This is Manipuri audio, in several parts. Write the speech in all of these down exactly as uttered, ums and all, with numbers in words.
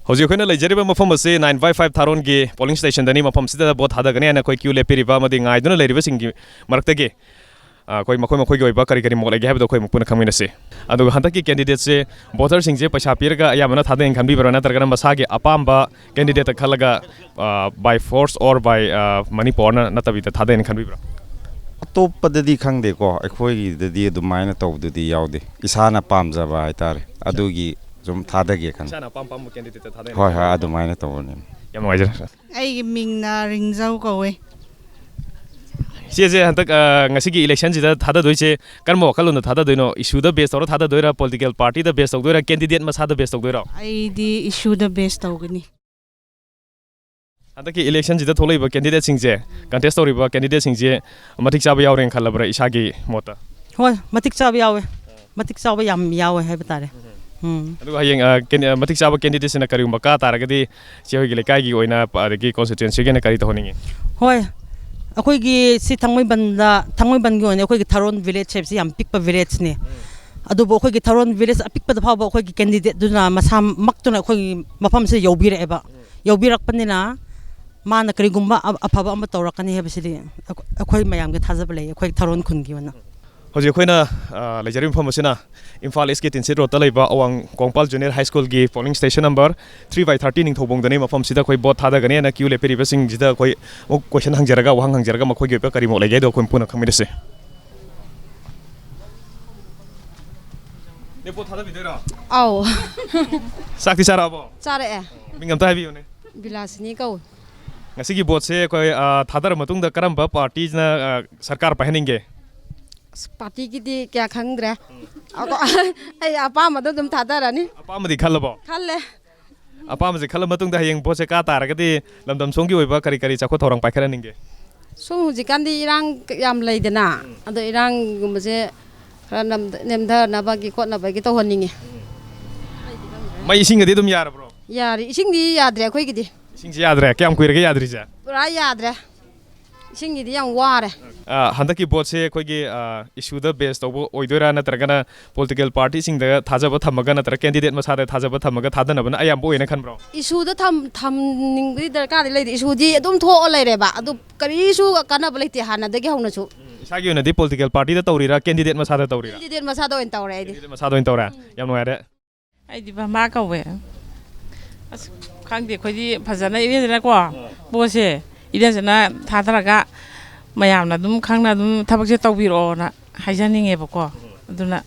ꯍꯧꯖꯤꯛ ꯑꯩꯈꯣꯏꯅ ꯂꯩꯖꯔꯤꯕ ꯃꯐꯝ ꯑꯁꯤ nine by five ꯊꯥꯔꯣꯟꯒꯤ polling stationꯗꯅꯤ꯫ ꯃꯐꯝꯁꯤꯗ ꯚꯣꯠ ꯊꯥꯗꯒꯅꯤ ꯍꯥꯏꯅ ꯑꯩꯈꯣꯏ ꯀ꯭ꯌꯨ ꯂꯦꯞꯄꯤꯔꯤꯕ ꯑꯃꯗꯤ ꯉꯥꯏꯗꯨꯅ ꯂꯩꯔꯤꯕꯁꯤꯡꯒꯤ ꯃꯔꯛꯇꯒꯤ, ꯑ, ꯑꯩꯈꯣꯏ ꯃꯈꯣꯏ ꯃꯈꯣꯏꯒꯤ ꯑꯣꯏꯕ ꯀꯔꯤ ꯀꯔꯤ ꯃꯣꯠ ꯂꯩꯒꯦ ꯍꯥꯏꯕꯗꯣ ꯑꯩꯈꯣꯏ ꯃꯄꯨꯅ ꯈꯪꯃꯤꯟꯅꯁꯤ꯫ ꯑꯗꯨꯒ ꯍꯟꯗꯛꯀꯤ candidateꯁꯦ voterꯁꯤꯡꯁꯦ ꯄꯩꯁꯥ ꯄꯤꯔꯒ ꯑꯌꯥꯝꯕꯅ ꯊꯥꯗꯩꯅ ꯈꯟꯕꯤꯕ꯭ꯔꯥ, ꯅꯠꯇ꯭ꯔꯒꯅ ꯃꯁꯥꯒꯤ ꯑꯄꯥꯝꯕ candidateꯇ ꯈꯜꯂꯒ, ꯑ, by force or by, ꯑ, money powerꯅ ꯅꯠꯇꯕꯤꯗ ꯊꯥꯗꯩꯅ ꯈꯟꯕꯤꯕ꯭ꯔꯥ? ꯑꯇꯣꯞꯄꯗꯗꯤ ꯈꯪꯗꯦꯀꯣ, ꯑꯩꯈꯣꯏꯒꯤꯗꯗꯤ ꯑꯗꯨꯃꯥꯏꯅ ꯇꯧꯕꯗꯨꯗꯤ ꯌꯥꯎꯗꯦ꯫ ꯏꯁꯥꯅ ꯄꯥꯝꯖꯕ ꯍꯥꯏꯇꯥꯔꯦ, ꯑꯗꯨꯒꯤ ꯁꯨꯝ ꯊꯥꯗꯒꯦ ꯈꯟꯕ꯫ ꯏꯁꯥꯅ ꯑꯄꯥꯝ ꯑꯄꯥꯝꯕ candidateꯇ ꯊꯥꯗꯩꯅ ꯍꯣꯏ, ꯍꯣꯏ, ꯈꯟꯕꯤꯕ꯭ꯔꯥ? ꯑꯗꯨꯃꯥꯏꯅ ꯇꯧꯕꯅꯤ꯫ ꯌꯥꯝ ꯅꯨꯡꯉꯥꯏꯖꯔꯦ꯫ ꯑꯩꯒꯤ ꯃꯤꯡꯅ ꯔꯤꯡꯖꯧ ꯀꯧꯋꯦ꯫ ꯏꯆꯦꯁꯦ ꯍꯟꯗꯛ, ꯑ, ꯉꯁꯤꯒꯤ electionꯁꯤꯗ ꯊꯥꯗꯗꯣꯏꯁꯦ ꯀꯔꯝꯕ ꯋꯥꯈꯜꯂꯣꯟꯗ ꯊꯥꯗꯗꯣꯏꯅꯣ? Issueꯗ base ꯇꯧꯔ ꯊꯥꯗꯗꯣꯏꯔꯥ, political partyꯗ base ꯇꯧꯗꯣꯏꯔꯥ, candidate ꯃꯁꯥꯗ base ꯇꯧꯗꯣꯏꯔꯣ? ꯑꯩꯗꯤ issueꯗ base ꯇꯧꯒꯅꯤ꯫ ꯍꯟꯗꯛꯀꯤ electionꯁꯤꯗ ꯊꯣꯛꯂꯛꯏꯕ candidateꯁꯤꯡꯁꯦ, contest ꯇꯧꯔꯤꯕ candidateꯁꯤꯡꯁꯦ ꯃꯇꯤꯛ ꯆꯥꯕ ꯌꯥꯎꯔꯦꯅ ꯈꯜꯂꯕ꯭ꯔꯥ ꯏꯁꯥꯒꯤ ꯃꯣꯠꯇ? ꯍꯣꯏ, ꯃꯇꯤꯛ ꯆꯥꯕ ꯌꯥꯎꯋꯦ꯫ ꯃꯇꯤꯛ ꯆꯥꯕ ꯌꯥꯝ ꯌꯥꯎꯋꯦ ꯍꯥꯏꯕ ꯇꯥꯔꯦ꯫ ꯎꯝ꯫ ꯑꯗꯨꯒ ꯍꯌꯦꯡ, ꯑ, ꯀꯦꯟ-, ꯑ, ꯃꯇꯤꯛ ꯆꯥꯕ candidateꯁꯤꯅ ꯀꯔꯤꯒꯨꯝꯕ ꯀꯥ ꯇꯥꯔꯒꯗꯤ, ꯏꯆꯦ ꯍꯣꯏꯒꯤ ꯂꯩꯀꯥꯏꯒꯤ ꯑꯣꯏꯅ, ꯑꯗꯒꯤ constituencyꯒꯤ ꯑꯣꯏꯅ ꯀꯔꯤ ꯇꯧꯍꯟꯅꯤꯡꯉꯤ? ꯍꯣꯏ, ꯑꯩꯈꯣꯏꯒꯤ ꯁꯤ ꯊꯥꯡꯃꯩꯕꯟꯗ, ꯊꯥꯡꯃꯩꯕꯟꯒꯤ ꯑꯣꯏꯅ ꯑꯩꯈꯣꯏꯒꯤ ꯊꯥꯔꯣꯟ village ꯍꯥꯏꯕꯁꯤ ꯌꯥꯝ ꯄꯤꯛꯄ villageꯅꯤ꯫ ꯑꯗꯨꯕꯨ ꯑꯩꯈꯣꯏꯒꯤ ꯊꯥꯔꯣꯟ village ꯑꯄꯤꯛꯄꯗ ꯐꯥꯎꯕ ꯑꯩꯈꯣꯏꯒꯤ candidateꯗꯨꯅ ꯃꯁꯥꯃꯛꯇꯨꯅ ꯑꯩꯈꯣꯏꯒꯤ ꯃꯐꯝꯁꯤꯗ ꯌꯧꯕꯤꯔꯛꯑꯦꯕ꯫ ꯌꯧꯕꯤꯔꯛꯄꯅꯤꯅ ꯃꯥꯅ ꯀꯔꯤꯒꯨꯝꯕ ꯑ-, ꯑꯐꯕ ꯑꯃ ꯇꯧꯔꯛꯀꯅꯤ ꯍꯥꯏꯕꯁꯤꯗꯤ ꯑꯩꯈꯣꯏ, ꯑꯩꯈꯣꯏ ꯃꯌꯥꯝꯒꯤ ꯊꯥꯖꯕ ꯂꯩ, ꯑꯩꯈꯣꯏ ꯊꯥꯔꯣꯟ ꯈꯨꯟꯒꯤ ꯑꯣꯏꯅ꯫ ꯍꯧꯖꯤꯛ ꯑꯩꯈꯣꯏꯅ, ꯑ, ꯂꯩꯖꯔꯤꯕ ꯃꯐꯝ ꯑꯁꯤꯅ ꯏꯝꯐꯥꯜ ꯏꯁꯀꯤ ꯇꯤꯟꯁꯤꯠ ꯔꯣꯗꯇ ꯂꯩꯕ ꯑꯋꯥꯡ Kongpal Junior High Schoolꯒꯤ polling station number three by thirty ꯅꯤꯡꯊꯧꯕꯣꯡꯗꯅꯤ꯫ ꯃꯐꯝꯁꯤꯗ ꯑꯩꯈꯣꯏ ꯚꯣꯠ ꯊꯥꯗꯒꯅꯤ ꯍꯥꯏꯅ ꯀ꯭ꯌꯨ ꯂꯦꯞꯄꯤꯔꯤꯕꯁꯤꯡꯁꯤꯗ ꯑꯩꯈꯣꯏ ꯑꯃꯨꯛ question ꯍꯪꯖꯔꯒ, ꯋꯥꯍꯪ ꯍꯪꯖꯔꯒ ꯃꯈꯣꯏꯒꯤ ꯑꯣꯏꯕ ꯀꯔꯤ ꯃꯣꯠ ꯂꯩꯒꯦ ꯍꯥꯏꯗꯣ ꯑꯩꯈꯣꯏ ꯄꯨꯟꯅ ꯈꯪꯃꯤꯟꯅꯁꯤ꯫ ꯅꯦ, ꯚꯣꯠ ꯊꯥꯗꯕꯤꯗꯣꯏꯔꯣ? ꯑꯧ꯫ ꯆꯥꯛꯇꯤ ꯆꯥꯔꯛꯑꯕꯣ? ꯆꯥꯔꯛꯑꯦ꯫ ꯃꯤꯡ ꯑꯝꯇ ꯍꯥꯏꯕꯤꯌꯨꯅꯦ꯫ ꯕꯤꯂꯥꯁꯤꯅꯤ ꯀꯧꯏ꯫ ꯉꯁꯤꯒꯤ ꯚꯣꯠꯁꯦ ꯑꯩꯈꯣꯏ, ꯑ, ꯊꯥꯗꯔ ꯃꯇꯨꯡꯗ ꯀꯔꯝꯕ partyꯁꯤꯅ, ꯑ, ꯁꯔꯀꯥꯔ ꯄꯥꯏꯍꯟꯅꯤꯡꯒꯦ? ꯑꯁ, partyꯒꯤꯗꯤ ꯀꯌꯥ ꯈꯪꯗ꯭ꯔꯦ꯫ ꯑꯩ ꯑꯄꯥꯝꯕꯗꯣ ꯑꯗꯨꯝ ꯊꯥꯗꯔꯅꯤ꯫ ꯑꯄꯥꯝꯕꯗꯤ ꯈꯜꯂꯕꯣ? ꯈꯜꯂꯦ꯫ ꯑꯄꯥꯝꯕꯁꯦ ꯈꯜꯂ ꯃꯇꯨꯡꯗ ꯍꯌꯦꯡ ꯚꯣꯠꯁꯦ ꯀꯥ ꯇꯥꯔꯒꯗꯤ ꯂꯝꯗꯝ ꯁꯣꯝꯒꯤ ꯑꯣꯏꯕ ꯀꯔꯤ ꯀꯔꯤ ꯆꯥꯎꯈꯠ ꯊꯧꯔꯥꯡ ꯄꯥꯏꯈꯠꯍꯟꯅꯤꯡꯒꯦ? ꯁꯨꯝ ꯍꯧꯖꯤꯛꯀꯥꯟꯗꯤ ꯏꯔꯥꯡ ꯌꯥꯝ ꯂꯩꯗꯅ, ꯑꯗꯣ ꯏꯔꯥꯡꯒꯨꯝꯕꯁꯦ ꯈꯔ ꯅꯝ-, ꯅꯦꯝꯊꯅꯕꯒꯤ ꯈꯣꯠꯅꯕꯒꯤ ꯇꯧꯍꯟꯅꯤꯡꯉꯦ꯫ ꯃꯩ ꯏꯁꯤꯡꯒꯗꯤ ꯑꯗꯨꯝ ꯌꯥꯔꯕ꯭ꯔꯣ? ꯌꯥꯔꯤ꯫ ꯏꯁꯤꯡꯗꯤ ꯌꯥꯗ꯭ꯔꯦ ꯑꯩꯈꯣꯏꯒꯤꯗꯤ꯫ ꯏꯁꯤꯡꯁꯤ ꯌꯥꯗ꯭ꯔꯦ? ꯀꯌꯥꯝ ꯀꯨꯏꯔꯒꯦ ꯌꯥꯗ꯭ꯔꯤꯁꯦ? ꯄꯨꯔꯥ ꯌꯥꯗ꯭ꯔꯦ꯫ ꯏꯁꯤꯡꯒꯤꯗꯤ ꯌꯥꯝ ꯋꯥꯔꯦ꯫ ꯑ, ꯍꯟꯗꯛꯀꯤ ꯚꯣꯠꯁꯦ ꯑꯩꯈꯣꯏꯒꯤ, ꯑ, ꯏꯁꯨꯗ ꯕꯦꯁ ꯇꯧꯕ ꯑꯣꯏꯗꯣꯏꯔꯥ, ꯅꯠꯇ꯭ꯔꯒꯅ ꯄꯣꯂꯤꯇꯤꯀꯦꯜ ꯄꯥꯔꯇꯤꯁꯤꯡꯗ ꯊꯥꯖꯕ ꯊꯝꯃꯒ, ꯅꯠꯇ꯭ꯔꯒ ꯀꯦꯟꯗꯤꯗꯦꯠ ꯃꯁꯥꯗ ꯊꯥꯖꯕ ꯊꯝꯃꯒ ꯊꯥꯗꯅꯕꯅ ꯑꯌꯥꯝꯕ ꯑꯣꯏꯅ ꯈꯟꯕ꯭ꯔꯣ? ꯏꯁꯨꯗ ꯊꯝ-, ꯊꯝꯅꯤꯡꯕꯗꯤ ꯗꯔꯀꯥꯔꯗꯤ ꯂꯩꯇꯦ꯫ ꯏꯁꯨꯗꯤ ꯑꯗꯨꯝ ꯊꯣꯛꯑ ꯂꯩꯔꯦꯕ꯫ ꯑꯗꯨ ꯀꯔꯤꯁꯨ ꯀꯥꯟꯅꯕ ꯂꯩꯇꯦ ꯍꯥꯟꯅꯗꯒꯤ ꯍꯧꯅꯁꯨ꯫ ꯎꯝ, ꯏꯁꯥꯒꯤ ꯑꯣꯏꯅꯗꯤ ꯄꯣꯂꯤꯇꯤꯀꯦꯜ ꯄꯥꯔꯇꯤꯗ ꯇꯧꯔꯤꯔꯥ, ꯀꯦꯟꯗꯤꯗꯦꯠ ꯃꯁꯥꯗ ꯇꯧꯔꯤꯔꯥ? ꯀꯦꯟꯗꯤꯗꯦꯠ ꯃꯁꯥꯗ ꯑꯣꯏꯅ ꯇꯧꯔꯦ ꯑꯩꯗꯤ꯫ ꯀꯦꯟꯗꯤꯗꯦꯠ ꯃꯁꯥꯗ ꯑꯣꯏꯅ ꯇꯧꯔꯦ꯫ ꯌꯥꯝ ꯅꯨꯡꯉꯥꯏꯔꯦ꯫ ꯑꯩꯗꯤ ꯕꯃꯥ ꯀꯧꯋꯦ꯫ ꯑꯁ, ꯈꯪꯗꯦ, ꯑꯩꯈꯣꯏꯗꯤ ꯐꯖꯅ ꯏꯔꯦꯟꯖꯅꯀꯣ, ꯄꯣꯠꯁꯦ ꯏꯔꯦꯟꯖꯅ ꯊꯥꯗꯔꯒ, ꯃꯌꯥꯝꯅ ꯑꯗꯨꯝ ꯈꯪꯅ ꯑꯗꯨꯝ ꯊꯕꯛꯁꯦ ꯇꯧꯕꯤꯔꯛꯑꯣꯅ ꯍꯥꯏꯖꯅꯤꯡꯉꯦꯕꯀꯣ꯫ ꯑꯗꯨꯅ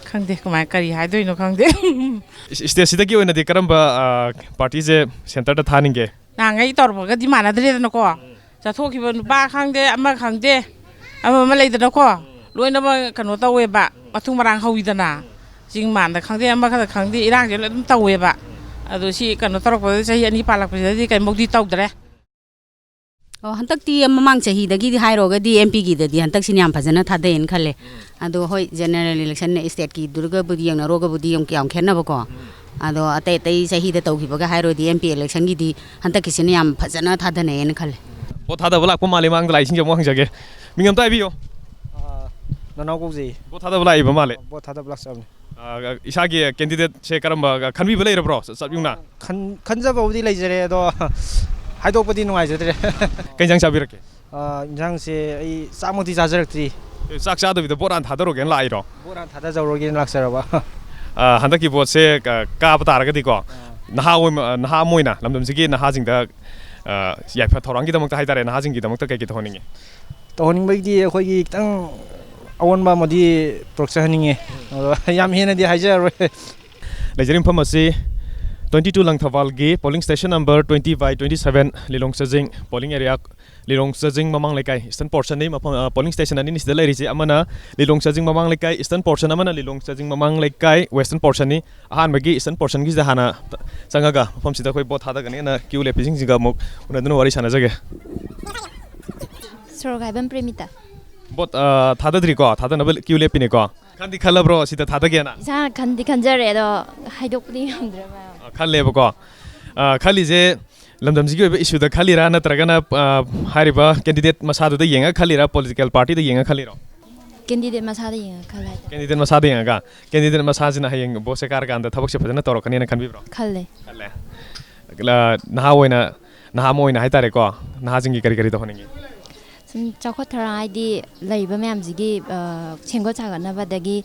ꯈꯪꯗꯦ, ꯀꯃꯥꯏ, ꯀꯔꯤ ꯍꯥꯏꯗꯣꯏꯅꯣ ꯈꯪꯗꯦ꯫ ꯏꯁ-, ꯏꯁꯇꯦꯠꯁꯤꯗꯒꯤ ꯑꯣꯏꯅꯗꯤ ꯀꯔꯝꯕ, ꯑ, ꯄꯥꯔꯇꯤꯁꯦ ꯁꯦꯟꯇꯔꯗ ꯊꯥꯅꯤꯡꯒꯦ? ꯅꯍꯥꯟꯈꯩ ꯇꯧꯔꯛꯄꯒꯗꯤ ꯃꯥꯟꯅꯗ꯭ꯔꯦꯗꯅꯀꯣ꯫ ꯆꯠꯊꯣꯛꯈꯤꯕ ꯅꯨꯄꯥ ꯈꯪꯗꯦ, ꯑꯃ ꯈꯪꯗꯦ, ꯑꯃ ꯑꯃ ꯂꯩꯗꯅꯀꯣ, ꯂꯣꯏꯅꯃꯛ ꯀꯩꯅꯣ ꯇꯧꯋꯦꯕ, ꯃꯊꯨꯡ ꯃꯔꯥꯡ ꯍꯧꯋꯤꯗꯅ꯫ ꯆꯤꯡ ꯃꯥꯟꯗ ꯈꯪꯗꯦ, ꯑꯃꯈꯛꯇ ꯈꯪꯗꯦ, ꯏꯔꯥꯡꯁꯦ ꯂꯣꯏ ꯑꯗꯨꯝ ꯇꯧꯋꯦꯕ꯫ ꯑꯗꯣ ꯁꯤ ꯀꯩꯅꯣ ꯇꯧꯔꯛꯄꯗ, ꯆꯍꯤ ꯑꯅꯤ ꯄꯥꯜꯂꯛꯄꯁꯤꯗꯗꯤ ꯀꯩꯝꯐꯧꯗꯤ ꯇꯧꯗ꯭ꯔꯦ꯫ ꯑꯣ, ꯍꯟꯗꯛꯇꯤ ꯃꯃꯥꯡ ꯆꯍꯤꯗꯒꯤꯗꯤ ꯍꯥꯏꯔꯨꯔꯒꯗꯤ ꯑꯦꯝ ꯄꯤꯒꯤꯗꯗꯤ ꯍꯟꯗꯛꯁꯤꯅ ꯌꯥꯝ ꯐꯖꯅ ꯊꯥꯗꯩꯌꯦꯅ ꯈꯜꯂꯦ꯫ ꯑꯗꯣ ꯍꯣꯏ, ꯖꯦꯅꯔꯦꯜ ꯏꯂꯦꯛꯁꯟ ꯏꯁꯇꯦꯠꯀꯤꯗꯨꯒꯕꯨꯗꯤ ꯌꯦꯡꯅꯔꯨꯔꯒꯕꯨꯗꯤ ꯌꯥꯝ, ꯌꯥꯝ ꯈꯦꯠꯅꯕꯀꯣ꯫ ꯑꯗꯣ ꯑꯇꯩ ꯑꯇꯩ ꯆꯍꯤꯗ ꯇꯧꯈꯤꯕꯒ ꯍꯥꯏꯔꯨꯔꯗꯤ ꯑꯦꯝ ꯄꯤ ꯏꯂꯦꯛꯁꯟꯒꯤꯗꯤ ꯍꯟꯗꯛꯀꯤꯁꯤꯅ ꯌꯥꯝ ꯐꯖꯅ ꯊꯥꯗꯅꯩꯌꯦꯅ ꯈꯜꯂꯦ꯫ ꯚꯣꯠ ꯊꯥꯗꯕ ꯂꯥꯛꯄ ꯃꯥꯜꯂꯤ, ꯃꯥꯡꯗ ꯂꯥꯛꯏꯁꯤꯡꯁꯦ ꯑꯃꯨꯛ ꯍꯪꯖꯒꯦ꯫ ꯃꯤꯡ ꯑꯝꯇ ꯍꯥꯏꯕꯤꯌꯨ꯫ ꯑꯥ, ꯅꯅꯥꯎ ꯀꯧꯖꯩ꯫ ꯚꯣꯠ ꯊꯥꯗꯕ ꯂꯥꯛꯏꯕ ꯃꯥꯜꯂꯦ꯫ ꯚꯣꯠ ꯊꯥꯗꯕ ꯂꯥꯛꯆꯕꯅꯤ꯫ ꯑꯥ, ꯏꯁꯥꯒꯤ ꯀꯦꯟꯗꯤꯗꯦꯠꯁꯦ ꯀꯔꯝꯕ ꯈꯟꯕꯤꯕ ꯂꯩꯔꯕ꯭ꯔꯣ? ꯆꯞ ꯌꯨꯡꯅ꯫ ꯈꯟ-, ꯈꯟꯖꯕꯕꯨꯗꯤ ꯂꯩꯖꯔꯦ, ꯑꯗꯣ ꯍꯥꯏꯗꯣꯛꯄꯗꯤ ꯅꯨꯡꯉꯥꯏꯖꯗ꯭ꯔꯦ꯫ ꯀꯩ ꯏꯟꯖꯥꯡ ꯆꯥꯕꯤꯔꯛꯀꯦ? ꯑꯥ, ꯏꯟꯖꯥꯡꯁꯦ ꯑꯩ ꯆꯥꯛꯃꯛꯇꯤ ꯆꯥꯖꯔꯛꯇ꯭ꯔꯤ꯫ ꯑꯦ, ꯆꯥꯛ ꯆꯥꯗꯕꯤꯗ ꯚꯣꯠ ꯍꯥꯟꯅ ꯊꯥꯗꯔꯨꯒꯦꯅ ꯂꯥꯛꯏꯔꯣ? ꯚꯣꯠ ꯍꯥꯟꯅ ꯊꯥꯗꯖꯍꯧꯔꯒꯦꯅ ꯂꯥꯛꯆꯔꯕ꯫ ꯑꯥ, ꯍꯟꯗꯛꯀꯤ ꯚꯣꯠꯁꯦ ꯀ-, ꯀꯥꯕ ꯇꯥꯔꯒꯗꯤꯀꯣ, ꯅꯍꯥ ꯑꯣꯏꯃ-, ꯅꯍꯥ ꯑꯃ ꯑꯣꯏꯅ ꯂꯝꯗꯝꯁꯤꯒꯤ ꯅꯍꯥꯁꯤꯡꯗ, ꯑꯥ, ꯌꯥꯏꯐ ꯊꯧꯔꯥꯡꯒꯤꯗꯃꯛꯇ ꯍꯥꯏꯇꯥꯔꯦ, ꯅꯍꯥꯁꯤꯡꯒꯤꯗꯃꯛꯇ ꯀꯩ ꯀꯩ ꯇꯧꯍꯟꯅꯤꯡꯉꯤ? ꯇꯧꯍꯟꯅꯤꯡꯕꯒꯤꯗꯤ ꯑꯩꯈꯣꯏꯒꯤ ꯈꯤꯇꯪ ꯑꯑꯣꯟꯕ ꯑꯃꯗꯤ ꯄꯨꯔꯛꯆꯍꯟꯅꯤꯡꯉꯤ꯫ ꯑꯗꯣ ꯌꯥꯝ ꯍꯦꯟꯅꯗꯤ ꯍꯥꯏꯖꯔꯔꯣꯏ꯫ ꯂꯩꯖꯔꯤꯕ ꯃꯐꯝ ꯑꯁꯤ twenty two ꯂꯪꯊꯕꯥꯜꯒꯤ polling station number twenty by twenty seven, Lilong ꯆꯥꯖꯤꯡ polling area, ꯂꯤꯂꯣꯡ ꯆꯥꯖꯤꯡ ꯃꯃꯥꯡ ꯂꯩꯀꯥꯏ, eastern portionꯅꯤ꯫ ꯃꯐꯝ, ꯑ, polling station ꯑꯅꯤꯅꯤ ꯁꯤꯗ ꯂꯩꯔꯤꯁꯦ, ꯑꯃꯅ ꯂꯤꯂꯣꯡ ꯆꯥꯖꯤꯡ ꯃꯃꯥꯡ ꯂꯩꯀꯥꯏ, eastern portion, ꯑꯃꯅ ꯂꯤꯂꯣꯡ ꯆꯥꯖꯤꯡ ꯃꯃꯥꯡ ꯂꯩꯀꯥꯏ, western portionꯅꯤ꯫ ꯑꯍꯥꯟꯕꯒꯤ eastern portionꯒꯤꯁꯤꯗ ꯍꯥꯟꯅ ꯆꯪꯉꯒ ꯃꯐꯝꯁꯤꯗ ꯑꯩꯈꯣꯏ ꯚꯣꯠ ꯊꯥꯗꯒꯅꯦꯅ queue ꯂꯦꯞꯄꯤꯁꯤꯡꯁꯤꯒ ꯑꯃꯨꯛ ꯎꯅꯗꯨꯅ ꯋꯥꯔꯤ ꯁꯥꯟꯅꯖꯒꯦ꯫ ꯁꯣꯔꯣꯛ ꯍꯥꯏꯕꯝ ꯄ꯭ꯔꯦꯃꯤꯇꯥ꯫ ꯚꯣꯠ, ꯑ, ꯊꯥꯗꯗ꯭ꯔꯤꯀꯣ? ꯊꯥꯗꯅꯕ queue ꯂꯦꯞꯄꯤꯅꯦꯀꯣ? ꯈꯟꯗꯤ ꯈꯜꯂꯕ꯭ꯔꯣ ꯁꯤꯗ ꯊꯥꯗꯒꯦꯅ? ꯏꯁꯥꯅ ꯈꯟꯗꯤ ꯈꯟꯖꯔꯦ, ꯑꯗꯣ ꯍꯥꯏꯗꯣꯛꯄꯗꯤ ꯉꯝꯗ꯭ꯔꯦ, ꯃꯌꯥꯝ꯫ ꯑ, ꯈꯜꯂꯦꯕꯀꯣ꯫ ꯑ, ꯈꯜꯂꯤꯁꯦ ꯂꯝꯗꯝꯁꯤꯒꯤ ꯑꯣꯏꯕ ꯏꯁꯨꯗ ꯈꯜꯂꯤꯔꯥ, ꯅꯠꯇ꯭ꯔꯒꯅ ꯑ, ꯍꯥꯏꯔꯤꯕ ꯀꯦꯟꯗꯤꯗꯦꯠ ꯃꯁꯥꯗꯨꯗ ꯌꯦꯡꯉꯒ ꯈꯜꯂꯤꯔꯥ, ꯄꯣꯂꯤꯇꯤꯀꯦꯜ ꯄꯥꯔꯇꯤꯗ ꯌꯦꯡꯉꯒ ꯈꯜꯂꯤꯔꯣ? ꯀꯦꯟꯗꯤꯗꯦꯠ ꯃꯁꯥꯗ ꯌꯦꯡꯉꯒ ꯈꯜꯂꯦ ꯍꯥꯏꯇꯥꯔꯦ꯫ ꯀꯦꯟꯗꯤꯗꯦꯠ ꯃꯁꯥꯗ ꯌꯦꯡꯉꯒ, ꯀꯦꯟꯗꯤꯗꯦꯠ ꯃꯁꯥꯁꯤꯅ ꯍꯌꯦꯡ ꯚꯣꯠꯁꯦ ꯀꯥꯔꯀꯥꯟꯗ ꯊꯕꯛꯁꯦ ꯐꯖꯅ ꯇꯧꯔꯛꯀꯅꯤꯅ ꯈꯟꯕꯤꯕ꯭ꯔꯣ? ꯈꯜꯂꯦ꯫ ꯈꯜꯂꯦ꯫ ꯑ, ꯅꯍꯥ ꯑꯣꯏꯅ, ꯅꯍꯥ ꯑꯃ ꯑꯣꯏꯅ ꯍꯥꯏꯇꯥꯔꯦꯀꯣ, ꯅꯍꯥꯁꯤꯡꯒꯤ ꯀꯔꯤ ꯀꯔꯤ ꯇꯧꯍꯟꯅꯤꯡꯉꯤ? ꯁꯨꯝ ꯆꯥꯎꯈꯠ ꯊꯧꯔꯥꯡ ꯍꯥꯏꯗꯤ ꯂꯩꯕ ꯃꯌꯥꯝꯁꯤꯒꯤ ꯑ, ꯁꯦꯝꯒꯠ ꯁꯥꯒꯠꯅꯕ, ꯑꯗꯒꯤ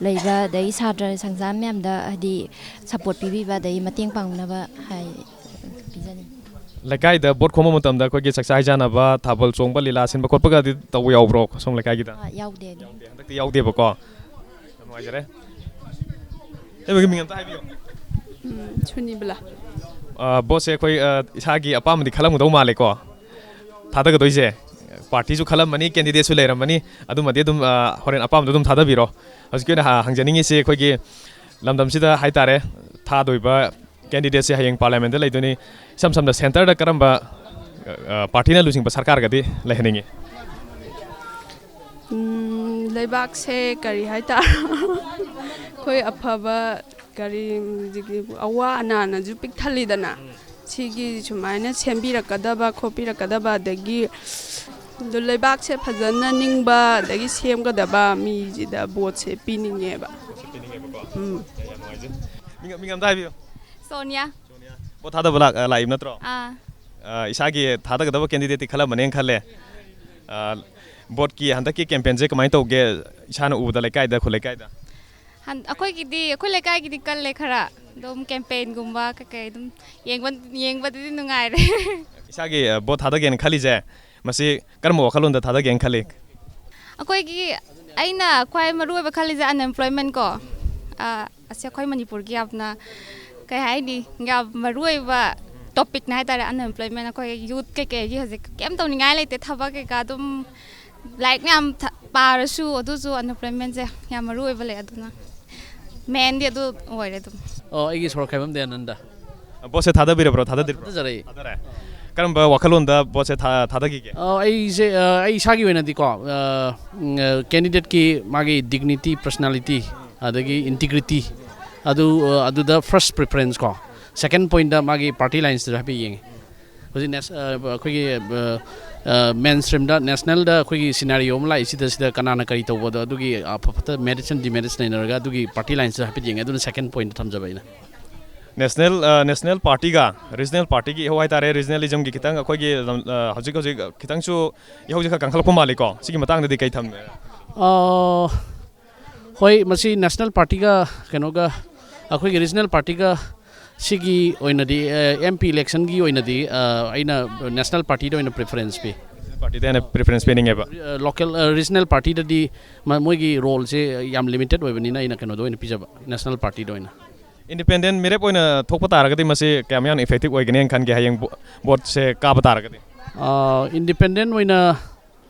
ꯂꯩꯕ, ꯑꯗꯒꯤ ꯁꯥꯇ꯭ꯔ ꯁꯪꯁꯊꯥꯟ ꯃꯌꯥꯝꯗ ꯍꯥꯏꯗꯤ ꯁꯄꯣꯔꯠ ꯄꯤꯕꯤꯕ, ꯑꯗꯒꯤ ꯃꯇꯦꯡ ꯄꯥꯡꯅꯕ ꯍꯥꯏ ꯄꯤꯖꯅꯤꯡꯉꯤ꯫ ꯂꯩꯀꯥꯏꯗ ꯚꯣꯠ ꯈꯣꯝꯕ ꯃꯇꯝꯗ ꯑꯩꯈꯣꯏꯒꯤ ꯆꯥꯛꯆꯥ ꯍꯩꯖꯥꯟꯅꯕ, ꯊꯥꯕꯜ ꯆꯣꯡꯕ, ꯂꯤꯂꯥ ꯁꯤꯟꯕ ꯈꯣꯠꯄꯒꯗꯤ ꯇꯧꯕ ꯌꯥꯎꯕ꯭ꯔꯣ ꯁꯣꯝ ꯂꯩꯀꯥꯏꯒꯤꯗ? ꯑ, ꯌꯥꯎꯗꯦ ꯑꯗꯨ꯫ ꯍꯟꯗꯛꯇꯤ ꯌꯥꯎꯗꯦꯕꯀꯣ꯫ ꯌꯥꯝ ꯅꯨꯡꯉꯥꯏꯖꯔꯦ꯫ ꯑꯩ ꯃꯤꯡ ꯑꯝꯇ ꯍꯥꯏꯕꯤꯌꯨ꯫ ꯎꯝ, ꯁꯨꯅꯤꯕꯂꯥ꯫ ꯑ, ꯚꯣꯠꯁꯦ ꯑꯩꯈꯣꯏ, ꯑ, ꯏꯁꯥꯒꯤ ꯑꯄꯥꯝꯕꯗꯤ ꯈꯜꯂꯝꯒꯗꯧ ꯃꯥꯜꯂꯦꯀꯣ꯫ ꯊꯥꯗꯒꯗꯣꯏꯁꯦ ꯄꯥꯔꯇꯤꯁꯨ ꯈꯜꯂꯝꯃꯅꯤ, ꯀꯦꯟꯗꯤꯗꯦꯠꯁꯨ ꯂꯩꯔꯝꯃꯅꯤ꯫ ꯑꯗꯨꯃꯗꯤ ꯑꯗꯨꯝ, ꯑ, ꯍꯣꯔꯦꯟ ꯑꯄꯥꯝꯕꯗꯣ ꯑꯗꯨꯝ ꯊꯥꯗꯕꯤꯔꯣ꯫ ꯍꯧꯖꯤꯛꯀꯤ ꯑꯣꯏꯅ ꯍ-, ꯍꯪꯖꯅꯤꯡꯉꯤꯁꯦ ꯑꯩꯈꯣꯏꯒꯤ ꯂꯝꯗꯝꯁꯤꯗ ꯍꯥꯏꯇꯥꯔꯦ, ꯊꯥꯗꯣꯏꯕ ꯀꯦꯟꯗꯤꯗꯦꯠꯁꯦ ꯍꯌꯦꯡ ꯄꯥꯔꯂꯤꯌꯥꯃꯦꯟꯗ ꯂꯩꯗꯣꯏꯅꯤ꯫ ꯏꯁꯝ ꯁꯝꯅ ꯁꯦꯟꯇꯔꯗ ꯀꯔꯝꯕ, ꯑ, ꯄꯥꯔꯇꯤꯅ ꯂꯨꯆꯤꯡꯕ ꯁꯔꯀꯥꯔꯒꯗꯤ ꯂꯩꯍꯟꯅꯤꯡꯉꯤ? ꯎꯝ, ꯂꯩꯕꯥꯛꯁꯦ ꯀꯔꯤ ꯍꯥꯏꯇꯥꯔꯦ, ꯑꯩꯈꯣꯏ ꯑꯐꯕ ꯀꯔꯤ, ꯍꯧꯖꯤꯛꯀꯤ ꯑꯋꯥ ꯑꯅꯥꯅꯁꯨ ꯄꯤꯛ ꯊꯜꯂꯤꯗꯅ, ꯁꯤꯒꯤ ꯁꯨꯃꯥꯏꯅ ꯁꯦꯝꯕꯤꯔꯛꯀꯗꯕ ꯈꯣꯠꯄꯤꯔꯛꯀꯗꯕ, ꯑꯗꯒꯤ ꯑꯗꯨ ꯂꯩꯕꯥꯛꯁꯦ ꯐꯖꯅ ꯅꯤꯡꯕ ꯑꯗꯒꯤ ꯁꯦꯝꯒꯗꯕ ꯃꯤꯁꯤꯗ ꯚꯣꯠꯁꯦ ꯄꯤꯅꯤꯡꯉꯦꯕ꯫ ꯎꯝ꯫ ꯃꯤꯡ, ꯃꯤꯡ ꯑꯝꯇ ꯍꯥꯏꯕꯤꯌꯨ꯫ ꯁꯣꯅꯤꯌꯥ꯫ ꯚꯣꯠ ꯊꯥꯗꯕ ꯂꯥꯛ-, ꯂꯥꯛꯏꯕ ꯅꯠꯇ꯭ꯔꯣ? ꯑꯥ꯫ ꯑ, ꯏꯁꯥꯒꯤ ꯊꯥꯗꯒꯗꯕ ꯀꯦꯟꯗꯤꯗꯦꯠꯇꯤ ꯈꯜꯂꯝꯃꯅꯦꯅ ꯈꯜꯂꯦ꯫ ꯑ, ꯚꯣꯠꯀꯤ ꯍꯟꯗꯛꯀꯤ ꯀꯦꯝꯄꯦꯟꯁꯦ ꯀꯃꯥꯏꯅ ꯇꯧꯒꯦ? ꯏꯁꯥꯅ ꯎꯕꯗ ꯂꯩꯀꯥꯏꯗ, ꯈꯨꯜ ꯂꯩꯀꯥꯏꯗ? ꯍꯟ-, ꯑꯩꯈꯣꯏꯒꯤꯗꯤ, ꯑꯩꯈꯣꯏ ꯂꯩꯀꯥꯏꯒꯤꯗꯤ ꯀꯜꯂꯦ ꯈꯔ꯫ ꯑꯗꯨꯝ ꯀꯦꯝꯄꯦꯟꯒꯨꯝꯕ ꯀꯩꯀꯩ ꯑꯗꯨꯝ ꯌꯦꯡꯕ, ꯌꯦꯡꯕꯗꯗꯤ ꯅꯨꯡꯉꯥꯏꯔꯦ꯫ ꯏꯁꯥꯒꯤ, ꯑ, ꯚꯣꯠ ꯊꯥꯗꯒꯦꯅ ꯈꯜꯂꯤꯁꯦ, ꯃꯁꯤ ꯀꯔꯝꯕ ꯋꯥꯈꯜꯂꯣꯟꯗ ꯊꯥꯗꯒꯦꯅ ꯈꯜꯂꯤ? ꯑꯩꯈꯣꯏꯒꯤ, ꯑꯩꯅ ꯈ꯭ꯋꯥꯏ ꯃꯔꯨ ꯑꯣꯏꯕ ꯈꯜꯂꯤꯁꯦ unemployment ꯀꯣ꯫ ꯑꯥ, ꯑꯁꯤ ꯑꯩꯈꯣꯏ ꯃꯅꯤꯄꯨꯔꯒꯤ ꯌꯥꯝꯅ, ꯀꯩ ꯍꯥꯏꯅꯤ, ꯌꯥꯝ ꯃꯔꯨ ꯑꯣꯏꯕ ꯇꯣꯄꯤꯛꯅꯦ ꯍꯥꯏꯇꯥꯔꯦ꯫ Unemployment, ꯑꯩꯈꯣꯏ ꯌꯨꯠ ꯀꯩꯀꯩꯒꯤ ꯍꯧꯖꯤꯛ ꯀꯩꯝ ꯇꯧꯅꯤꯡꯉꯥꯏ ꯂꯩꯇꯦ, ꯊꯕꯛ ꯀꯩꯀꯥ ꯑꯗꯨꯝ ꯂꯥꯏꯔꯤꯛ ꯃꯌꯥꯝ ꯊ-, ꯄꯥꯔꯁꯨ ꯑꯗꯨꯁꯨ unemployment ꯁꯦ ꯌꯥꯝ ꯃꯔꯨ ꯑꯣꯏꯕ ꯂꯩ, ꯑꯗꯨꯅ ꯃꯦꯟꯗꯤ ꯑꯗꯨ ꯑꯣꯏꯔꯦ ꯑꯗꯨꯝ꯫ ꯑꯣ, ꯑꯩꯒꯤ ꯁꯣꯔ ꯈꯥꯏꯕꯝ ꯗꯌꯥꯅꯟꯗ꯫ ꯚꯣꯠꯁꯦ ꯊꯥꯗꯕꯤꯔꯕ꯭ꯔꯣ, ꯊꯥꯗꯗ꯭ꯔꯤꯕ꯭ꯔꯣ? ꯊꯥꯗꯖꯔꯦ꯫ ꯊꯥꯗꯔꯦ꯫ ꯀꯔꯝꯕ ꯋꯥꯈꯜꯂꯣꯟꯗ ꯚꯣꯠꯁꯦ ꯊꯥ-, ꯊꯥꯗꯈꯤꯒꯦ? ꯑꯣ, ꯑꯩꯁꯦ, ꯑ, ꯑꯩ ꯏꯁꯥꯒꯤ ꯑꯣꯏꯅꯗꯤꯀꯣ, ꯑ, ꯎꯝ, ꯑ, ꯀꯦꯟꯗꯤꯗꯦꯠꯀꯤ ꯃꯥꯒꯤ dignity, personality, ꯑꯗꯒꯤ integrity, ꯑꯗꯨ, ꯑ, ꯑꯗꯨꯗ first preference ꯀꯣ, second point ꯇ ꯃꯥꯒꯤ party lines ꯇꯁꯨ ꯍꯥꯏꯐꯦꯠ ꯌꯦꯡꯉꯤ꯫ ꯍꯧꯖꯤꯛ ꯅꯦꯁ-, ꯑ, ꯑꯩꯈꯣꯏꯒꯤ, ꯑ, ꯑ, ꯃꯦꯟ ꯁ꯭ꯇ꯭ꯔꯤꯝꯗ, ꯅꯦꯁꯅꯦꯜꯗ ꯑꯩꯈꯣꯏꯒꯤ ꯁꯤꯅꯥꯔꯤꯑꯣ ꯑꯃ ꯂꯥꯛꯏꯁꯤꯗ, ꯁꯤꯗ ꯀꯅꯥꯅ ꯀꯔꯤ ꯇꯧꯕꯗꯣ, ꯑꯗꯨꯒꯤ ꯑꯐ ꯐꯠꯇ ꯃꯦꯔꯤꯠꯁ ꯑꯦꯟ ꯗꯤꯃꯦꯔꯤꯠꯁ ꯅꯩꯅꯔꯒ, ꯑꯗꯨꯒꯤ ꯄꯥꯔꯇꯤ ꯂꯥꯏꯟꯁꯤꯗ ꯍꯥꯏꯐꯦꯠ ꯌꯦꯡꯉꯦ꯫ ꯑꯗꯨꯅ ꯁꯦꯀꯦꯟ ꯄꯣꯏꯟꯠꯇ ꯊꯝꯖꯕ ꯑꯩꯅ꯫ ꯅꯦꯁꯅꯦꯜ, ꯑ, ꯅꯦꯁꯅꯦꯜ ꯄꯥꯔꯇꯤꯒ ꯔꯤꯖꯅꯦꯜ ꯄꯥꯔꯇꯤꯒꯤ ꯏꯍꯧ ꯍꯥꯏꯇꯥꯔꯦ, ꯔꯤꯖꯅꯦꯂꯤꯖꯝꯒꯤ ꯈꯤꯇꯪ ꯑꯩꯈꯣꯏꯒꯤ ꯂꯝ-, ꯑ, ꯍꯧꯖꯤꯛ ꯍꯧꯖꯤꯛ ꯈꯤꯇꯪꯁꯨ ꯏꯍꯧꯁꯦ ꯈꯔ ꯀꯟꯈꯠꯂꯛꯄ ꯃꯥꯜꯂꯤꯀꯣ꯫ ꯁꯤꯒꯤ ꯃꯇꯥꯡꯗꯗꯤ ꯀꯩ ꯊꯝꯃꯦ? ꯑ, ꯍꯣꯏ, ꯃꯁꯤ ꯅꯦꯁꯅꯦꯜ ꯄꯥꯔꯇꯤꯒ ꯀꯩꯅꯣꯒ, ꯑꯩꯈꯣꯏꯒꯤ ꯔꯤꯖꯅꯦꯜ ꯄꯥꯔꯇꯤꯒ ꯁꯤꯒꯤ ꯑꯣꯏꯅꯗꯤ, ꯑ, ꯑꯦꯝ ꯄꯤ ꯏꯂꯦꯛꯁꯟꯒꯤ ꯑꯣꯏꯅꯗꯤ, ꯑ, ꯑꯩꯅ ꯅꯦꯁꯅꯦꯜ ꯄꯥꯔꯇꯤꯗ ꯑꯣꯏꯅ ꯄ꯭ꯔꯤꯐꯔꯦꯟꯁ ꯄꯤ꯫ ꯄꯥꯔꯇꯤꯗ ꯍꯦꯟꯅ ꯄ꯭ꯔꯤꯐꯔꯦꯟꯁ ꯄꯤꯅꯤꯡꯉꯦꯕ꯫ ꯑ, ꯂꯣꯀꯦꯜ, ꯑ, ꯔꯤꯖꯅꯦꯜ ꯄꯥꯔꯇꯤꯗꯗꯤ ꯃ-, ꯃꯣꯏꯒꯤ ꯔꯣꯜꯁꯦ ꯌꯥꯝ ꯂꯤꯃꯤꯇꯦꯠ ꯑꯣꯏꯕꯅꯤꯅ, ꯑꯩꯅ ꯀꯩꯅꯣꯗ ꯑꯣꯏꯅ ꯄꯤꯖꯕ, ꯅꯦꯁꯅꯦꯜ ꯄꯥꯔꯇꯤꯗ ꯑꯣꯏꯅ꯫ ꯏꯟꯗꯤꯄꯦꯟꯗꯦꯟ ꯃꯤꯔꯦꯞ ꯑꯣꯏꯅ ꯊꯣꯛꯄ ꯇꯥꯔꯒꯗꯤ ꯃꯁꯤ ꯀꯌꯥꯝ ꯌꯥꯝꯅ ꯏꯐꯦꯛꯇꯤꯞ ꯑꯣꯏꯒꯅꯤ ꯍꯥꯏꯅ ꯈꯟꯒꯦ, ꯍꯌꯦꯡ ꯚꯣ-, ꯚꯣꯠꯁꯦ ꯀꯥꯕ ꯇꯥꯔꯒꯗꯤ? ꯑ, ꯏꯟꯗꯤꯄꯦꯟꯗꯦꯟ ꯑꯣꯏꯅ,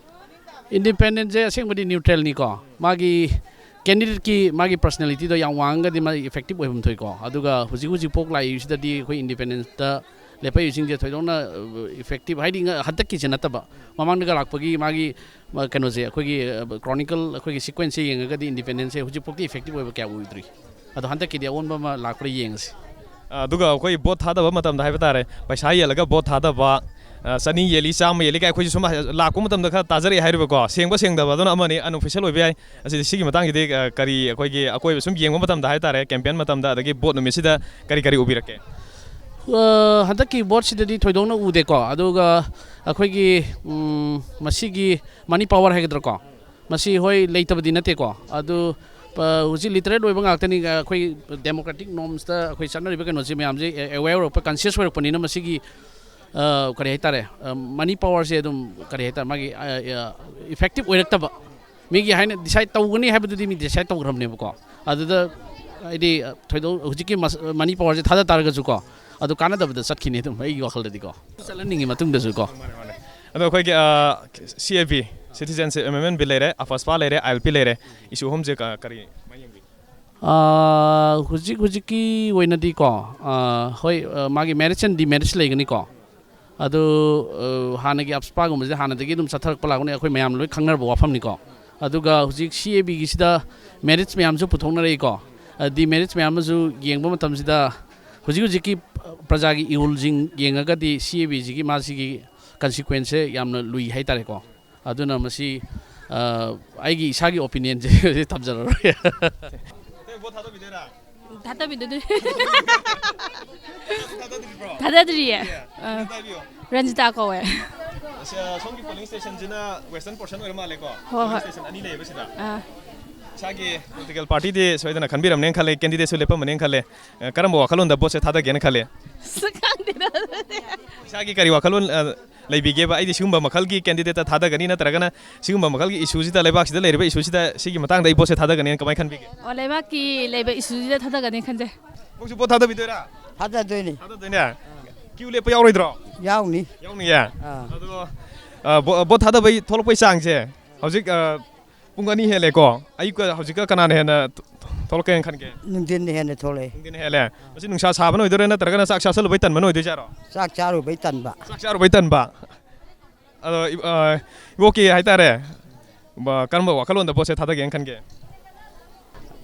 ꯏꯟꯗꯤꯄꯦꯟꯗꯦꯟꯁꯦ ꯑꯁꯦꯡꯕꯗꯤ ꯅ꯭ꯌꯨꯇ꯭ꯔꯦꯜꯅꯤꯀꯣ꯫ ꯃꯥꯒꯤ ꯀꯦꯟꯗꯤꯗꯦꯠꯀꯤ ꯃꯥꯒꯤ ꯄꯔꯁꯅꯦꯂꯤꯇꯤꯗꯣ ꯌꯥꯝ ꯋꯥꯡꯉꯒꯗꯤ ꯃꯥ ꯏꯐꯦꯛꯇꯤꯞ ꯑꯣꯏꯐꯝ ꯊꯣꯛꯏꯀꯣ꯫ ꯑꯗꯨꯒ ꯍꯧꯖꯤꯛ ꯍꯧꯖꯤꯛ ꯄꯣꯛ ꯂꯥꯛꯏꯁꯤꯗꯗꯤ ꯑꯩꯈꯣꯏ ꯏꯟꯗꯤꯄꯦꯟꯗꯦꯟꯁꯇ ꯂꯦꯞꯄꯛꯏꯁꯤꯡꯁꯦ ꯊꯣꯏꯗꯣꯛꯅ, ꯑ, ꯏꯐꯦꯛꯇꯤꯞ ꯍꯥꯏꯗꯤ ꯉ-, ꯍꯟꯗꯛꯀꯤꯁꯦ ꯅꯠꯇꯕ, ꯃꯃꯥꯡꯗꯒ ꯂꯥꯛꯄꯒꯤ ꯃꯥꯒꯤ, ꯃ-, ꯀꯩꯅꯣꯁꯦ, ꯑꯩꯈꯣꯏꯒꯤ, ꯑ, ꯀ꯭ꯔꯣꯅꯤꯀꯜ, ꯑꯩꯈꯣꯏꯒꯤ ꯁꯤꯀ꯭ꯋꯦꯟꯁꯁꯦ ꯌꯦꯡꯉꯒꯗꯤ ꯏꯟꯗꯤꯄꯦꯟꯗꯦꯟꯁꯁꯦ ꯍꯧꯖꯤꯛꯐꯥꯎꯗꯤ ꯏꯐꯦꯛꯇꯤꯞ ꯑꯣꯏꯕ ꯀꯌꯥ ꯑꯣꯏꯗ꯭ꯔꯤ꯫ ꯑꯗꯣ ꯍꯟꯗꯛꯀꯤꯗꯤ ꯑꯑꯣꯟꯕ ꯑꯃ ꯂꯥꯛꯄ꯭ꯔꯥ ꯌꯦꯡꯉꯁꯤ꯫ ꯑꯗꯨꯒ ꯑꯩꯈꯣꯏ ꯚꯣꯠ ꯊꯥꯗꯕ ꯃꯇꯝꯗ ꯍꯥꯏꯕ ꯇꯥꯔꯦ, ꯄꯩꯁꯥ ꯌꯦꯜꯂꯒ ꯚꯣꯠ ꯊꯥꯗꯕ, ꯑ, ꯆꯅꯤ ꯌꯦꯜꯂꯤ, ꯆꯥꯝꯃ ꯌꯦꯜꯂꯤ ꯀꯥꯏ ꯑꯩꯈꯣꯏꯁꯨ ꯁꯨꯝ ꯂꯥꯛꯄ ꯃꯇꯝꯗ ꯈꯔ ꯇꯥꯖꯔꯛꯑꯦ ꯍꯥꯏꯔꯤꯕꯀꯣ, ꯁꯦꯡꯕ ꯁꯦꯡꯗꯕ ꯑꯗꯨꯅ ꯑꯃꯅꯤ, ꯑꯟꯑꯣꯐꯤꯁꯤꯌꯦꯜ ꯑꯣꯏꯕ ꯌꯥꯏ꯫ ꯑꯁꯤꯗꯤ ꯁꯤꯒꯤ ꯃꯇꯥꯡꯁꯤꯗꯤ, ꯑ, ꯀꯔꯤ ꯑꯩꯈꯣꯏꯒꯤ ꯑꯀꯣꯏꯕ ꯁꯨꯝ ꯌꯦꯡꯕ ꯃꯇꯝꯗ ꯍꯥꯏ ꯇꯥꯔꯦ, ꯀꯦꯝꯄꯦꯟ ꯃꯇꯝꯗ ꯑꯗꯒꯤ ꯚꯣꯠ ꯅꯨꯃꯤꯠꯁꯤꯗ ꯀꯔꯤ ꯀꯔꯤ ꯎꯕꯤꯔꯛꯀꯦ? ꯑ, ꯍꯟꯗꯛꯀꯤ ꯚꯣꯠꯁꯤꯗꯗꯤ ꯊꯣꯏꯗꯣꯛꯅ ꯎꯗꯦꯀꯣ꯫ ꯑꯗꯨꯒ ꯑꯩꯈꯣꯏꯒꯤ, ꯎꯝ, ꯃꯁꯤꯒꯤ ꯃꯅꯤ ꯄꯥꯋꯔ ꯍꯥꯏꯒꯗ꯭ꯔꯥꯀꯣ, ꯃꯁꯤ ꯍꯣꯏ ꯂꯩꯇꯕꯗꯤ ꯅꯠꯇꯦꯀꯣ꯫ ꯑꯗꯨ, ꯑ, ꯍꯧꯖꯤꯛ ꯂꯤꯇꯔꯦꯠ ꯑꯣꯏꯕ ꯉꯥꯛꯇꯅꯤ꯫ ꯑꯩꯈꯣꯏ ꯗꯦꯃꯣꯀ꯭ꯔꯦꯇꯤꯛ ꯅꯣꯔꯝꯁꯇ ꯑꯩꯈꯣꯏ ꯆꯠꯅꯔꯤꯕ ꯀꯩꯅꯣꯁꯦ ꯃꯌꯥꯝꯁꯦ ꯑꯦ-, ꯑꯦꯋꯦꯌꯔ ꯑꯣꯏꯔꯛꯄ, ꯀꯟꯁꯤꯌꯁ ꯑꯣꯏꯔꯛꯄꯅꯤꯅ ꯃꯁꯤꯒꯤ, ꯑ, ꯀꯔꯤ ꯍꯥꯏꯇꯥꯔꯦ, ꯑ, ꯃꯅꯤ ꯄꯥꯋꯔꯁꯦ ꯑꯗꯨꯝ ꯀꯔꯤ ꯍꯥꯏꯇꯥꯔꯦ, ꯃꯥꯒꯤ, ꯑ, ꯑ, ꯏꯐꯦꯛꯇꯤꯞ ꯑꯣꯏꯔꯛꯇꯕ꯫ ꯃꯤꯒꯤ ꯍꯥꯏꯅ ꯗꯤꯁꯥꯏꯠ ꯇꯧꯒꯅꯤ ꯍꯥꯏꯕꯗꯨꯗꯤ ꯃꯤ ꯗꯤꯁꯥꯏꯠ ꯇꯧꯈ꯭ꯔꯕꯅꯦꯕꯀꯣ꯫ ꯑꯗꯨꯗ ꯍꯥꯏꯗꯤ, ꯑ, ꯊꯣꯏꯗꯣꯛ ꯍꯧꯖꯤꯛꯀꯤ ꯃꯁ-, ꯃꯅꯤ ꯄꯥꯋꯔꯁꯦ ꯊꯥꯗ ꯇꯥꯔꯒꯁꯨꯀꯣ, ꯑꯗꯨ ꯀꯥꯟꯅꯗꯕꯗ ꯆꯠꯈꯤꯅꯤ ꯑꯗꯨꯝ ꯑꯩꯒꯤ ꯋꯥꯈꯜꯗꯗꯤꯀꯣ꯫ ꯆꯠꯍꯟꯅꯤꯡꯉꯤ ꯃꯇꯨꯡꯗꯁꯨꯀꯣ꯫ ꯃꯥꯅꯦ, ꯃꯥꯅꯦ꯫ ꯑꯗꯣ ꯑꯩꯈꯣꯏꯒꯤ, ꯑ, ꯁꯤ ꯑꯦ ꯕꯤ, ꯁꯤꯇꯤꯖꯦꯟꯁꯤꯞ ꯑꯦꯃꯦꯟꯃꯦꯟ ꯕꯤꯜ ꯂꯩꯔꯦ, ꯑꯐꯁꯄꯥ ꯂꯩꯔꯦ, ꯑꯥꯏ ꯑꯦꯜ ꯄꯤ ꯂꯩꯔꯦ, ꯏꯁꯨ ꯑꯍꯨꯝꯁꯦ ꯀ-, ꯀꯔꯤ ꯃꯥꯏ ꯌꯦꯡꯕꯤ? ꯑꯥ, ꯍꯧꯖꯤꯛ ꯍꯧꯖꯤꯛꯀꯤ ꯑꯣꯏꯅꯗꯤꯀꯣ, ꯑꯥ, ꯍꯣꯏ, ꯑꯥ, ꯃꯥꯒꯤ ꯃꯦꯔꯤꯠꯁ ꯑꯦꯟ ꯗꯤꯃꯦꯔꯤꯠꯁ ꯂꯩꯒꯅꯤꯀꯣ꯫ ꯑꯗꯨ, ꯑꯥ, ꯍꯥꯟꯅꯒꯤ ꯑꯐꯁꯄꯥꯒꯨꯝꯕꯁꯦ ꯍꯥꯟꯅꯗꯒꯤ ꯑꯗꯨꯝ ꯆꯠꯊꯔꯛꯄ ꯂꯥꯛꯄꯅꯤ, ꯑꯩꯈꯣꯏ ꯃꯌꯥꯝ ꯂꯣꯏ ꯈꯪꯅꯔꯕ ꯋꯥꯐꯝꯅꯤꯀꯣ꯫ ꯑꯗꯨꯒ ꯍꯧꯖꯤꯛ ꯁꯤ ꯑꯦ ꯕꯤꯒꯤꯁꯤꯗ ꯃꯦꯔꯤꯠꯁ ꯃꯌꯥꯝꯁꯨ ꯄꯨꯊꯣꯛꯅꯔꯛꯏꯀꯣ꯫ ꯑꯥ, ꯗꯤꯃꯦꯔꯤꯠꯁ ꯃꯌꯥꯝ ꯑꯃꯁꯨ ꯌꯦꯡꯕ ꯃꯇꯝꯁꯤꯗ ꯍꯧꯖꯤꯛ ꯍꯧꯖꯤꯛꯀꯤ, ꯄ꯭ꯔꯖꯥꯒꯤ ꯏꯍꯨꯜꯁꯤꯡ ꯌꯦꯡꯉꯒꯗꯤ ꯁꯤ ꯑꯦ ꯕꯤꯁꯤꯒꯤ ꯃꯥꯁꯤꯒꯤ ꯀꯟꯁꯤꯀ꯭ꯋꯦꯟꯁꯁꯦ ꯌꯥꯝꯅ ꯂꯨꯏ ꯍꯥꯏꯇꯥꯔꯦꯀꯣ꯫ ꯑꯗꯨꯅ ꯃꯁꯤ, ꯑ, ꯑꯩꯒꯤ ꯏꯁꯥꯒꯤ ꯑꯣꯄꯤꯅꯤꯌꯟꯁꯦ ꯍꯧꯖꯤꯛ ꯊꯝꯖꯔꯔꯣꯏ꯫ ꯊꯥꯗꯕꯤꯗꯣꯏꯅꯤ꯫ ꯊꯥꯗꯗ꯭ꯔꯤꯌꯦ꯫ ꯑ, ꯔꯟꯖꯤꯇꯥ ꯀꯧꯋꯦ꯫ ꯁꯣꯝꯒꯤ ꯄꯣꯂꯤꯡ ꯁ꯭ꯇꯦꯁꯟꯁꯤꯅ ꯋꯦꯁꯇꯔꯟ ꯄꯣꯔꯁꯟ ꯑꯣꯏꯔ ꯃꯥꯜꯂꯦꯀꯣ? ꯍꯣꯏ, ꯍꯣꯏ꯫ ꯁ꯭ꯇꯦꯁꯟ ꯑꯅꯤ ꯂꯩꯌꯦꯕ ꯁꯤꯗ꯫ ꯑ꯫ ꯏꯁꯥꯒꯤ ꯄꯣꯂꯤꯇꯤꯀꯦꯜ ꯄꯥꯔꯇꯤꯗꯤ ꯁꯣꯏꯗꯅ ꯈꯟꯕꯤꯔꯝꯅꯦꯅ ꯈꯜꯂꯦ, ꯀꯦꯟꯗꯤꯗꯦꯠꯁꯨ ꯂꯦꯞꯄꯝꯃꯅꯦꯅ ꯈꯜꯂꯦ꯫ ꯑ, ꯀꯔꯝꯕ ꯋꯥꯈꯜꯂꯣꯟꯗ ꯚꯣꯠꯁꯦ ꯊꯥꯗꯒꯦꯅ ꯈꯜꯂꯦ? ꯑꯁ, ꯈꯪꯗꯦꯗ꯫ ꯏꯁꯥꯒꯤ ꯀꯔꯤ ꯋꯥꯈꯜꯂꯣꯟ, ꯑ, ꯂꯩꯕꯤꯒꯦꯕ? ꯑꯩꯗꯤ ꯁꯤꯒꯨꯝꯕ ꯃꯈꯜꯒꯤ ꯀꯦꯟꯗꯤꯗꯦꯠꯇ ꯊꯥꯗꯒꯅꯤ, ꯅꯠꯇ꯭ꯔꯒꯅ ꯁꯤꯒꯨꯝꯕ ꯃꯈꯜꯒꯤ ꯏꯁꯨꯁꯤꯗ, ꯂꯩꯕꯥꯛꯁꯤꯗ ꯂꯩꯔꯤꯕ ꯏꯁꯨꯁꯤꯗ, ꯁꯤꯒꯤ ꯃꯇꯥꯡꯗ ꯑꯩ ꯚꯣꯠꯁꯦ ꯊꯥꯗꯒꯅꯤꯅ ꯀꯃꯥꯏꯅ ꯈꯟꯕꯤꯒꯦ? ꯑꯣ, ꯂꯩꯕꯥꯛꯀꯤ ꯂꯩꯕ ꯏꯁꯨꯁꯤꯗ ꯊꯥꯗꯒꯅꯤ ꯈꯟꯖꯩ꯫ ꯅꯪꯁꯨ ꯚꯣꯠ ꯊꯥꯗꯕꯤꯗꯣꯏꯔꯥ? ꯊꯥꯗꯗꯣꯏꯅꯤ꯫ ꯊꯥꯗꯗꯣꯏꯅꯦ? ꯀ꯭ꯌꯨ ꯂꯦꯞꯄ ꯌꯥꯎꯔꯣꯏꯗ꯭ꯔꯣ? ꯌꯥꯎꯅꯤ꯫ ꯌꯥꯎꯅꯤꯌꯦ? ꯑꯥ꯫ ꯑꯗꯣ, ꯑ, ꯚꯣ-, ꯚꯣꯠ ꯊꯥꯗꯕꯩ ꯊꯣꯛꯂꯛꯄꯩ ꯆꯥꯡꯁꯦ ꯍꯧꯖꯤꯛ, ꯑ, ꯄꯨꯡ ꯑꯅꯤ ꯍꯦꯜꯂꯦꯀꯣ꯫ ꯑꯌꯨꯛꯀ ꯍꯧꯖꯤꯛꯀ ꯀꯅꯥꯅ ꯍꯦꯟꯅ ꯊꯣ-, ꯊꯣꯛꯂꯛꯀꯦꯅ ꯈꯟꯒꯦ? ꯅꯨꯡꯊꯤꯟꯅ ꯍꯦꯟꯅ ꯊꯣꯛꯂꯛꯑꯦ꯫ ꯅꯨꯡꯊꯤꯟꯅ ꯍꯦꯜꯂꯦ꯫ ꯃꯁꯤ ꯅꯨꯡꯁꯥ ꯁꯥꯕꯅ ꯑꯣꯏꯗꯣꯏꯔꯥ, ꯅꯠꯇ꯭ꯔꯒꯅ ꯆꯥꯛ ꯆꯥꯁꯜꯂꯨꯕꯩ ꯇꯟꯕꯅ ꯑꯣꯏꯗꯣꯏꯖꯥꯔꯣ? ꯆꯥꯛ ꯆꯥꯔꯨꯕꯩ ꯇꯟꯕ꯫ ꯆꯥꯛ ꯆꯥꯔꯨꯕꯩ ꯇꯟꯕ꯫ ꯑꯗꯣ, ꯏ-, ꯑ, ꯏꯕꯣꯛꯀꯤ ꯍꯥꯏꯇꯥꯔꯦ, ꯕ-, ꯀꯔꯝꯕ ꯋꯥꯈꯜꯂꯣꯟꯗ ꯚꯣꯠꯁꯦ ꯊꯥꯗꯒꯦꯅ ꯈꯟꯒꯦ?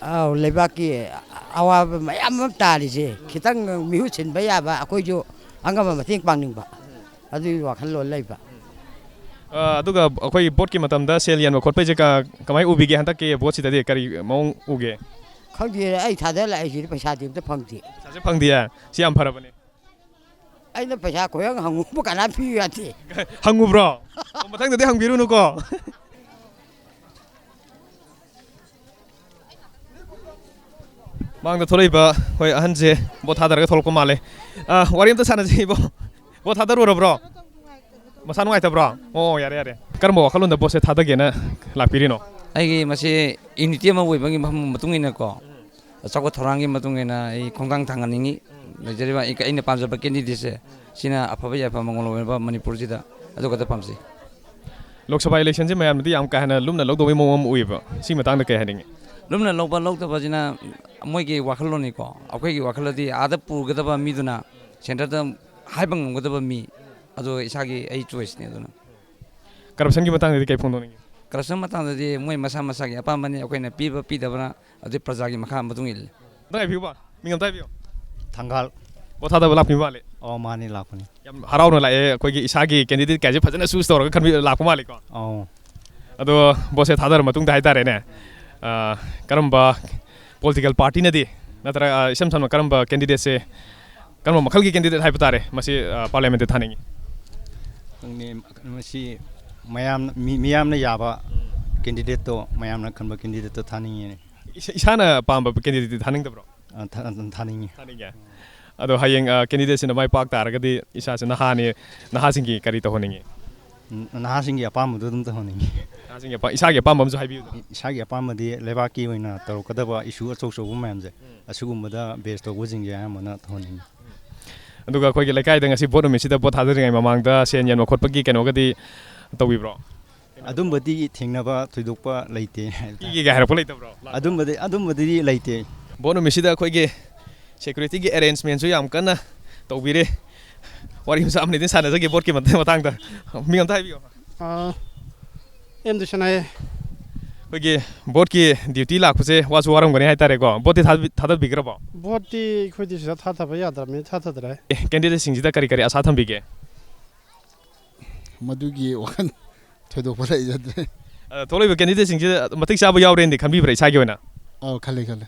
ꯑꯥꯎ, ꯂꯩꯕꯥꯛꯀꯤ ꯑꯋꯥꯕ ꯃꯌꯥꯝ ꯑꯃ ꯇꯥꯔꯤꯁꯦ ꯈꯤꯇꯪ ꯃꯤꯍꯨꯠ ꯁꯤꯟꯕ ꯌꯥꯕ, ꯑꯩꯈꯣꯏꯁꯨ ꯑꯉꯝꯕ ꯃꯇꯦꯡ ꯄꯥꯡꯅꯤꯡꯕ, ꯑꯗꯨꯒꯤ ꯋꯥꯈꯜꯂꯣꯟ ꯂꯩꯕ꯫ ꯑ, ꯑꯗꯨꯒ ꯑꯩꯈꯣꯏ ꯚꯣꯠꯀꯤ ꯃꯇꯝꯗ ꯁꯦꯜ ꯌꯦꯟꯕ ꯈꯣꯠꯄꯩꯁꯦ ꯀ-, ꯀꯃꯥꯏꯅ ꯎꯕꯤꯒꯦ? ꯍꯟꯗꯛꯀꯤ ꯚꯣꯠꯁꯤꯗꯗꯤ ꯀꯔꯤ ꯃꯑꯣꯡ ꯎꯒꯦ? ꯈꯪꯗꯦ, ꯑꯩ ꯊꯥꯗ ꯂꯥꯛꯏꯁꯤꯗꯤ ꯄꯩꯁꯥꯗꯤ ꯑꯝꯇ ꯐꯪꯗꯦ꯫ ꯄꯩꯁꯥꯁꯦ ꯐꯪꯗꯤꯌꯦ? ꯁꯤ ꯌꯥꯝ ꯐꯔꯕꯅꯦ꯫ ꯑꯩꯅ ꯄꯩꯁꯥ ꯈꯣꯏꯍꯪ ꯍꯪꯉꯨꯕ ꯀꯅꯥ ꯄꯤꯌꯨ ꯌꯥꯗꯦ꯫ ꯍꯪꯉꯨꯕ꯭ꯔꯣ? ꯑꯣ, ꯃꯊꯪꯗꯗꯤ ꯍꯪꯕꯤꯔꯨꯅꯨꯀꯣ꯫ ꯃꯥꯡꯗ ꯊꯣꯛꯂꯛꯏꯕ ꯑꯩꯈꯣꯏ ꯑꯍꯟꯁꯦ ꯚꯣꯠ ꯊꯥꯗꯔꯒ ꯊꯣꯛꯂꯛꯄ ꯃꯥꯜꯂꯦ꯫ ꯑ, ꯋꯥꯔꯤ ꯑꯝꯇ ꯁꯥꯟꯅꯁꯤ ꯏꯕꯣ꯫ ꯚꯣꯠ ꯊꯥꯗꯔꯨꯔꯕ꯭ꯔꯣ? ꯃꯁꯥ ꯅꯨꯡꯉꯥꯏꯇꯕ꯭ꯔꯣ? ꯑꯣ, ꯌꯥꯔꯦ, ꯌꯥꯔꯦ꯫ ꯀꯔꯝꯕ ꯋꯥꯈꯜꯂꯣꯟꯗ ꯚꯣꯠꯁꯦ ꯊꯥꯗꯒꯦꯅ ꯂꯥꯛꯄꯤꯔꯤꯅꯣ? ꯑꯩꯒꯤ ꯃꯁꯤ ꯌꯨꯅꯤꯇꯤ ꯑꯃ ꯑꯣꯏꯕꯒꯤ ꯃꯐꯝ ꯃꯇꯨꯡ ꯏꯟꯅꯀꯣ, ꯆꯥꯎꯈꯠ ꯊꯧꯔꯥꯡꯒꯤ ꯃꯇꯨꯡ ꯏꯟꯅ ꯑꯩ ꯈꯣꯡꯊꯥꯡ ꯊꯥꯡꯍꯟꯅꯤꯡꯉꯤ꯫ ꯂꯩꯖꯔꯤꯕ ꯑꯩ, ꯑꯩꯅ ꯄꯥꯝꯖꯕ ꯀꯦꯟꯗꯤꯗꯦꯠꯁꯦ, ꯁꯤꯅ ꯑꯐꯕ ꯌꯥꯏꯐꯕ ꯃꯉꯣꯟ ꯑꯣꯏꯅꯕ ꯃꯅꯤꯄꯨꯔꯁꯤꯗ ꯑꯗꯨ ꯈꯛꯇ ꯄꯥꯝꯖꯩ꯫ ꯂꯣꯛ ꯁꯚꯥ ꯏꯂꯦꯛꯁꯟꯁꯤ ꯃꯌꯥꯝꯅꯗꯤ ꯌꯥꯝ ꯀꯥ ꯍꯦꯟꯅ ꯂꯨꯝꯅ ꯂꯧꯗꯧꯕꯒꯤ ꯃꯑꯣꯡ ꯑꯃ ꯎꯏꯌꯦꯕ꯫ ꯁꯤ ꯃꯇꯥꯡꯗ ꯀꯩ ꯍꯥꯏꯅꯤꯡꯉꯤ? ꯂꯨꯝꯅ ꯂꯧꯕ ꯂꯧꯗꯕꯁꯤꯅ ꯃꯣꯏꯒꯤ ꯋꯥꯈꯜꯂꯣꯟꯅꯤꯀꯣ꯫ ꯑꯩꯈꯣꯏꯒꯤ ꯋꯥꯈꯜꯗꯗꯤ ꯑꯥꯗ ꯄꯨꯒꯗꯕ ꯃꯤꯗꯨꯅ ꯁꯦꯟꯇꯔꯗ ꯍꯥꯏꯕ ꯉꯝꯒꯗꯕ ꯃꯤ, ꯑꯗꯣ ꯏꯁꯥꯒꯤ ꯑꯩ ꯆꯣꯏꯁꯅꯤ꯫ ꯑꯗꯨꯅ ꯀꯔꯞꯁꯟꯒꯤ ꯃꯇꯥꯡꯗꯗꯤ ꯀꯩ ꯐꯣꯡꯗꯣꯛꯅꯤꯡꯉꯤ? ꯀꯔꯞꯁꯟ ꯃꯇꯥꯡꯗꯗꯤ ꯃꯣꯏ ꯃꯁꯥ ꯃꯁꯥꯒꯤ ꯑꯄꯥꯝꯕꯅꯤ, ꯑꯩꯈꯣꯏꯅ ꯄꯤꯕ ꯄꯤꯗꯕꯅ ꯑꯗꯨꯗꯤ ꯄ꯭ꯔꯖꯥꯒꯤ ꯃꯈꯥ ꯃꯇꯨꯡ ꯏꯜꯂꯤ꯫ ꯑꯝꯇ ꯍꯥꯏꯕꯤꯌꯨꯕ, ꯃꯤꯡ ꯑꯝꯇ ꯍꯥꯏꯕꯤꯌꯨ꯫ ꯊꯪꯒꯥꯜ꯫ ꯚꯣꯠ ꯊꯥꯗꯕ ꯂꯥꯛꯄꯤꯕ ꯃꯥꯜꯂꯦ꯫ ꯑꯣ, ꯃꯥꯅꯤ, ꯂꯥꯛꯄꯅꯤ꯫ ꯌꯥꯝ ꯍꯔꯥꯎꯅ ꯂꯥꯛꯑꯦ꯫ ꯑꯩꯈꯣꯏꯒꯤ ꯏꯁꯥꯒꯤ candidate ꯀꯥꯏꯁꯦ ꯐꯖꯅ choose ꯇꯧꯔꯒ ꯈꯟꯕꯤ ꯂꯥꯛꯄ ꯃꯥꯜꯂꯦꯀꯣ꯫ ꯑꯧ꯫ ꯑꯗꯣ ꯚꯣꯠꯁꯦ ꯊꯥꯗꯔ ꯃꯇꯨꯡꯗ ꯍꯥꯏꯇꯥꯔꯦꯅꯦ, ꯑ, ꯀꯔꯝꯕ political party ꯅꯗꯤ, ꯅꯠꯇ꯭ꯔꯒ, ꯑ, ꯏꯁꯝ ꯁꯝꯅ ꯀꯔꯝꯕ candidate ꯁꯦ, ꯀꯔꯝꯕ ꯃꯈꯜꯒꯤ candidate ꯍꯥꯏꯕ ꯇꯥꯔꯦ, ꯃꯁꯤ, ꯑ, parliament ꯇ ꯊꯥꯅꯤꯡꯉꯤ? ꯈꯪꯗꯦ, ꯃꯁꯤ ꯃꯌꯥꯝ, ꯃꯤ-, ꯃꯤꯌꯥꯝꯅ ꯌꯥꯕ candidate ꯇꯣ, ꯃꯌꯥꯝꯅ ꯈꯟꯕ candidate ꯇꯣ ꯊꯥꯅꯤꯡꯉꯤꯅꯦ꯫ ꯏꯁꯥ-, ꯏꯁꯥꯅ ꯄꯥꯝꯕ candidate ꯇꯤ ꯊꯥꯅꯤꯡꯗꯕ꯭ꯔꯣ? ꯑ, ꯊꯥ-, ꯑꯗꯨꯝ ꯊꯥꯅꯤꯡꯉꯤ꯫ ꯊꯥꯅꯤꯡꯉꯦ꯫ ꯑꯗꯣ ꯍꯌꯦꯡ, ꯑ, candidate ꯁꯤꯅ ꯃꯥꯏ ꯄꯥꯛ ꯇꯥꯔꯒꯗꯤ ꯏꯁꯥꯁꯦ ꯅꯍꯥꯅꯤ, ꯅꯍꯥꯁꯤꯡꯒꯤ ꯀꯔꯤ ꯇꯧꯍꯟꯅꯤꯡꯉꯤ? ꯎꯝ, ꯅꯍꯥꯁꯤꯡꯒꯤ ꯑꯄꯥꯝꯕꯗꯣ ꯑꯗꯨꯝ ꯇꯧꯍꯟꯅꯤꯡꯉꯤ꯫ ꯅꯍꯥꯁꯤꯡꯒꯤ ꯑꯄꯥ-, ꯏꯁꯥꯒꯤ ꯑꯄꯥꯝꯕ ꯑꯃꯁꯨ ꯍꯥꯏꯕꯤꯌꯨꯗꯅ꯫ ꯏꯁꯥꯒꯤ ꯑꯄꯥꯝꯕꯗꯤ ꯂꯩꯕꯥꯛꯀꯤ ꯑꯣꯏꯅ ꯇꯧꯔꯛꯀꯗꯕ issue ꯑꯆꯧ ꯑꯆꯧꯕ ꯃꯌꯥꯝꯁꯦ, ꯎꯝ꯫ ꯑꯁꯤꯒꯨꯝꯕꯗ base ꯇꯧꯕꯁꯤꯡꯁꯦ ꯑꯌꯥꯝꯕꯅ ꯇꯧꯍꯟꯅꯤꯡꯉꯤ꯫ ꯑꯗꯨꯒ ꯑꯩꯈꯣꯏꯒꯤ ꯂꯩꯀꯥꯏꯗ ꯉꯁꯤ ꯚꯣꯠ ꯅꯨꯃꯤꯠꯁꯤꯗ ꯚꯣꯠ ꯊꯥꯗꯔꯤꯉꯩ ꯃꯃꯥꯡꯗ ꯁꯦꯟ ꯌꯦꯟꯕ ꯈꯣꯠꯄꯒꯤ ꯀꯩꯅꯣꯒꯗꯤ ꯇꯧꯕꯤꯕ꯭ꯔꯣ? ꯑꯗꯨꯝꯕꯗꯤ ꯊꯦꯡꯅꯕ ꯊꯣꯏꯗꯣꯛꯄ ꯂꯩꯇꯦ꯫ ꯄꯤꯒꯦꯒ ꯍꯥꯏꯔꯛꯄ ꯂꯩꯇꯕ꯭ꯔꯣ? ꯑꯗꯨꯝꯕꯗꯤ, ꯑꯗꯨꯝꯕꯗꯤ ꯂꯩꯇꯦ꯫ ꯚꯣꯠ ꯅꯨꯃꯤꯠꯁꯤꯗ ꯑꯩꯈꯣꯏꯒꯤ security ꯒꯤ arrangement ꯁꯨ ꯌꯥꯝ ꯀꯟꯅ ꯇꯧꯕꯤꯔꯦ꯫ ꯋꯥꯔꯤ ꯃꯆꯥ ꯑꯃꯅꯤꯗꯤ ꯁꯥꯟꯅꯖꯒꯦ ꯚꯣꯠꯀꯤ ꯃꯇꯥꯡ-, ꯃꯇꯥꯡꯗ꯫ ꯃꯤꯡ ꯑꯝꯇ ꯍꯥꯏꯕꯤꯌꯨ꯫ ꯑꯥ, ꯑꯦꯝ ꯗꯤꯁꯟ ꯍꯥꯏꯌꯦ꯫ ꯑꯩꯈꯣꯏꯒꯤ ꯚꯣꯠꯀꯤ duty ꯂꯥꯛꯄꯁꯦ ꯋꯥꯁꯨ ꯋꯥꯔꯝꯒꯅꯤ ꯍꯥꯏꯇꯥꯔꯦꯀꯣ꯫ ꯚꯣꯠꯇꯤ ꯊꯥꯗꯕꯤ-, ꯊꯥꯗꯕꯤꯈ꯭ꯔꯕꯣ? ꯚꯣꯠꯇꯤ ꯑꯩꯈꯣꯏꯗꯤ ꯁꯤꯗ ꯊꯥꯗꯕ ꯌꯥꯗ꯭ꯔꯕꯅꯤꯅ ꯊꯥꯗꯗ꯭ꯔꯦ꯫ ꯑꯦ, candidate ꯁꯤꯡꯁꯤꯗ ꯀꯔꯤ ꯀꯔꯤ ꯑꯁꯥ ꯊꯝꯕꯤꯒꯦ? ꯃꯗꯨꯒꯤ ꯋꯥꯈꯜ ꯊꯣꯏꯗꯣꯛꯄ ꯂꯩꯖꯗ꯭ꯔꯦ꯫ ꯑ, ꯊꯣꯛꯂꯛꯏꯕ candidate ꯁꯤꯡꯁꯦ ꯃꯇꯤꯛ ꯆꯥꯕ ꯌꯥꯎꯔꯦꯅꯗꯤ ꯈꯟꯕꯤꯕ꯭ꯔꯥ ꯏꯁꯥꯒꯤ ꯑꯣꯏꯅ? ꯑꯧ, ꯈꯜꯂꯦ, ꯈꯜꯂꯦ꯫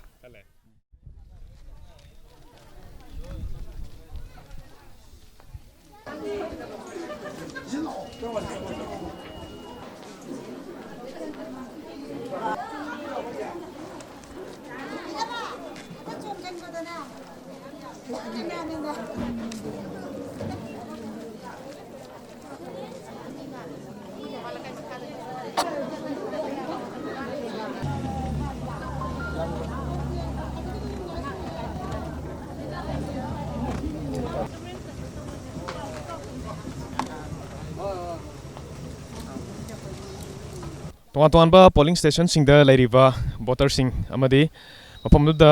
ꯇꯣꯉꯥꯟ ꯇꯣꯉꯥꯟꯕ polling station ꯁꯤꯡꯗ ꯂꯩꯔꯤꯕ voter ꯁꯤꯡ ꯑꯃꯗꯤ ꯃꯐꯝꯗꯨꯗ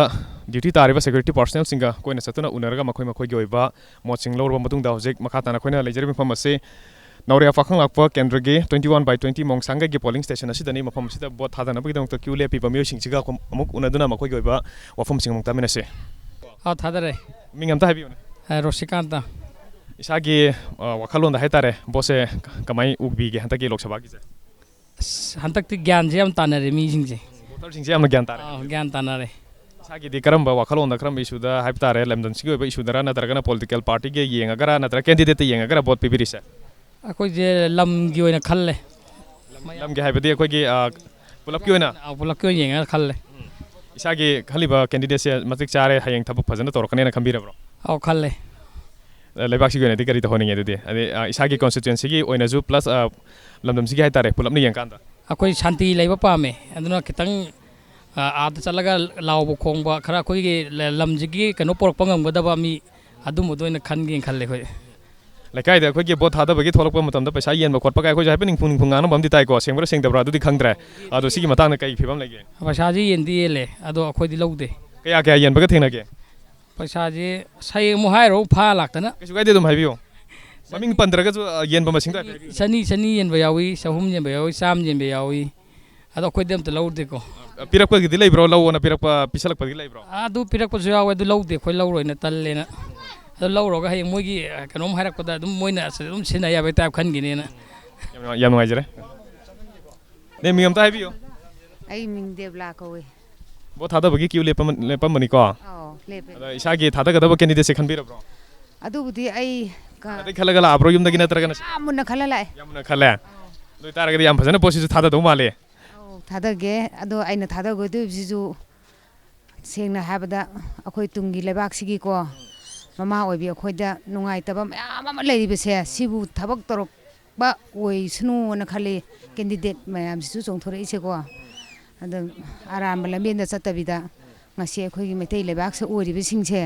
duty ꯇꯥꯔꯤꯕ security personnel ꯁꯤꯡꯒ ꯑꯩꯈꯣꯏꯅ ꯆꯠꯇꯨꯅ ꯎꯅꯔꯒ ꯃꯈꯣꯏ ꯃꯈꯣꯏꯒꯤ ꯑꯣꯏꯕ ꯃꯣꯠꯁꯤꯡ ꯂꯧꯔꯕ ꯃꯇꯨꯡꯗ, ꯍꯧꯖꯤꯛ ꯃꯈꯥ ꯇꯥꯅ ꯑꯩꯈꯣꯏꯅ ꯂꯩꯖꯔꯤꯕ ꯃꯐꯝ ꯑꯁꯤ ꯅꯧꯔꯦ ꯄꯥꯈꯪ ꯂꯥꯛꯄ ꯀꯦꯟꯗ꯭ꯔꯒꯤ twenty one by twenty ꯃꯣꯡꯁꯥꯡꯒꯩꯒꯤ polling station ꯑꯁꯤꯗꯅꯤ꯫ ꯃꯐꯝ ꯑꯁꯤꯗ ꯚꯣꯠ ꯊꯥꯗꯅꯕꯒꯤꯗꯃꯛꯇ queue ꯂꯦꯞꯄꯤꯕ ꯃꯤꯑꯣꯏꯁꯤꯡꯁꯤꯒ ꯑꯃꯨꯛ ꯎꯅꯗꯨꯅ ꯃꯈꯣꯏꯒꯤ ꯑꯣꯏꯕ ꯋꯥꯐꯝꯁꯤꯡ ꯑꯃꯨꯛ ꯇꯥꯃꯤꯟꯅꯁꯤ꯫ ꯑꯥ, ꯊꯥꯗꯔꯦ꯫ ꯃꯤꯡ ꯑꯝꯇ ꯍꯥꯏꯕꯤꯌꯨꯅꯦ꯫ ꯑ, ꯔꯣꯁꯤꯀꯥꯟꯇ꯫ ꯏꯁꯥꯒꯤ ꯑ, ꯋꯥꯈꯜꯂꯣꯟꯗ ꯍꯥꯏꯇꯥꯔꯦ, ꯚꯣꯠꯁꯦ ꯀꯃꯥꯏꯅ ꯎꯕꯤꯒꯦ ꯍꯟꯗꯛꯀꯤ ꯂꯣꯛ ꯁꯚꯥꯒꯤꯁꯦ? ꯑꯁ, ꯍꯟꯗꯛꯇꯤ ꯒ꯭ꯌꯥꯟꯁꯦ ꯌꯥꯝ ꯇꯥꯅꯔꯦ ꯃꯤꯁꯤꯡꯁꯦ꯫ ꯚꯣꯇꯔꯁꯤꯡꯁꯦ ꯌꯥꯝꯅ ꯒ꯭ꯌꯥꯟ ꯇꯥꯔꯦ꯫ ꯑꯥ, ꯒ꯭ꯌꯥꯟ ꯇꯥꯅꯔꯦ꯫ ꯏꯁꯥꯒꯤꯗꯤ ꯀꯔꯝꯕ ꯋꯥꯈꯜꯂꯣꯟꯗ, ꯀꯔꯝꯕ ꯏꯁꯨꯗ ꯍꯥꯏꯕ ꯇꯥꯔꯦ, ꯂꯝꯗꯝꯁꯤꯒꯤ ꯑꯣꯏꯕ ꯏꯁꯨꯗꯔ, ꯅꯠꯇ꯭ꯔꯒꯅ ꯄꯣꯂꯤꯇꯤꯀꯦꯜ ꯄꯥꯔꯇꯤꯒ ꯌꯦꯡꯉꯒꯔ, ꯅꯠꯇ꯭ꯔꯒ ꯀꯦꯟꯗꯤꯗꯦꯠꯇ ꯌꯦꯡꯉꯒꯔ ꯚꯣꯠ ꯄꯤꯕꯤꯔꯤꯁꯦ? ꯑꯩꯈꯣꯏꯁꯦ ꯂꯝꯒꯤ ꯑꯣꯏꯅ ꯈꯜꯂꯦ꯫ ꯂꯝꯒꯤ ꯍꯥꯏꯕꯗꯤ ꯑꯩꯈꯣꯏꯒꯤ ꯑ, ꯄꯨꯂꯞꯀꯤ ꯑꯣꯏꯅ? ꯑꯥ, ꯄꯨꯂꯞꯀꯤ ꯑꯣꯏꯅ ꯌꯦꯡꯉꯒ ꯈꯜꯂꯦ꯫ ꯏꯁꯥꯒꯤ ꯈꯜꯂꯤꯕ ꯀꯦꯟꯗꯤꯗꯦꯠꯁꯦ ꯃꯇꯤꯛ ꯆꯥꯔꯦ, ꯍꯌꯦꯡ ꯊꯕꯛ ꯐꯖꯅ ꯇꯧꯔꯛꯀꯅꯦꯅ ꯈꯟꯕꯤꯔꯕ꯭ꯔꯣ? ꯑꯧ, ꯈꯜꯂꯦ꯫ ꯑ, ꯂꯩꯕꯥꯛꯁꯤꯒꯤ ꯑꯣꯏꯅꯗꯤ ꯀꯔꯤ ꯇꯧꯍꯟꯅꯤꯡꯉꯦ ꯑꯗꯨꯗꯤ? ꯑꯗꯩ ꯑ, ꯏꯁꯥꯒꯤ ꯀꯣꯟꯁꯇꯤꯇ꯭ꯋꯦꯟꯁꯤꯒꯤ ꯑꯣꯏꯅꯁꯨ ꯄ꯭ꯂꯁ ꯑ, ꯂꯝꯗꯝꯁꯤꯒꯤ ꯍꯥꯏꯇꯥꯔꯦ, ꯄꯨꯂꯞꯅ ꯌꯦꯡꯀꯥꯟꯗ? ꯑꯩꯈꯣꯏ ꯁꯥꯟꯇꯤ ꯂꯩꯕ ꯄꯥꯝꯃꯦ꯫ ꯑꯗꯨꯅ ꯈꯤꯇꯪ, ꯑ, ꯑꯥꯗ ꯆꯠꯂꯒ ꯂꯥꯎꯕ ꯈꯣꯡꯕ ꯈꯔ, ꯑꯩꯈꯣꯏꯒꯤ ꯂ-, ꯂꯝꯁꯤꯒꯤ ꯀꯩꯅꯣ ꯄꯨꯔꯛꯄ ꯉꯝꯒꯗꯕ ꯃꯤ, ꯑꯗꯨꯝꯕꯗꯣ ꯑꯣꯏꯅ ꯈꯟꯒꯦꯅ ꯈꯜꯂꯦ ꯑꯩꯈꯣꯏ꯫ ꯂꯩꯀꯥꯏꯗ ꯑꯩꯈꯣꯏꯒꯤ ꯚꯣꯠ ꯊꯥꯗꯕꯒꯤ ꯊꯣꯛꯂꯛꯄ ꯃꯇꯝꯗ ꯄꯩꯁꯥ ꯌꯦꯟꯕ ꯈꯣꯠꯄ ꯀꯥꯏ ꯑꯩꯈꯣꯏꯁꯨ ꯍꯥꯏꯐꯦꯠ ꯅꯤꯡꯐꯨ ꯅꯤꯡꯐꯨ ꯉꯥꯡꯅꯕ ꯑꯃꯗꯤ ꯇꯥꯏꯀꯣ, ꯁꯦꯡꯕ꯭ꯔꯥ ꯁꯦꯡꯗꯕ꯭ꯔꯥ ꯑꯗꯨꯗꯤ ꯈꯪꯗ꯭ꯔꯦ꯫ ꯑꯗꯣ ꯁꯤꯒꯤ ꯃꯇꯥꯡꯗ ꯀꯩ ꯐꯤꯕꯝ ꯂꯩꯒꯦ? ꯄꯩꯁꯥꯁꯦ ꯌꯦꯟꯗꯤ ꯌꯦꯜꯂꯦ, ꯑꯗꯣ ꯑꯩꯈꯣꯏꯗꯤ ꯂꯧꯗꯦ꯫ ꯀꯌꯥ ꯀꯌꯥ ꯌꯦꯟꯕꯒ ꯊꯦꯡꯅꯒꯦ? ꯄꯩꯁꯥꯁꯦ ꯁꯌꯦꯡ ꯑꯃꯨꯛ ꯍꯥꯏꯔꯣ, ꯐꯥ ꯂꯥꯛꯇꯅ꯫ ꯀꯩꯁꯨ ꯀꯥꯏꯗꯦ, ꯑꯗꯨꯝ ꯍꯥꯏꯕꯤꯌꯨ꯫ ꯃꯃꯤꯡ ꯄꯟꯗ꯭ꯔꯒꯁꯨ ꯑ, ꯌꯦꯟꯕ ꯃꯁꯤꯡꯗꯣ ꯍꯥꯏꯐꯦꯠ ꯍꯥꯏꯕꯤꯌꯨ꯫ ꯆꯅꯤ, ꯆꯅꯤ ꯌꯦꯟꯕ ꯌꯥꯎꯏ, ꯆꯍꯨꯝ ꯌꯦꯟꯕ ꯌꯥꯎꯏ, ꯆꯥꯝꯃ ꯌꯦꯟꯕ ꯌꯥꯎꯏ꯫ ꯑꯗꯣ ꯑꯩꯈꯣꯏꯗꯤ ꯑꯝꯇ ꯂꯧꯗꯦꯀꯣ꯫ ꯑ, ꯄꯤꯔꯛꯄꯒꯤꯗꯤ ꯂꯩꯕ꯭ꯔꯣ? ꯂꯧꯑꯣꯅ ꯄꯤꯔꯛꯄ, ꯄꯤꯁꯜꯂꯛꯄꯒꯤ ꯂꯩꯕ꯭ꯔꯣ? ꯑꯗꯨ ꯄꯤꯔꯛꯄꯁꯨ ꯌꯥꯎꯋꯦ, ꯑꯗꯨ ꯂꯧꯗꯦ, ꯑꯩꯈꯣꯏ ꯂꯧꯔꯣꯏꯅ ꯇꯜꯂꯦꯅ꯫ ꯑꯗꯨ ꯂꯧꯔꯒ ꯍꯌꯦꯡ ꯃꯣꯏꯒꯤ, ꯑ, ꯀꯩꯅꯣꯝ ꯍꯥꯏꯔꯛꯄꯗ ꯑꯗꯨꯝ ꯃꯣꯏꯅ ꯑꯁ ꯑꯗꯨꯝ ꯁꯤꯖꯤꯟꯅ ꯌꯥꯕꯩ ꯇꯥꯏꯞ ꯈꯟꯈꯤꯅꯦꯅ꯫ ꯌꯥꯝ ꯅꯨꯡꯉꯥꯏ-, ꯌꯥꯝ ꯅꯨꯡꯉꯥꯏꯖꯔꯦ꯫ ꯅꯦ, ꯃꯤꯡ ꯑꯝꯇ ꯍꯥꯏꯕꯤꯌꯨ꯫ ꯑꯩ ꯃꯤꯡ ꯗꯦꯕꯂꯥ ꯀꯧꯏ꯫ ꯚꯣꯠ ꯊꯥꯗꯕꯒꯤ ꯀ꯭ꯌꯨ ꯂꯦꯞꯄ-, ꯂꯦꯞꯄꯝꯕꯅꯤꯀꯣ꯫ ꯑꯧ, ꯂꯦꯞꯄꯦ꯫ ꯑꯗ ꯏꯁꯥꯒꯤ ꯊꯥꯗꯒꯗꯕ ꯀꯦꯟꯗꯤꯗꯦꯠꯁꯦ ꯈꯟꯕꯤꯔꯕ꯭ꯔꯣ? ꯑꯗꯨꯕꯨꯗꯤ ꯑꯩ ꯀ- ꯑꯗꯩ ꯈꯜꯂꯒ ꯂꯥꯛꯑꯕ꯭ꯔꯣ, ꯌꯨꯝꯗꯒꯤ ꯅꯠꯇ꯭ꯔꯒꯅ? ꯌꯥꯝ ꯃꯨꯟꯅ ꯈꯜꯂ ꯂꯥꯛꯑꯦ꯫ ꯌꯥꯝ ꯃꯨꯟꯅ ꯈꯜꯂꯦ꯫ ꯑꯗꯨ ꯑꯣꯏꯇꯥꯔꯒꯗꯤ ꯌꯥꯝ ꯐꯖꯅ ꯚꯣꯠꯁꯤꯁꯨ ꯊꯥꯗꯗꯧ ꯃꯥꯜꯂꯦ꯫ ꯑꯧ, ꯊꯥꯗꯒꯦ꯫ ꯑꯗꯣ ꯑꯩꯅ ꯊꯥꯗꯒꯗꯣꯏꯕꯁꯤꯁꯨ ꯁꯦꯡꯅ ꯍꯥꯏꯕꯗ ꯑꯩꯈꯣꯏ ꯇꯨꯡꯒꯤ ꯂꯩꯕꯥꯛꯁꯤꯒꯤꯀꯣ, ꯃꯃꯥ ꯑꯣꯏꯕꯤ ꯑꯩꯈꯣꯏꯗ ꯅꯨꯡꯉꯥꯏꯇꯕ ꯃꯌꯥꯝ ꯑꯃ ꯂꯩꯔꯤꯕꯁꯦ, ꯁꯤꯕꯨ ꯊꯕꯛ ꯇꯧꯔꯛꯄ ꯑꯣꯏꯁꯅꯨꯅ ꯈꯜꯂꯤ, ꯀꯦꯟꯗꯤꯗꯦꯠ ꯃꯌꯥꯝꯁꯤꯁꯨ ꯆꯣꯡꯊꯣꯔꯛꯏꯁꯦꯀꯣ꯫ ꯑꯗꯣ ꯑꯔꯥꯟꯕ ꯂꯝꯕꯦꯟꯗ ꯆꯠꯇꯕꯤꯗ ꯉꯁꯤ ꯑꯩꯈꯣꯏꯒꯤ ꯃꯩꯇꯩ ꯂꯩꯕꯥꯛꯁꯦ ꯑꯣꯏꯔꯤꯕꯁꯤꯡꯁꯦ,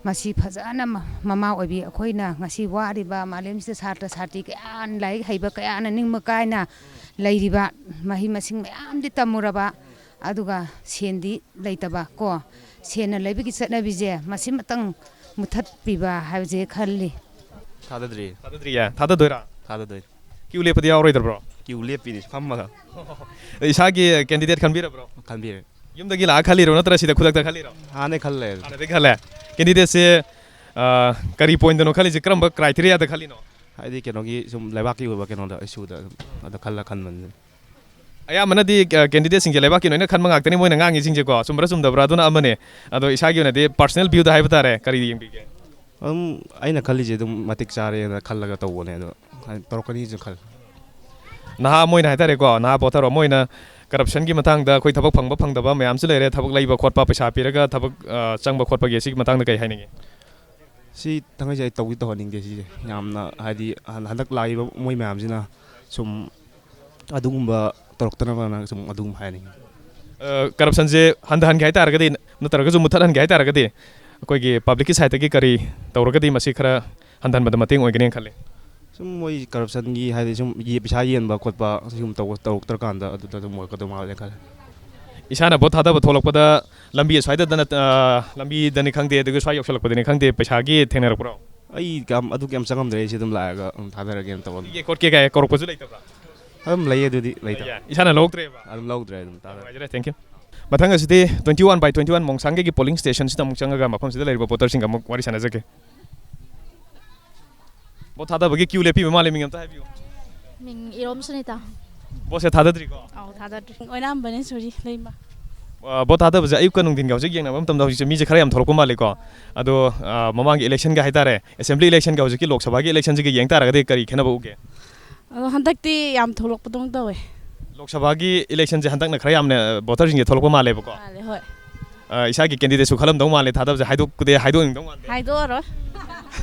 ꯃꯁꯤ ꯐꯖꯅ ꯃ-, ꯃꯃꯥ ꯑꯣꯏꯕꯤ ꯑꯩꯈꯣꯏꯅ ꯉꯁꯤ ꯋꯥꯔꯤꯕ ꯃꯥꯂꯦꯝꯁꯤꯗ ꯁꯥꯇ꯭ꯔ ꯁꯥꯇ꯭ꯔꯤ ꯀꯌꯥ, ꯂꯥꯏꯔꯤꯛ ꯍꯩꯕ ꯀꯌꯥꯅ ꯅꯤꯡꯕ ꯀꯥꯏꯅ ꯂꯩꯔꯤꯕ, ꯃꯍꯩ ꯃꯁꯤꯡ ꯃꯌꯥꯝꯗꯤ ꯇꯝꯃꯨꯔꯕ, ꯑꯗꯨꯒ ꯁꯦꯟꯗꯤ ꯂꯩꯇꯕ ꯀꯣ, ꯁꯦꯟꯅ ꯂꯩꯕꯒꯤ ꯆꯠꯅꯕꯤꯁꯦ ꯃꯁꯤꯃꯇꯪ ꯃꯨꯊꯠꯄꯤꯕ ꯍꯥꯏꯕꯁꯦ ꯈꯜꯂꯤ꯫ ꯊꯥꯗꯗ꯭ꯔꯤ꯫ ꯊꯥꯗꯗ꯭ꯔꯤꯌꯦ? ꯊꯥꯗꯗꯣꯏꯔꯥ? ꯊꯥꯗꯗꯣꯏ꯫ ꯀ꯭ꯌꯨ ꯂꯦꯞꯄꯗꯤ ꯌꯥꯎꯔꯣꯏꯗꯕ꯭ꯔꯣ? ꯀ꯭ꯌꯨ ꯂꯦꯞꯄꯤꯅꯤ ꯐꯝꯃꯒ꯫ ꯏꯁꯥꯒꯤ ꯀꯦꯟꯗꯤꯗꯦꯠ ꯈꯟꯕꯤꯔꯕ꯭ꯔꯣ? ꯈꯟꯕꯤꯔꯦ꯫ ꯌꯨꯝꯗꯒꯤ ꯂꯥꯛꯑ ꯈꯜꯂꯤꯔꯣ, ꯅꯠꯇ꯭ꯔ ꯁꯤꯗ ꯈꯨꯗꯛꯇ ꯈꯜꯂꯤꯔꯣ? ꯍꯥꯟꯅꯩ ꯈꯜꯂꯦ꯫ ꯍꯥꯟꯅꯗꯒꯤ ꯈꯜꯂꯦ꯫ ꯀꯦꯟꯗꯤꯗꯦꯠꯁꯦ ꯑ, ꯀꯔꯤ ꯄꯣꯏꯟꯗꯅꯣ ꯈꯜꯂꯤꯁꯦ? ꯀꯔꯝꯕ ꯀ꯭ꯔꯥꯏꯇꯦꯔꯤꯌꯥꯗ ꯈꯜꯂꯤꯅꯣ? ꯍꯥꯏꯗꯤ ꯀꯩꯅꯣꯒꯤ ꯁꯨꯝ ꯂꯩꯕꯥꯛꯀꯤ ꯑꯣꯏꯕ ꯀꯩꯅꯣꯗ, ꯏꯁꯨꯗ ꯑꯗꯨꯝ ꯑꯗ ꯈꯜꯂ ꯈꯟꯕꯅꯤ꯫ ꯑꯌꯥꯝꯕꯅꯗꯤ, ꯑ, ꯀꯦꯟꯗꯤꯗꯦꯠꯁꯤꯡꯁꯦ ꯂꯩꯕꯥꯛꯀꯤ ꯑꯣꯏꯅ ꯈꯟꯕ ꯉꯥꯛꯇꯅꯤ ꯃꯣꯏꯅ ꯉꯥꯡꯉꯤꯁꯤꯡꯁꯦꯀꯣ꯫ ꯆꯨꯝꯕ꯭ꯔꯥ ꯆꯨꯝꯗꯕ꯭ꯔꯥ ꯑꯗꯨꯅ ꯑꯃꯅꯦ꯫ ꯑꯗꯣ ꯏꯁꯥꯒꯤ ꯑꯣꯏꯅꯗꯤ personal view ꯗ ꯍꯥꯏꯕ ꯇꯥꯔꯦ, ꯀꯔꯤ ꯌꯦꯡꯕꯤꯒꯦ? ꯑꯗꯨꯝ ꯑꯩꯅ ꯈꯜꯂꯤꯁꯦ ꯑꯗꯨꯝ ꯃꯇꯤꯛ ꯆꯥꯔꯦꯅ ꯈꯜꯂꯒ ꯇꯧꯕꯅꯦ꯫ ꯑꯗꯣ ꯍꯥꯏꯗꯤ ꯇꯧꯔꯛꯀꯅꯤꯁꯨ ꯈꯜꯂꯦ꯫ ꯅꯍꯥ ꯃꯣꯏꯅ ꯍꯥꯏꯇꯥꯔꯦꯀꯣ, ꯅꯍꯥ ꯄꯣꯊꯔꯣ, ꯃꯣꯏꯅ ꯀꯔꯞꯁꯟꯒꯤ ꯃꯇꯥꯡꯗ ꯑꯩꯈꯣꯏ ꯊꯕꯛ ꯐꯪꯕ ꯐꯪꯗꯕ ꯃꯌꯥꯝꯁꯨ ꯂꯩꯔꯦ, ꯊꯕꯛ ꯂꯩꯕ ꯈꯣꯠꯄ, ꯄꯩꯁꯥ ꯄꯤꯔꯒ ꯊꯕꯛ, ꯑ, ꯆꯪꯕ ꯈꯣꯠꯄꯒꯤ, ꯁꯤꯒꯤ ꯃꯇꯥꯡꯗ ꯀꯩ ꯍꯥꯏꯅꯤꯡꯉꯤ? ꯁꯤ ꯊꯥꯡꯉꯩꯁꯦ ꯑꯩ ꯇꯧꯗꯤ ꯇꯧꯍꯟꯅꯤꯡꯗꯦ꯫ ꯁꯤꯁꯦ ꯌꯥꯝꯅ ꯍꯥꯏꯗꯤ ꯍꯟ-, ꯍꯟꯗꯛ ꯂꯥꯛꯏꯕ ꯃꯣꯏ ꯃꯌꯥꯝꯁꯤꯅ ꯁꯨꯝ ꯑꯗꯨꯒꯨꯝꯕ ꯇꯧꯔꯛꯇꯅꯕꯅ ꯁꯨꯝ ꯑꯗꯨꯒꯨꯝꯕ ꯍꯥꯏꯅꯤꯡꯉꯤ꯫ ꯑ, ꯀꯔꯞꯁꯟꯁꯦ ꯍꯟꯊꯍꯟꯒꯦ ꯍꯥꯏꯇꯥꯔꯒꯗꯤ, ꯅꯠꯇ꯭ꯔꯒꯁꯨ ꯃꯨꯠꯊꯠꯍꯟꯒꯦ ꯍꯥꯏꯇꯥꯔꯒꯗꯤ, ꯑꯩꯈꯣꯏꯒꯤ ꯄꯕ꯭ꯂꯤꯛꯀꯤ ꯁꯥꯏꯠꯇꯒꯤ ꯀꯔꯤ ꯇꯧꯔꯒꯗꯤ ꯃꯁꯤ ꯈꯔ ꯍꯟꯊꯍꯟꯕꯗ ꯃꯇꯦꯡ ꯑꯣꯏꯒꯅꯤ ꯈꯜꯂꯤ? ꯁꯨꯝ ꯃꯣꯏ ꯀꯔꯞꯁꯟꯒꯤ ꯍꯥꯏꯗꯤ ꯁꯨꯝ ꯌꯦ-, ꯄꯩꯁꯥ ꯌꯦꯟꯕ ꯈꯣꯠꯄ ꯁꯤꯒꯨꯝꯕ ꯇꯧꯕ, ꯇꯧꯔꯛꯇ꯭ꯔꯀꯥꯟꯗ ꯑꯗꯨꯗ ꯑꯗꯨꯝ ꯑꯣꯏꯔꯛꯀꯗꯧ ꯃꯥꯜꯂꯦ ꯈꯜꯂꯦ꯫ ꯏꯁꯥꯅ ꯚꯣꯠ ꯊꯥꯗꯕ ꯊꯣꯛꯂꯛꯄꯗ ꯂꯝꯕꯤ ꯑꯁ꯭ꯋꯥꯏꯗꯗ ꯅꯠ-, ꯑ, ꯂꯝꯕꯤꯗꯅꯤ ꯈꯪꯗꯦ, ꯑꯗꯨꯒ ꯁ꯭ꯋꯥꯏ ꯌꯧꯁꯜꯂꯛꯄꯗꯅꯤ ꯈꯪꯗꯦ, ꯄꯩꯁꯥꯒꯤ ꯊꯦꯡꯅꯔꯛꯄ꯭ꯔꯣ? ꯑꯩ ꯀꯌꯥꯝ, ꯑꯗꯨ ꯀꯌꯥꯝ ꯆꯪꯉꯝꯗ꯭ꯔꯦ, ꯑꯩꯁꯦ ꯑꯗꯨꯝ ꯂꯥꯛꯑꯒ ꯑꯗꯨꯝ ꯊꯥꯗꯔꯒꯦꯅ ꯇꯧꯕꯅꯤ꯫ ꯄꯤꯒꯦ ꯈꯣꯠꯀꯦ ꯀꯥꯏ ꯀꯧꯔꯛꯄꯁꯨ ꯂꯩꯇꯕ꯭ꯔꯥ? ꯑꯗꯨꯝ ꯂꯩꯌꯦ, ꯑꯗꯨꯗꯤ ꯂꯩꯇꯕ꯫ ꯂꯩꯌꯦ꯫ ꯏꯁꯥꯅ ꯂꯧꯔꯛꯇ꯭ꯔꯦꯕ? ꯑꯗꯨꯝ ꯂꯧꯗ꯭ꯔꯦ, ꯑꯗꯨꯝ ꯊꯥꯗꯔꯦ꯫ ꯅꯨꯡꯉꯥꯏꯖꯔꯦ, thank you꯫ ꯃꯊꯪ ꯑꯁꯤꯗꯤ twenty one by twenty one ꯃꯣꯡꯁꯥꯡꯒꯩꯒꯤ polling station ꯁꯤꯗ ꯑꯃꯨꯛ ꯆꯪꯉꯒ ꯃꯐꯝꯁꯤꯗ ꯂꯩꯔꯤꯕ voter ꯁꯤꯡꯒ ꯑꯃꯨꯛ ꯋꯥꯔꯤ ꯁꯥꯟꯅꯖꯒꯦ꯫ ꯚꯣꯠ ꯊꯥꯗꯕꯒꯤ queue ꯂꯦꯞꯄꯤꯕ ꯃꯥꯜꯂꯦ, ꯃꯤꯡ ꯑꯝꯇ ꯍꯥꯏꯕꯤꯌꯨ꯫ ꯃꯤꯡ ꯏꯔꯣꯝ ꯁꯨꯅꯤꯇꯥ꯫ ꯚꯣꯠꯁꯦ ꯊꯥꯗꯗ꯭ꯔꯤꯀꯣ? ꯑꯧ, ꯊꯥꯗꯗ꯭ꯔꯤ꯫ ꯑꯣꯏꯅꯥꯝꯕꯅꯦ, ꯁꯣꯔꯤ, ꯂꯩꯃ꯫ ꯑ, ꯚꯣꯠ ꯊꯥꯗꯕꯁꯦ ꯑꯌꯨꯛꯀ ꯅꯨꯡꯊꯤꯟꯒ ꯍꯧꯖꯤꯛ ꯌꯦꯡꯅꯕ ꯃꯇꯝꯗ ꯍꯧꯖꯤꯛꯁꯦ ꯃꯤꯁꯦ ꯈꯔ ꯌꯥꯝ ꯊꯣꯛꯂꯛꯄ ꯃꯥꯜꯂꯦꯀꯣ꯫ ꯑꯗꯣ, ꯑ, ꯃꯃꯥꯡꯒꯤ election ꯒ ꯍꯥꯏꯇꯥꯔꯦ, assembly election ꯒ ꯍꯧꯖꯤꯛꯀꯤ ꯂꯣꯛ ꯁꯚꯥꯒꯤ election ꯁꯤꯒ ꯌꯦꯡ ꯇꯥꯔꯒꯗꯤ ꯀꯔꯤ ꯈꯦꯠꯅꯕ ꯎꯒꯦ? ꯑꯗꯣ ꯍꯟꯗꯛꯇꯤ ꯌꯥꯝ ꯊꯣꯛꯂꯛꯄꯗꯧꯅ ꯇꯧꯋꯦ꯫ ꯂꯣꯛ ꯁꯚꯥꯒꯤ election ꯁꯦ ꯍꯟꯗꯛꯅ ꯈꯔ ꯌꯥꯝꯅ voter ꯁꯤꯡꯁꯦ ꯊꯣꯛꯂꯛꯄ ꯃꯥꯜꯂꯦꯕꯀꯣ꯫ ꯃꯥꯜꯂꯦ, ꯍꯣꯏ꯫ ꯑ, ꯏꯁꯥꯒꯤ candidate ꯁꯨ ꯈꯜꯂꯝꯗꯧ ꯃꯥꯜꯂꯦ, ꯊꯥꯗꯕꯁꯦ ꯍꯥꯏꯗꯣꯛꯄꯗꯤ ꯍꯥꯏꯗꯣꯛꯅꯤꯡꯗꯧ ꯃꯥꯟꯗꯦ꯫ ꯍꯥꯏꯗꯣꯛꯑꯔꯣꯏ꯫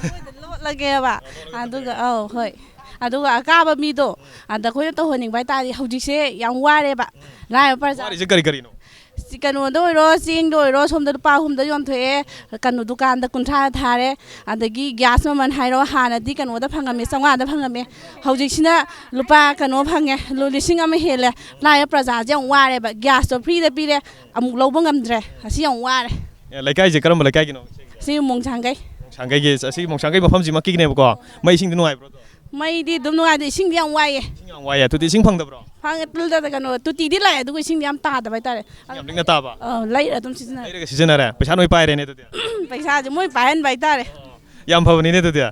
ꯃꯣꯏꯗ ꯂꯣꯠꯂꯒꯦꯕ꯫ ꯑꯗꯨꯒ, ꯑꯧ, ꯍꯣꯏ꯫ ꯑꯗꯨꯒ ꯑꯀꯥꯕ ꯃꯤꯗꯣ, ꯑꯗ ꯑꯩꯈꯣꯏꯅ ꯇꯧꯍꯟꯅꯤꯡꯕ ꯍꯥꯏꯇꯥꯔꯗꯤ ꯍꯧꯖꯤꯛꯁꯦ ꯌꯥꯝ ꯋꯥꯔꯦꯕ꯫ ꯂꯥꯏꯔꯕ ꯄ꯭ꯔꯖꯥ ꯋꯥꯔꯤꯁꯦ ꯀꯔꯤ ꯀꯔꯤꯅꯣ? ꯁꯤ ꯀꯩꯅꯣꯗ ꯑꯣꯏꯔꯣ, ꯆꯦꯡꯗ ꯑꯣꯏꯔꯣ, ꯁꯣꯝꯗ ꯂꯨꯄꯥ ꯑꯍꯨꯝꯗ ꯌꯣꯟꯊꯣꯛꯑꯦ, ꯀꯩꯅꯣ, ꯗꯨꯀꯥꯟꯗ ꯀꯨꯟꯊ꯭ꯔꯥ ꯊꯥꯔꯦ, ꯑꯗꯒꯤ gas ꯃꯃꯜ ꯍꯥꯏꯔꯣ, ꯍꯥꯟꯅꯗꯤ ꯀꯩꯅꯣꯗ ꯐꯪꯉꯝꯃꯦ, ꯆꯥꯝꯃꯉꯥꯗ ꯐꯪꯉꯝꯃꯦ, ꯍꯧꯖꯤꯛꯁꯤꯅ ꯂꯨꯄꯥ ꯀꯩꯅꯣ ꯐꯪꯉꯦ, ꯂꯨ-, ꯂꯤꯁꯤꯡ ꯑꯃ ꯍꯦꯜꯂꯦ꯫ ꯂꯥꯏꯔꯕ ꯄ꯭ꯔꯖꯥꯁꯦ ꯌꯥꯝ ꯋꯥꯔꯦꯕ, gas ꯇꯣ free ꯗ ꯄꯤꯔꯦ, ꯑꯃꯨꯛ ꯂꯧꯕ ꯉꯝꯗ꯭ꯔꯦ, ꯑꯁꯤ ꯌꯥꯝ ꯋꯥꯔꯦ꯫ ꯑꯦ, ꯂꯩꯀꯥꯏꯁꯦ ꯀꯔꯝꯕ ꯂꯩꯀꯥꯏꯒꯤꯅꯣ? ꯁꯤ ꯃꯣꯡꯁꯥꯡꯒꯩ꯫ ꯃꯣꯡꯁꯥꯡꯒꯩꯒꯤ, ꯑꯁꯤ ꯃꯣꯡꯁꯥꯡꯒꯩ ꯃꯐꯝꯁꯤꯃꯛꯀꯤꯅꯦꯕꯀꯣ꯫ ꯃꯩ ꯏꯁꯤꯡꯗꯤ ꯅꯨꯡꯉꯥꯏꯕ꯭ꯔꯣ? ꯃꯩꯗꯤ ꯑꯗꯨꯝ ꯅꯨꯡꯉꯥꯏ, ꯑꯗꯣ ꯏꯁꯤꯡꯗꯤ ꯌꯥꯝ ꯋꯥꯏꯌꯦ꯫ ꯏꯁꯤꯡ ꯌꯥꯝ ꯋꯥꯏꯌꯦ꯫ ꯑꯗꯨꯗꯤ ꯏꯁꯤꯡ ꯐꯪꯗꯕ꯭ꯔꯣ? ꯐꯪꯉꯦ, ꯇꯨꯔꯦꯜꯗ ꯀꯩꯅꯣ, ꯇꯣꯇꯤꯗꯤ ꯂꯥꯛꯑꯦ, ꯑꯗꯨꯒ ꯏꯁꯤꯡꯗꯤ ꯌꯥꯝ ꯇꯥꯗꯕ ꯍꯥꯏꯇꯥꯔꯦ꯫ ꯏꯁꯤꯡ ꯌꯥꯝ ꯂꯤꯛꯅ ꯇꯥꯕ? ꯑꯧ, ꯂꯩꯔ ꯑꯗꯨꯝ ꯁꯤꯖꯤꯟꯅꯔꯦ꯫ ꯂꯩꯔꯒ ꯁꯤꯖꯤꯟꯅꯔꯦ? ꯄꯩꯁꯥ ꯅꯣꯏ ꯄꯥꯏꯔꯦꯅꯦ ꯑꯗꯨꯗꯤ? ꯄꯩꯁꯥꯁꯦ ꯃꯣꯏ ꯄꯥꯏꯍꯟꯕ ꯍꯥꯏꯇꯥꯔꯦ꯫ ꯌꯥꯝ ꯐꯕꯅꯤꯅꯦ ꯑꯗꯨꯗꯤ꯫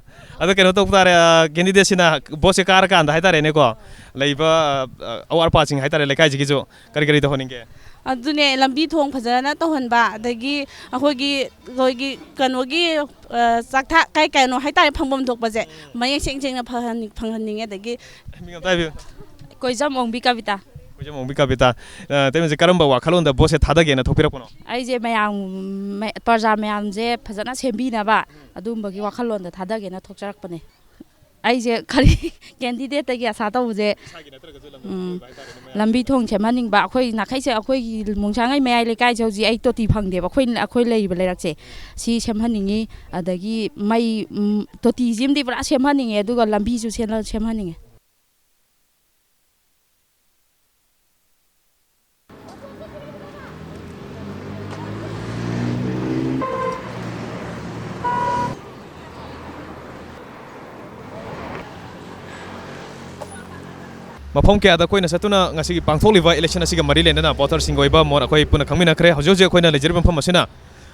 ꯑꯗꯣ ꯀꯩꯅꯣ ꯇꯧꯕ ꯇꯥꯔꯦ, ꯀꯦꯟꯗꯤꯗꯦꯠꯁꯤꯅ ꯚꯣꯠꯁꯦ ꯀꯥꯔꯀꯥꯟꯗ ꯍꯥꯏꯇꯥꯔꯦꯅꯦꯀꯣ, ꯂꯩꯕ ꯑꯋꯥꯠ ꯑꯄꯥꯁꯤꯡ ꯍꯥꯏꯇꯥꯔꯦ, ꯂꯩꯀꯥꯏꯁꯤꯒꯤꯁꯨ ꯀꯔꯤ ꯀꯔꯤ ꯇꯧꯍꯟꯅꯤꯡꯒꯦ? ꯑꯗꯨꯅꯦ, ꯂꯝꯕꯤ ꯊꯣꯡ ꯐꯖꯅ ꯇꯧꯍꯟꯕ, ꯑꯗꯒꯤ ꯑꯩꯈꯣꯏꯒꯤ ꯑꯩꯈꯣꯏꯒꯤ ꯀꯩꯅꯣꯒꯤ ꯆꯥꯛꯊꯥꯛ ꯀꯩ ꯀꯩꯅꯣ ꯍꯥꯏꯇꯥꯔꯦ, ꯐꯪꯐꯝ ꯊꯣꯛꯄꯁꯦ ꯃꯌꯦꯛ ꯁꯦꯡ ꯁꯦꯡꯅ ꯐꯪꯍꯟꯅꯤꯡꯉꯦ꯫ ꯑꯗꯒꯤ ꯃꯤꯡ ꯑꯝꯇ ꯍꯥꯏꯕꯤꯌꯨ꯫ ꯀꯣꯏꯖꯝ ꯑꯣꯡꯕꯤ ꯀꯕꯤꯇꯥ꯫ ꯀꯣꯏꯖꯝ ꯑꯣꯡꯕꯤ ꯀꯕꯤꯇꯥ꯫ ꯑ, ꯇꯦꯝꯕꯁꯦ ꯀꯔꯝꯕ ꯋꯥꯈꯜꯂꯣꯟꯗ ꯚꯣꯠꯁꯦ ꯊꯥꯗꯒꯦꯅ ꯊꯣꯛꯄꯤꯔꯛꯄꯅꯣ? ꯑꯩꯁꯦ ꯃꯌꯥꯝ, ꯃ-, ꯄ꯭ꯔꯖꯥ ꯃꯌꯥꯝꯁꯦ ꯐꯖꯅ ꯁꯦꯝꯕꯤꯅꯕ ꯑꯗꯨꯝꯕꯒꯤ ꯋꯥꯈꯜꯂꯣꯟꯗ ꯊꯥꯗꯒꯦꯅ ꯊꯣꯛꯆꯔꯛꯄꯅꯦ꯫ ꯑꯩꯁꯦ ꯈꯔꯤ ꯀꯦꯟꯗꯤꯗꯦꯠꯇꯒꯤ ꯑꯁꯥ ꯇꯧꯕꯁꯦ, ꯏꯁꯥꯒꯤ ꯅꯠꯇ꯭ꯔꯒꯁꯨ ꯂꯝꯗꯝꯒꯤ ꯎꯝ, ꯑꯣꯏꯕ ꯍꯥꯏꯇꯥꯔꯦꯅꯦ, ꯃꯌꯥꯝ ꯂꯝꯕꯤ ꯊꯣꯡ ꯁꯦꯝꯍꯟꯅꯤꯡꯕ꯫ ꯑꯩꯈꯣꯏ ꯅꯥꯈꯩꯁꯦ, ꯑꯩꯈꯣꯏꯒꯤ ꯃꯣꯡꯁꯥꯡꯉꯩ ꯃꯌꯥꯏ ꯂꯩꯀꯥꯏꯁꯦ ꯍꯧꯖꯤꯛ ꯑꯩ ꯇꯣꯇꯤ ꯐꯪꯗꯦꯕ꯫ ꯑꯩꯈꯣꯏ, ꯑꯩꯈꯣꯏ ꯂꯩꯔꯤꯕ ꯂꯩꯔꯛꯁꯦ ꯁꯤ ꯁꯦꯝꯍꯟꯅꯤꯡꯉꯤ꯫ ꯑꯗꯒꯤ ꯃꯩ, ꯎꯝ, ꯇꯣꯇꯤꯁꯤꯃꯗꯤ ꯄꯨꯔꯥ ꯁꯦꯝꯍꯟꯅꯤꯡꯉꯦ, ꯑꯗꯨꯒ ꯂꯝꯕꯤꯁꯨ ꯁꯦꯝꯍꯟ-, ꯁꯦꯝꯍꯟꯅꯤꯡꯉꯦ꯫ ꯃꯐꯝ ꯀꯌꯥꯗ ꯀꯣꯏꯅ ꯆꯠꯇꯨꯅ ꯉꯁꯤꯒꯤ ꯄꯥꯡꯊꯣꯛꯂꯤꯕ ꯏꯂꯦꯛꯁꯟ ꯑꯁꯤꯒ ꯃꯔꯤ ꯂꯩꯅꯅ ꯚꯣꯇꯔꯁꯤꯡꯒꯤ ꯑꯣꯏꯕ ꯃꯣꯠ ꯑꯩꯈꯣꯏ ꯄꯨꯟꯅ ꯈꯪꯃꯤꯟꯅꯈ꯭ꯔꯦ꯫ ꯍꯧꯖꯤꯛ ꯍꯧꯖꯤꯛ ꯑꯩꯈꯣꯏꯅ ꯂꯩꯖꯔꯤꯕ ꯃꯐꯝ ꯑꯁꯤꯅ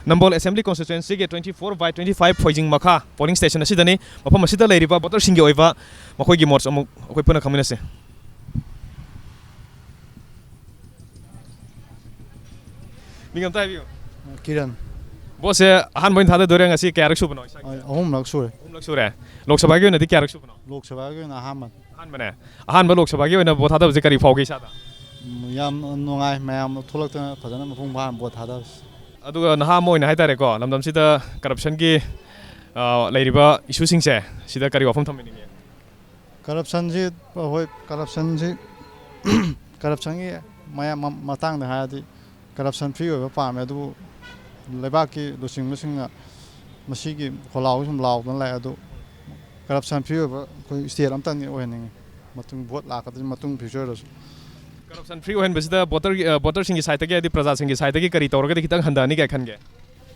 ꯅꯝꯕꯣꯜ ꯑꯦꯁꯦꯝꯕ꯭ꯂꯤ ꯀꯣꯟꯁꯇꯤꯇ꯭ꯋꯦꯟꯁꯤꯒꯤ twenty four by twenty five ꯐꯣꯏꯖꯤꯡ ꯃꯈꯥ ꯄꯣꯂꯤꯡ ꯁ꯭ꯇꯦꯁꯟ ꯑꯁꯤꯗꯅꯤ꯫ ꯃꯐꯝ ꯑꯁꯤꯗ ꯂꯩꯔꯤꯕ ꯚꯣꯇꯔꯁꯤꯡꯒꯤ ꯑꯣꯏꯕ ꯃꯈꯣꯏꯒꯤ ꯃꯣꯠꯁꯨ ꯑꯃꯨꯛ ꯑꯩꯈꯣꯏ ꯄꯨꯟꯅ ꯈꯪꯃꯤꯟꯅꯁꯤ꯫ ꯃꯤꯡ ꯑꯝꯇ ꯍꯥꯏꯕꯤꯌꯨ꯫ ꯀꯤꯔꯟ꯫ ꯚꯣꯠꯁꯦ ꯑꯍꯥꯟꯕ ꯑꯣꯏꯅ ꯊꯥꯗꯗꯣꯏꯔꯦ꯫ ꯉꯁꯤ ꯀꯌꯥꯔꯛ ꯁꯨꯕꯅꯣ ꯏꯁꯥꯒꯤ? ꯑꯩ ꯑꯍꯨꯝꯂꯛ ꯁꯨꯔꯦ꯫ ꯑꯍꯨꯝꯂꯛ ꯁꯨꯔꯦ꯫ ꯂꯣꯛ ꯁꯚꯥꯒꯤ ꯑꯣꯏꯅꯗꯤ ꯀꯌꯥꯔꯛ ꯁꯨꯕꯅꯣ? ꯂꯣꯛ ꯁꯚꯥꯒꯤ ꯑꯣꯏꯅ ꯑꯍꯥꯟꯕꯅꯤ꯫ ꯑꯍꯥꯟꯕꯅꯦ꯫ ꯑꯍꯥꯟꯕ ꯂꯣꯛ ꯁꯚꯥꯒꯤ ꯑꯣꯏꯅ ꯚꯣꯠ ꯊꯥꯗꯕꯁꯦ ꯀꯔꯤ ꯐꯥꯎꯒꯦ ꯏꯁꯥꯗ? ꯎꯝ, ꯌꯥꯝ ꯅꯨꯡꯉꯥꯏ, ꯃꯌꯥꯝ ꯊꯣꯛꯂꯛꯇꯅ ꯐꯖꯅ ꯃꯄꯨꯡ ꯐꯥꯅ ꯚꯣꯠ ꯊꯥꯗꯕꯁꯦ꯫ ꯑꯗꯨꯒ ꯅꯍꯥ ꯑꯃ ꯑꯣꯏꯅ ꯍꯥꯏꯇꯥꯔꯦꯀꯣ, ꯂꯝꯗꯝꯁꯤꯗ ꯀꯔꯞꯁꯟꯒꯤ, ꯑ, ꯂꯩꯔꯤꯕ ꯏꯁꯨꯁꯤꯡꯁꯦ, ꯁꯤꯗ ꯀꯔꯤ ꯋꯥꯐꯝ ꯊꯝꯕꯤꯅꯤꯡꯉꯤ? ꯀꯔꯞꯁꯟꯁꯤ, ꯍꯣꯏ, ꯀꯔꯞꯁꯟꯁꯤ, ꯀꯔꯞꯁꯟꯒꯤ ꯃꯌꯥꯝ ꯃ-, ꯃꯇꯥꯡꯗ ꯍꯥꯏꯔꯗꯤ, ꯀꯔꯞꯁꯟ ꯐ꯭ꯔꯤ ꯑꯣꯏꯕ ꯄꯥꯝꯃꯦ, ꯑꯗꯨꯕꯨ ꯂꯩꯕꯥꯛꯀꯤ ꯂꯨꯆꯤꯡꯕꯁꯤꯡꯅ ꯃꯁꯤꯒꯤ ꯈꯣꯜꯂꯥꯎ ꯁꯨꯝ ꯂꯥꯎꯗꯅ ꯂꯥꯛꯑꯦ꯫ ꯑꯗꯨ ꯀꯔꯞꯁꯟ ꯐ꯭ꯔꯤ ꯑꯣꯏꯕ ꯑꯩꯈꯣꯏ ꯁ꯭ꯇꯦꯠ ꯑꯝꯇꯪꯗꯤ ꯑꯣꯏꯍꯟꯅꯤꯡꯉꯤ, ꯃꯇꯨꯡ ꯚꯣꯠ ꯂꯥꯛꯀꯗꯣꯏ ꯃꯇꯨꯡ ꯐ꯭ꯌꯨꯆꯔꯗꯁꯨ꯫ ꯀꯔꯞꯁꯟ ꯐ꯭ꯔꯤ ꯑꯣꯏꯍꯟꯕꯁꯤꯗ ꯚꯣꯇꯔꯒꯤ, ꯑ, ꯚꯣꯇꯔꯁꯤꯡꯒꯤ ꯁꯥꯏꯠꯇꯒꯤ, ꯍꯥꯏꯗꯤ ꯄ꯭ꯔꯖꯥꯁꯤꯡꯒꯤ ꯁꯥꯏꯠꯇꯒꯤ ꯀꯔꯤ ꯇꯧꯔꯒꯗꯤ ꯈꯤꯇꯪ ꯍꯟꯊꯍꯟꯅꯤ ꯀꯥꯏ ꯈꯟꯒꯦ?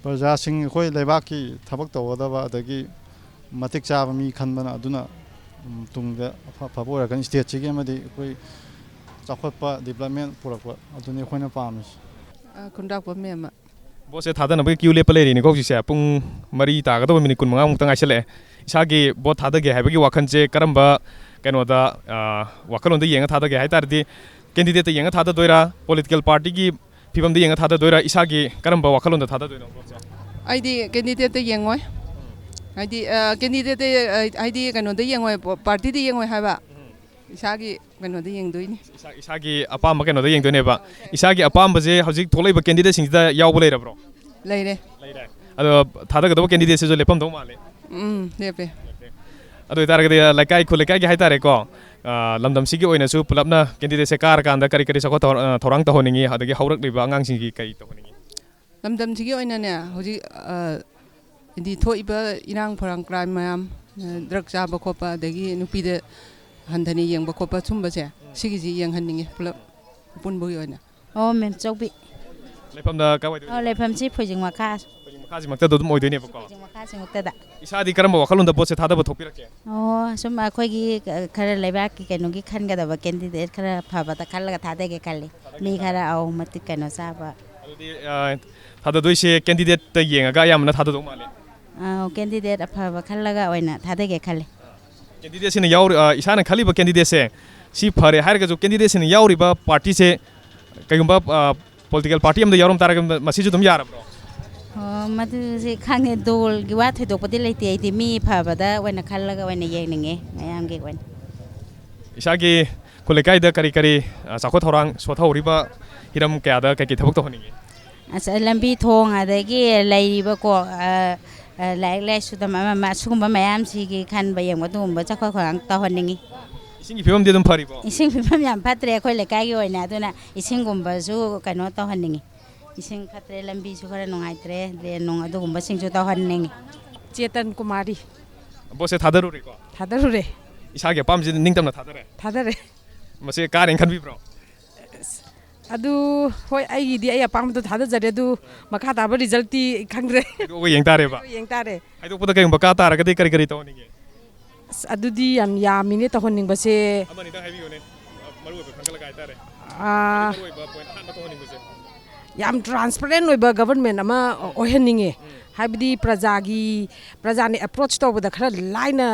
ꯄ꯭ꯔꯖꯥꯁꯤꯡ, ꯑꯩꯈꯣꯏ ꯂꯩꯕꯥꯛꯀꯤ ꯊꯕꯛ ꯇꯧꯒꯗꯕ, ꯑꯗꯒꯤ ꯃꯇꯤꯛ ꯆꯥꯕ ꯃꯤ ꯈꯟꯕꯅ ꯑꯗꯨꯅ, ꯎꯝ, ꯇꯨꯡꯗ ꯑꯐ-, ꯑꯐꯕ ꯑꯣꯏꯔꯛꯀꯅꯤ, ꯁ꯭ꯇꯦꯠꯁꯤꯒꯤ ꯑꯃꯗꯤ ꯑꯩꯈꯣꯏ ꯆꯥꯎꯈꯠꯄ, ꯗꯤꯕ꯭ꯂꯞꯃꯦꯟ ꯄꯨꯔꯛꯄ, ꯑꯗꯨꯅꯤ ꯑꯩꯈꯣꯏꯅ ꯄꯥꯝꯃꯤꯁꯤ꯫ ꯑ, ꯈꯨꯟꯗ꯭ꯔꯥꯛꯄꯝ ꯃꯦꯝꯃ꯫ ꯚꯣꯠꯁꯦ ꯊꯥꯗꯅꯕꯒꯤ ꯀ꯭ꯌꯨ ꯂꯦꯞꯄ ꯂꯩꯔꯤꯅꯤꯀꯣ ꯍꯧꯖꯤꯛꯁꯦ꯫ ꯄꯨꯡ ꯃꯔꯤ ꯇꯥꯒꯗꯕ ꯃꯤꯅꯤꯠ ꯀꯨꯟꯃꯉꯥꯃꯨꯛꯇ ꯉꯥꯏꯁꯜꯂꯛꯑꯦ꯫ ꯏꯁꯥꯒꯤ ꯚꯣꯠ ꯊꯥꯗꯒꯦ ꯍꯥꯏꯕꯒꯤ ꯋꯥꯈꯜꯁꯦ ꯀꯔꯝꯕ ꯀꯩꯅꯣꯗ, ꯑ, ꯋꯥꯈꯜꯂꯣꯟꯗ ꯌꯦꯡꯉ ꯊꯥꯗꯒꯦ ꯍꯥꯏ ꯇꯥꯔꯗꯤ, ꯀꯦꯟꯗꯤꯗꯦꯠꯇ ꯌꯦꯡꯉ ꯊꯥꯗꯗꯣꯏꯔꯥ, ꯄꯣꯂꯤꯇꯤꯀꯦꯜ ꯄꯥꯔꯇꯤꯒꯤ ꯐꯤꯕꯝꯗ ꯌꯦꯡꯉ ꯊꯥꯗꯗꯣꯏꯔꯥ, ꯏꯁꯥꯒꯤ ꯀꯔꯝꯕ ꯋꯥꯈꯜꯂꯣꯟꯗ ꯊꯥꯗꯗꯣꯏꯅꯣ ꯚꯣꯠꯁꯦ? ꯑꯩꯗꯤ ꯀꯦꯟꯗꯤꯗꯦꯠꯇ ꯌꯦꯡꯉꯣꯏ꯫ ꯍꯥꯏꯗꯤ, ꯑ, ꯀꯦꯟꯗꯤꯗꯦꯠꯇ, ꯑ, ꯍꯥꯏꯗꯤ ꯀꯩꯅꯣꯗ ꯌꯦꯡꯉꯣꯏ, ꯄ-, ꯄꯥꯔꯇꯤꯗ ꯌꯦꯡꯉꯣꯏ ꯍꯥꯏꯕ꯫ ꯏꯁꯥꯒꯤ ꯀꯩꯅꯣꯗ ꯌꯦꯡꯗꯣꯏꯅꯤ꯫ ꯏꯁꯥ-, ꯏꯁꯥꯒꯤ ꯑꯄꯥꯝꯕ ꯀꯩꯅꯣꯗ ꯌꯦꯡꯗꯣꯏꯅꯦꯕ꯫ ꯏꯁꯥꯒꯤ ꯑꯄꯥꯝꯕꯁꯦ ꯍꯧꯖꯤꯛ ꯊꯣꯛꯂꯛꯏꯕ ꯀꯦꯟꯗꯤꯗꯦꯠꯁꯤꯡꯁꯤꯗ ꯌꯥꯎꯕ ꯂꯩꯔꯕ꯭ꯔꯣ? ꯂꯩꯔꯦ꯫ ꯂꯩꯔꯦ꯫ ꯑꯗꯣ ꯊꯥꯗꯒꯗꯧꯕ ꯀꯦꯟꯗꯤꯗꯦꯠꯁꯤꯁꯨ ꯂꯦꯞꯄꯝꯗꯧ ꯃꯥꯜꯂꯦ꯫ ꯎꯝ, ꯂꯦꯞꯄꯦ꯫ ꯑꯗꯨ ꯑꯣꯏꯇꯥꯔꯒꯗꯤ ꯂꯩꯀꯥꯏ, ꯈꯨꯜ ꯂꯩꯀꯥꯏꯒꯤ ꯍꯥꯏꯇꯥꯔꯦꯀꯣ, ꯑ, ꯂꯝꯗꯝꯁꯤꯒꯤ ꯑꯣꯏꯅꯁꯨ ꯄꯨꯂꯞꯅ ꯀꯦꯟꯗꯤꯗꯦꯠꯁꯦ ꯀꯥꯔꯀꯥꯟꯗ ꯀꯔꯤ ꯀꯔꯤ ꯆꯥꯎꯈꯠ ꯊꯧꯔ-, ꯑ, ꯊꯧꯔꯥꯡ ꯇꯧꯍꯟꯅꯤꯡꯉꯤ, ꯑꯗꯒꯤ ꯍꯧꯔꯛꯂꯤꯕ ꯑꯉꯥꯡꯁꯤꯡꯒꯤ ꯀꯔꯤ ꯇꯧꯍꯟꯅꯤꯡꯉꯤ? ꯂꯝꯗꯝꯁꯤꯒꯤ ꯑꯣꯏꯅꯅꯦ, ꯍꯧꯖꯤꯛ, ꯑ, ꯍꯥꯏꯗꯤ ꯊꯣꯛꯏꯕ ꯏꯔꯥꯡ ꯐꯣꯔꯥꯡ, ꯀ꯭ꯔꯥꯏꯝ ꯃꯌꯥꯝ, ꯑ, ꯗ꯭ꯔꯒ ꯆꯥꯕ ꯈꯣꯠꯄ, ꯑꯗꯒꯤ ꯅꯨꯄꯤꯗ ꯍꯟꯊꯅ ꯌꯦꯡꯕ ꯈꯣꯠꯄ, ꯁꯨꯝꯕꯁꯦ, ꯁꯤꯒꯤꯁꯤ ꯌꯦꯡꯍꯟꯅꯤꯡꯉꯦ ꯄꯨꯂꯞ ꯑꯄꯨꯟꯕꯒꯤ ꯑꯣꯏꯅ꯫ ꯑꯣ, ꯃꯦꯝ ꯆꯧꯕꯤ꯫ ꯂꯩꯐꯝꯗ ꯀꯥꯏꯋꯥꯏꯗ ꯑꯣ, ꯑꯣꯏꯗꯣꯏꯅꯣ? ꯂꯩꯐꯝꯁꯤ ꯐꯣꯏꯖꯤꯡ ꯃꯈꯥ꯫ ꯐꯣꯏꯖꯤꯡ ꯃꯈꯥꯁꯤꯃꯛꯇ ꯑꯗꯨꯝ ꯑꯣꯏꯗꯣꯏꯅꯦꯕꯀꯣ? ꯐꯣꯏꯖꯤꯡ ꯃꯈꯥꯁꯤꯃꯛꯇꯗ꯫ ꯏꯁꯥꯗꯤ ꯀꯔꯝꯕ ꯋꯥꯈꯜꯂꯣꯟꯗ ꯚꯣꯠꯁꯦ ꯊꯥꯗꯕ ꯊꯣꯛꯄꯤꯔꯛꯀꯦ? ꯑꯣ, ꯁꯨꯝ ꯑꯩꯈꯣꯏꯒꯤ ꯈꯔ ꯂꯩꯕꯥꯛꯀꯤ ꯀꯩꯅꯣꯒꯤ ꯈꯟꯒꯗꯕ ꯀꯦꯟꯗꯤꯗꯦꯠ ꯈꯔ ꯐꯕꯗ ꯈꯜꯂꯒ ꯊꯥꯗꯒꯦ ꯈꯜꯂꯤ꯫ ꯃꯤ ꯈꯔ, ꯑꯧ, ꯃꯇꯤꯛ ꯀꯩꯅꯣ ꯆꯥꯕ꯫ ꯑꯗꯨꯗꯤ, ꯑ, ꯊꯥꯗꯗꯣꯏꯁꯦ ꯀꯦꯟꯗꯤꯗꯦꯠꯇ ꯌꯦꯡꯉꯒ ꯑꯌꯥꯝꯕꯅ ꯊꯥꯗꯗꯧ ꯃꯥꯜꯂꯦ꯫ ꯑꯧ, ꯀꯦꯟꯗꯤꯗꯦꯠ ꯑꯐꯕ ꯈꯜꯂꯒ ꯑꯣꯏꯅ ꯊꯥꯗꯒꯦ ꯈꯜꯂꯤ꯫ ꯀꯦꯟꯗꯤꯗꯦꯠꯁꯤꯅ ꯌꯥꯎꯔꯤ-, ꯑ, ꯏꯁꯥꯅ ꯈꯜꯂꯤꯕ ꯀꯦꯟꯗꯤꯗꯦꯠꯁꯦ ꯁꯤ ꯐꯔꯦ ꯍꯥꯏꯔꯒꯁꯨ, ꯀꯦꯟꯗꯤꯗꯦꯠꯁꯤꯅ ꯌꯥꯎꯔꯤꯕ ꯄꯥꯔꯇꯤꯁꯦ ꯀꯩꯒꯨꯝꯕ, ꯑ, ꯄꯣꯂꯤꯇꯤꯀꯦꯜ ꯄꯥꯔꯇꯤ ꯑꯃꯗ ꯌꯥꯎꯔꯝ ꯇꯥꯔꯒꯗꯤ ꯃꯁꯤꯁꯨ ꯑꯗꯨꯝ ꯌꯥꯔꯕ꯭ꯔꯣ? ꯑꯣ, ꯃꯗꯨꯁꯦ ꯈꯪꯗꯦ, ꯗꯣꯜꯒꯤ ꯋꯥ ꯊꯣꯏꯗꯣꯛꯄꯗꯤ ꯂꯩꯇꯦ꯫ ꯑꯩꯗꯤ ꯃꯤ ꯐꯕꯗ ꯑꯣꯏꯅ ꯈꯜꯂꯒ ꯑꯣꯏꯅ ꯌꯦꯡꯅꯤꯡꯉꯦ, ꯃꯌꯥꯝꯒꯤ ꯑꯣꯏꯅ꯫ ꯏꯁꯥꯒꯤ ꯈꯨꯜ ꯂꯩꯀꯥꯏꯗ ꯀꯔꯤ ꯀꯔꯤ, ꯑ, ꯆꯥꯎꯈꯠ ꯊꯧꯔꯥꯡ ꯁꯣꯊꯍꯧꯔꯤꯕ ꯍꯤꯔꯝ ꯀꯌꯥꯗ ꯀꯩꯀꯩ ꯊꯕꯛ ꯇꯧꯍꯟꯅꯤꯡꯉꯤ? ꯑꯁ, ꯂꯝꯕꯤ ꯊꯣꯡ, ꯑꯗꯒꯤ ꯂꯩꯔꯤꯕꯀꯣ, ꯑ, ꯑ, ꯂꯥꯏꯔꯤꯛ ꯂꯥꯏꯁꯨ ꯇꯝꯕ ꯑꯃ ꯑꯃ, ꯑꯁꯤꯒꯨꯝꯕ ꯃꯌꯥꯝꯁꯤꯒꯤ ꯈꯟꯕ ꯌꯦꯡꯕ, ꯑꯗꯨꯒꯨꯝꯕ ꯆꯥꯎꯈꯠ ꯊꯧꯔꯥꯡ ꯇꯧꯍꯟꯅꯤꯡꯉꯤ꯫ ꯏꯁꯤꯡꯒꯤ ꯐꯤꯕꯝꯗꯤ ꯑꯗꯨꯝ ꯐꯔꯤꯕꯣ? ꯏꯁꯤꯡ ꯐꯤꯕꯝ ꯌꯥꯝ ꯐꯠꯇ꯭ꯔꯦ ꯑꯩꯈꯣꯏ ꯂꯩꯀꯥꯏꯒꯤ ꯑꯣꯏꯅ, ꯑꯗꯨꯅ ꯏꯁꯤꯡꯒꯨꯝꯕꯁꯨ ꯀꯩꯅꯣ ꯇꯧꯍꯟꯅꯤꯡꯉꯤ꯫ ꯏꯁꯤꯡ ꯐꯠꯇ꯭ꯔꯦ, ꯂꯝꯕꯤꯁꯨ ꯈꯔ ꯅꯨꯡꯉꯥꯏꯇ꯭ꯔꯦ, ꯗ꯭ꯔꯦꯟ ꯅꯨꯡ ꯑꯗꯨꯒꯨꯝꯕꯁꯤꯡꯁꯨ ꯇꯧꯍꯟꯅꯤꯡꯉꯤ꯫ ꯆꯦꯇꯟ ꯀꯨꯃꯥꯔꯤ꯫ ꯚꯣꯠꯁꯦ ꯊꯥꯗꯔꯨꯔꯦꯀꯣ? ꯊꯥꯗꯔꯨꯔꯦ꯫ ꯏꯁꯥꯒꯤ ꯑꯄꯥꯝꯕꯁꯤꯗꯤ ꯅꯤꯡꯇꯝꯅ ꯊꯥꯗꯔꯦ? ꯊꯥꯗꯔꯦ꯫ ꯃꯁꯤ ꯀꯥꯔꯦꯅ ꯈꯟꯕꯤꯕ꯭ꯔꯣ? ꯑꯗꯨ, ꯍꯣꯏ, ꯑꯩꯒꯤꯗꯤ ꯑꯩ ꯑꯄꯥꯝꯕꯗꯣ ꯊꯥꯗꯖꯔꯦ, ꯑꯗꯨ ꯃꯈꯥ ꯇꯥꯕ ꯔꯤꯖꯜꯇꯤ ꯈꯪꯗ꯭ꯔꯦ꯫ ꯍꯥꯏꯗꯣꯛꯑꯒ ꯌꯦꯡ ꯇꯥꯔꯦꯕ? ꯌꯦꯡ ꯇꯥꯔꯦ꯫ ꯍꯥꯏꯗꯣꯛꯄꯗ ꯀꯩꯒꯨꯝꯕ ꯀꯥ ꯇꯥꯔꯒꯗꯤ ꯀꯔꯤ ꯀꯔꯤ ꯇꯧꯍꯟꯅꯤꯡꯉꯤ? ꯑꯁ, ꯑꯗꯨꯗꯤ ꯌꯥꯝ ꯌꯥꯝꯃꯤꯅꯦ ꯇꯧꯍꯟꯅꯤꯡꯕꯁꯦ꯫ ꯑꯃꯅꯤꯗꯪ ꯍꯥꯏꯕꯤꯌꯨꯅꯦ, ꯃꯔꯨ ꯑꯣꯏꯕ ꯈꯟꯒꯠꯂꯒ ꯍꯥꯏꯇꯥꯔꯦ꯫ ꯑꯥ꯫ ꯃꯔꯨ ꯑꯣꯏꯕ ꯄꯣꯏꯟꯠ ꯑꯍꯥꯟꯕ ꯇꯧꯍꯟꯅꯤꯡꯕꯁꯦ꯫ ꯌꯥꯝ ꯇ꯭ꯔꯥꯟꯁꯄꯔꯦꯟ ꯑꯣꯏꯕ ꯒꯕꯔꯟꯃꯦꯟ ꯑꯃ ꯑꯣꯏꯍꯟꯅꯤꯡꯉꯦ꯫ ꯍꯥꯏꯕꯗꯤ ꯄ꯭ꯔꯖꯥꯒꯤ, ꯄ꯭ꯔꯖꯥꯅ ꯑꯦꯄ꯭ꯔꯣꯆ ꯇꯧꯕꯗ ꯈꯔ ꯂꯥꯏꯅ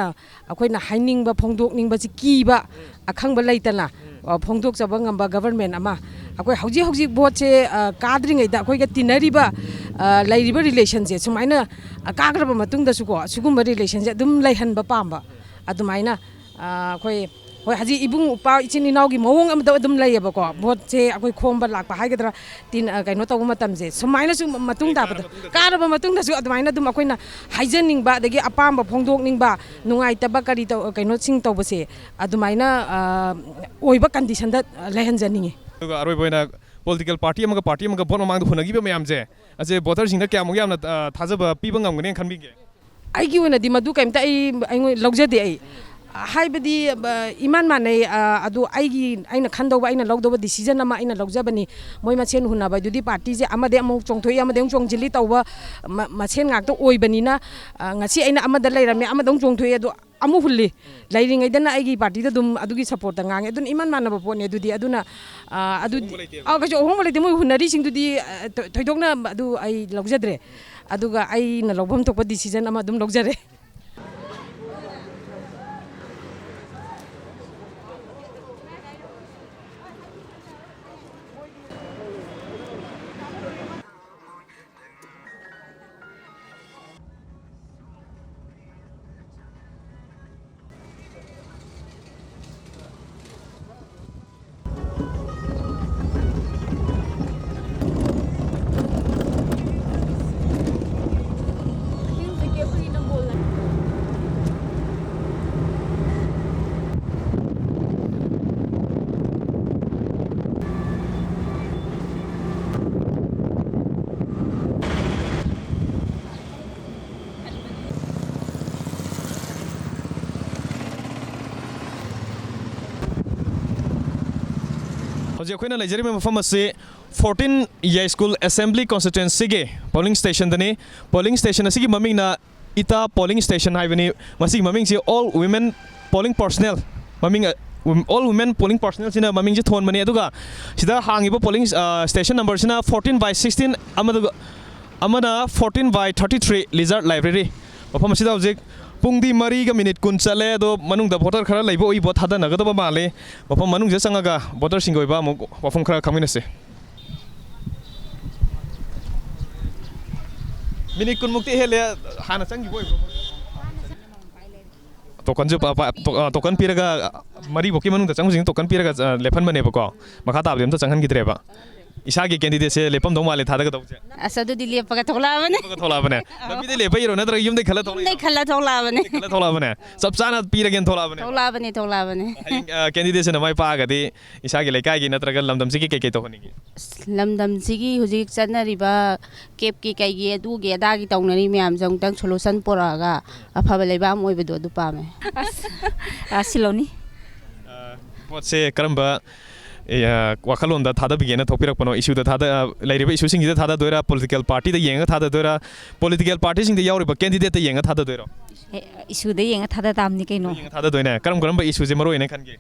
ꯑꯩꯈꯣꯏꯅ ꯍꯥꯏꯅꯤꯡꯕ ꯐꯣꯡꯗꯣꯛꯅꯤꯡꯕꯁꯤ ꯀꯤꯕ, ꯑꯈꯪꯕ ꯂꯩꯇꯅ, ꯑ, ꯐꯣꯡꯗꯣꯛꯆꯕ ꯉꯝꯕ ꯒꯕꯔꯟꯃꯦꯟ ꯑꯃ꯫ ꯑꯩꯈꯣꯏ ꯍꯧꯖꯤꯛ ꯍꯧꯖꯤꯛ ꯚꯣꯠꯁꯦ, ꯑ, ꯀꯥꯗ꯭ꯔꯤꯉꯩꯗ ꯑꯩꯈꯣꯏꯒ ꯇꯤꯟꯅꯔꯤꯕ, ꯑ, ꯂꯩꯔꯤꯕ ꯔꯤꯂꯦꯁꯟꯁꯦ ꯁꯨꯃꯥꯏꯅ, ꯑ, ꯀꯥꯈ꯭ꯔꯕ ꯃꯇꯨꯡꯗꯁꯨꯀꯣ, ꯁꯤꯒꯨꯝꯕ ꯔꯤꯂꯦꯁꯟꯁꯦ ꯑꯗꯨꯝ ꯂꯩꯍꯟꯕ ꯄꯥꯝꯕ꯫ ꯑꯗꯨꯃꯥꯏꯅ, ꯑ, ꯑꯩꯈꯣꯏ, ꯍꯣꯏ, ꯍꯧꯖꯤꯛ ꯏꯕꯨꯡ ꯎꯄꯥ ꯏꯆꯤꯟ ꯏꯅꯥꯎꯒꯤ ꯃꯑꯣꯡ ꯑꯃꯗ ꯑꯗꯨꯝ ꯂꯩꯌꯦꯕꯀꯣ꯫ ꯚꯣꯠꯁꯦ ꯑꯩꯈꯣꯏ ꯈꯣꯝꯕ ꯂꯥꯛꯄ ꯍꯥꯏꯒꯗ꯭ꯔꯥ, ꯇꯤꯟ-, ꯑ, ꯀꯩꯅꯣ ꯇꯧꯕ ꯃꯇꯝꯁꯦ, ꯁꯨꯃꯥꯏꯅꯁꯨ ꯃꯇꯨꯡ ꯇꯥꯕꯗ, ꯀꯥꯔꯕ ꯃꯇꯨꯡꯗꯁꯨ ꯑꯗꯨꯃꯥꯏꯅ ꯑꯗꯨꯝ ꯑꯩꯈꯣꯏꯅ ꯍꯥꯏꯖꯅꯤꯡꯕ, ꯑꯗꯒꯤ ꯑꯄꯥꯝꯕ ꯐꯣꯡꯗꯣꯛꯅꯤꯡꯕ, ꯅꯨꯡꯉꯥꯏꯇꯕ ꯀꯔꯤ ꯇꯧ-, ꯀꯩꯅꯣꯁꯤꯡ ꯇꯧꯕꯁꯦ, ꯑꯗꯨꯃꯥꯏꯅ, ꯑ, ꯑꯣꯏꯕ ꯀꯟꯗꯤꯁꯟꯗ, ꯑ, ꯂꯩꯍꯟꯖꯅꯤꯡꯉꯤ꯫ ꯑꯗꯨꯒ ꯑꯔꯣꯏꯕ ꯑꯣꯏꯅ ꯄꯣꯂꯤꯇꯤꯀꯦꯜ ꯄꯥꯔꯇꯤ ꯑꯃꯒ ꯄꯥꯔꯇꯤ ꯑꯃꯒ ꯚꯣꯠ ꯃꯃꯥꯡꯗ ꯍꯨꯟꯅꯈꯤꯕ ꯃꯌꯥꯝꯁꯦ, ꯑꯁꯦ ꯚꯣꯇꯔꯁꯤꯡꯗ ꯀꯌꯥꯃꯨꯛ ꯌꯥꯝꯅ, ꯑ, ꯊꯥꯖꯕ ꯄꯤꯕ ꯉꯝꯒꯅꯤ ꯈꯟꯕꯤꯒꯦ? ꯑꯩꯒꯤ ꯑꯣꯏꯅꯗꯤ ꯃꯗꯨ ꯀꯩꯝꯇ ꯑꯩ, ꯑꯩꯉꯣꯟ ꯂꯧꯖꯗꯦ ꯑꯩ꯫ ꯍꯥꯏꯕꯗꯤ, ꯑ, ꯏꯃꯥꯟ ꯃꯥꯟꯅꯩ, ꯑ, ꯑꯗꯨ ꯑꯩꯒꯤ, ꯑꯩꯅ ꯈꯟꯗꯧꯕ, ꯑꯩꯅ ꯂꯧꯗꯧꯕ ꯗꯤꯁꯤꯖꯟ ꯑꯃ ꯑꯩꯅ ꯂꯧꯖꯕꯅꯤ꯫ ꯃꯣꯏ ꯃꯁꯦꯟ ꯍꯨꯟꯅꯕ ꯍꯥꯏꯗꯨꯗꯤ ꯄꯥꯔꯇꯤꯁꯦ ꯑꯃꯗꯒꯤ ꯑꯃꯨꯛ ꯆꯣꯡꯊꯣꯛꯏ, ꯑꯃꯗꯒꯤ ꯑꯃꯨꯛ ꯆꯣꯡꯁꯤꯜꯂꯤ ꯇꯧꯕ ꯃ-, ꯃꯁꯦꯟ ꯉꯥꯛꯇ ꯑꯣꯏꯕꯅꯤꯅ, ꯑ, ꯉꯁꯤ ꯑꯩꯅ ꯑꯃꯗ ꯂꯩꯔꯝꯃꯦ, ꯑꯃꯗ ꯑꯃꯨꯛ ꯆꯣꯡꯊꯣꯛꯑꯦ, ꯑꯗꯣ ꯑꯃꯨꯛ ꯍꯨꯜꯂꯤ꯫ ꯂꯩꯔꯤꯉꯩꯗꯅ ꯑꯩꯒꯤ ꯄꯥꯔꯇꯤꯗ ꯑꯗꯨꯝ ꯑꯗꯨꯒꯤ ꯁꯄꯣꯔꯠꯇ ꯉꯥꯡꯉꯦ꯫ ꯑꯗꯨꯅ ꯏꯃꯥꯟ ꯃꯥꯟꯅꯕ ꯄꯣꯠꯅꯤ ꯑꯗꯨꯗꯤ꯫ ꯑꯗꯨꯅ, ꯑ, ꯑꯗꯨ, ꯑꯍꯣꯡꯕ ꯂꯩꯇꯦꯕ꯫ ꯑ, ꯀꯩꯁꯨ ꯑꯍꯣꯡꯕ ꯂꯩꯇꯦ꯫ ꯃꯣꯏ ꯍꯨꯟꯅꯔꯤꯁꯤꯡꯗꯨꯗꯤ, ꯑ, ꯊꯣꯏ-, ꯊꯣꯏꯗꯣꯛꯅ ꯑꯗꯨ ꯑꯩ ꯂꯧꯖꯗ꯭ꯔꯦ꯫ ꯑꯗꯨꯒ ꯑꯩꯅ ꯂꯧꯐꯝ ꯊꯣꯛꯄ ꯗꯤꯁꯤꯖꯟ ꯑꯃ ꯑꯗꯨꯝ ꯂꯧꯖꯔꯦ꯫ ꯍꯧꯖꯤꯛ ꯑꯩꯈꯣꯏꯅ ꯂꯩꯖꯔꯤꯕ ꯃꯐꯝ ꯑꯁꯤ ꯐꯣꯔꯇꯤꯟ ꯌꯥꯏꯁ꯭ꯀꯨꯜ ꯑꯦꯁꯦꯝꯕ꯭ꯂꯤ ꯀꯣꯟꯁꯇꯤꯇ꯭ꯋꯦꯟꯁꯤꯒꯤ ꯄꯣꯂꯤꯡ ꯁ꯭ꯇꯦꯁꯟꯗꯅꯤ꯫ ꯄꯣꯂꯤꯡ ꯁ꯭ꯇꯦꯁꯟ ꯑꯁꯤꯒꯤ ꯃꯃꯤꯡꯅ ꯏꯇꯥ ꯄꯣꯂꯤꯡ ꯁ꯭ꯇꯦꯁꯟ ꯍꯥꯏꯕꯅꯤ꯫ ꯃꯁꯤꯒꯤ ꯃꯃꯤꯡꯁꯤ ꯑꯣꯜ ꯋꯤꯃꯦꯟ ꯄꯣꯂꯤꯡ ꯄꯔꯁꯅꯦꯜ ꯃꯃꯤꯡ, ꯑ, all women polling personnel ꯁꯤꯅ ꯃꯃꯤꯡꯁꯦ ꯊꯣꯟꯕꯅꯦ꯫ ꯑꯗꯨꯒ ꯁꯤꯗ ꯍꯥꯡꯉꯤꯕ polling station number ꯁꯤꯅ fourteen by sixteen ꯑꯃꯗꯨꯒ ꯑꯃꯅ fourteen by thirty three Lizard Library꯫ ꯃꯐꯝ ꯑꯁꯤꯗ ꯍꯧꯖꯤꯛ ꯄꯨꯡꯗꯤ ꯃꯔꯤꯒ ꯃꯤꯅꯤꯠ ꯀꯨꯟ ꯆꯠꯂꯦ, ꯑꯗꯣ ꯃꯅꯨꯡꯗ voter ꯈꯔ ꯂꯩꯕ ꯎꯏ, vote ꯊꯥꯗꯅꯒꯗꯕ ꯃꯥꯜꯂꯤ꯫ ꯃꯐꯝ ꯃꯅꯨꯡꯁꯤꯗ ꯆꯪꯉꯒ voter ꯁꯤꯡꯒ ꯑꯣꯏꯕ ꯑꯃꯨꯛ ꯋꯥꯐꯝ ꯈꯔ ꯈꯪꯃꯤꯟꯅꯁꯤ꯫ ꯃꯤꯅꯤꯠ ꯀꯨꯟꯃꯨꯛꯇꯤ ꯍꯦꯜꯂꯦ ꯍꯥꯟꯅ ꯆꯪꯈꯤꯕ ꯑꯣꯏꯕ꯭ꯔꯣ? ꯇꯣꯀꯟꯁꯨ ꯄ-, ꯄ-, ꯇꯣ-, ꯑ, ꯇꯣꯀꯟ ꯄꯤꯔꯒ ꯃꯔꯤꯐꯧꯀꯤ ꯃꯅꯨꯡꯗ ꯆꯪꯕꯁꯤꯡ ꯇꯣꯀꯟ ꯄꯤꯔꯒ, ꯑ, ꯂꯦꯞꯍꯟꯕꯅꯦꯕꯀꯣ꯫ ꯃꯈꯥ ꯇꯥꯕꯗꯤ ꯑꯝꯇ ꯆꯪꯍꯟꯈꯤꯗ꯭ꯔꯦꯕ꯫ ꯏꯁꯥꯒꯤ candidateꯁꯦ ꯂꯦꯞꯄꯝꯗꯧ ꯃꯥꯜꯂꯦ ꯊꯥꯗꯒꯗꯧꯕꯁꯦ꯫ ꯑꯁ, ꯑꯗꯨꯗꯤ ꯂꯦꯞꯄꯒ ꯊꯣꯛꯂꯛꯑꯕꯅꯦ꯫ ꯂꯦꯞꯄꯒ ꯊꯣꯛꯂꯛꯑꯕꯅꯦ꯫ ꯑꯧ꯫ ꯂꯝꯕꯤꯗ ꯂꯦꯞꯄ ꯏꯔꯣ ꯅꯠꯇ꯭ꯔꯒ ꯌꯨꯝꯗꯩ ꯈꯜꯂ ꯊꯣꯛꯂꯛꯏꯔꯣ? ꯌꯨꯝꯗꯩ ꯈꯜꯂ ꯊꯣꯛꯂꯛꯑꯕꯅꯦ꯫ ꯌꯨꯝꯗꯩ ꯈꯜꯂ ꯊꯣꯛꯂꯛꯑꯕꯅꯦ꯫ ꯆꯞ ꯆꯥꯅ ꯄꯤꯔꯒꯦꯅ ꯊꯣꯛꯂꯛꯑꯕꯅꯦ꯫ ꯊꯣꯛꯂꯛꯑꯕꯅꯦ, ꯊꯣꯛꯂꯛꯑꯕꯅꯦ꯫ ꯍꯌꯦꯡ, ꯑ, candidateꯁꯤꯅ ꯃꯥꯏ ꯄꯥꯛꯑꯒꯗꯤ ꯏꯁꯥꯒꯤ ꯂꯩꯀꯥꯏꯒꯤ ꯅꯠꯇ꯭ꯔꯒ ꯂꯝꯗꯝꯁꯤꯒꯤ ꯀꯩ ꯀꯩ ꯇꯧꯍꯟꯅꯤꯡꯒꯦ? ꯑꯁ, ꯂꯝꯗꯝꯁꯤꯒꯤ ꯍꯧꯖꯤꯛ ꯆꯠꯅꯔꯤꯕ ꯀꯦꯞꯀꯤ ꯀꯩꯒꯤ ꯑꯗꯨꯒꯤ ꯑꯗꯥꯒꯤ ꯇꯧꯅꯔꯤ ꯃꯌꯥꯝꯁꯦ ꯑꯃꯨꯛꯇꯪ solution ꯄꯨꯔꯛꯑꯒ ꯑꯐꯕ ꯂꯩꯕꯥꯛ ꯑꯃ ꯑꯣꯏꯕꯗꯣ ꯑꯗꯨ ꯄꯥꯝꯃꯦ꯫ ꯑꯁ, ꯑ, ꯁꯤꯂꯣꯅꯤ꯫ ꯑ, ꯄꯣꯠꯁꯦ ꯀꯔꯝꯕ, ꯑꯦ, ꯑ, ꯋꯥꯈꯜꯂꯣꯟꯗ ꯊꯥꯗꯕꯤꯒꯦꯅ ꯊꯣꯛꯄꯤꯔꯛꯄꯅꯣ? Issueꯗ ꯊꯥꯗ-, ꯑ, ꯂꯩꯔꯤꯕ issueꯁꯤꯡꯁꯤꯗ ꯊꯥꯗꯗꯣꯏꯔꯥ, political partyꯗ ꯌꯦꯡꯉꯒ ꯊꯥꯗꯗꯣꯏꯔꯥ, political partyꯁꯤꯡꯗ ꯌꯥꯎꯔꯤꯕ candidateꯇ ꯌꯦꯡꯉꯒ ꯊꯥꯗꯗꯣꯏꯔꯣ? ꯑꯦ, issueꯗ ꯌꯦꯡꯉ ꯊꯥꯗ ꯇꯥꯕꯅꯤ ꯀꯩꯅꯣ꯫ ꯌꯦꯡꯉ ꯊꯥꯗꯗꯣꯏꯅꯦ꯫ ꯀꯔꯝ ꯀꯔꯝꯕ issueꯁꯦ ꯃꯔꯨ ꯑꯣꯏꯅ ꯈꯟꯒꯦ?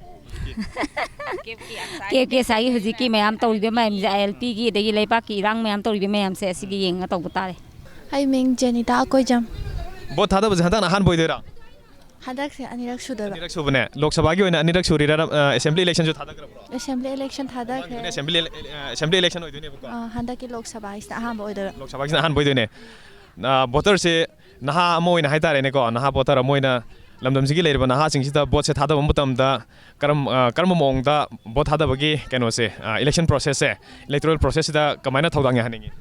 ꯀꯦꯞ ꯀꯦꯁꯥꯒꯤ ꯍꯧꯖꯤꯛꯀꯤ ꯃꯌꯥꯝ ꯇꯧꯔꯤꯕ ꯃꯌꯥꯝꯁꯦ, ILPꯒꯤ ꯑꯗꯒꯤ ꯂꯩꯕꯥꯛꯀꯤ ꯏꯔꯥꯡ ꯃꯌꯥꯝ ꯇꯧꯔꯤꯕ ꯃꯌꯥꯝꯁꯦ, ꯑꯁꯤꯒꯤ ꯌꯦꯡꯉ ꯇꯧꯕ ꯇꯥꯔꯦ꯫ ꯑꯩ ꯃꯤꯡ ꯖꯦꯅꯤꯇꯥ ꯑꯀꯣꯏꯖꯝ꯫ ꯚꯣꯠ ꯊꯥꯗꯕꯁꯦ ꯍꯟꯗꯛꯅ ꯑꯍꯥꯟꯕ ꯑꯣꯏꯗꯣꯏꯔꯥ? ꯍꯟꯗꯛꯁꯦ ꯑꯅꯤꯔꯛ ꯁꯨꯗꯣꯏꯕ꯫ ꯑꯅꯤꯔꯛ ꯁꯨꯕꯅꯦ꯫ ꯂꯣꯛ ꯁꯚꯥꯒꯤ ꯑꯣꯏꯅ ꯑꯅꯤꯔꯛ ꯁꯨꯔꯤꯔꯥ, ꯑ, assembly electionꯁꯨ ꯊꯥꯗꯈ꯭ꯔꯕ꯭ꯔꯣ? Assembly election ꯊꯥꯗꯈ꯭ꯔꯦ꯫ ꯃꯃꯥꯡꯒꯤꯗꯨꯅ assembly ele-, ꯑ, assembly election ꯑꯣꯏꯗꯣꯏꯅꯦꯕꯀꯣ꯫ ꯑ, ꯍꯟꯗꯛꯀꯤ ꯂꯣꯛ ꯁꯚꯥꯒꯤꯁꯤꯅ ꯑꯍꯥꯟꯕ ꯑꯣꯏꯗꯣꯏꯕ꯫ ꯂꯣꯛ ꯁꯚꯥꯒꯤꯁꯤꯅ ꯑꯍꯥꯟꯕ ꯑꯣꯏꯗꯣꯏꯅꯦ꯫ ꯑ, voterꯁꯦ ꯅꯍꯥ ꯑꯃ ꯑꯣꯏꯅ ꯍꯥꯏꯇꯥꯔꯦꯅꯦꯀꯣ, ꯅꯍꯥ voter ꯑꯃ ꯑꯣꯏꯅ ꯂꯝꯗꯝꯁꯤꯒꯤ ꯂꯩꯔꯤꯕ ꯅꯍꯥꯁꯤꯡꯁꯤꯗ ꯚꯣꯠꯁꯦ ꯊꯥꯗꯕ ꯃꯇꯝꯗ ꯀꯔꯝ-, ꯑ, ꯀꯔꯝꯕ ꯃꯑꯣꯡꯗ ꯚꯣꯠ ꯊꯥꯗꯕꯒꯤ ꯀꯩꯅꯣꯁꯦ, ꯑ, election processꯁꯦ, electoral processꯁꯤꯗ ꯀꯃꯥꯏꯅ ꯊꯧꯗꯥꯡ ꯌꯥꯍꯟꯅꯤꯡꯉꯤ?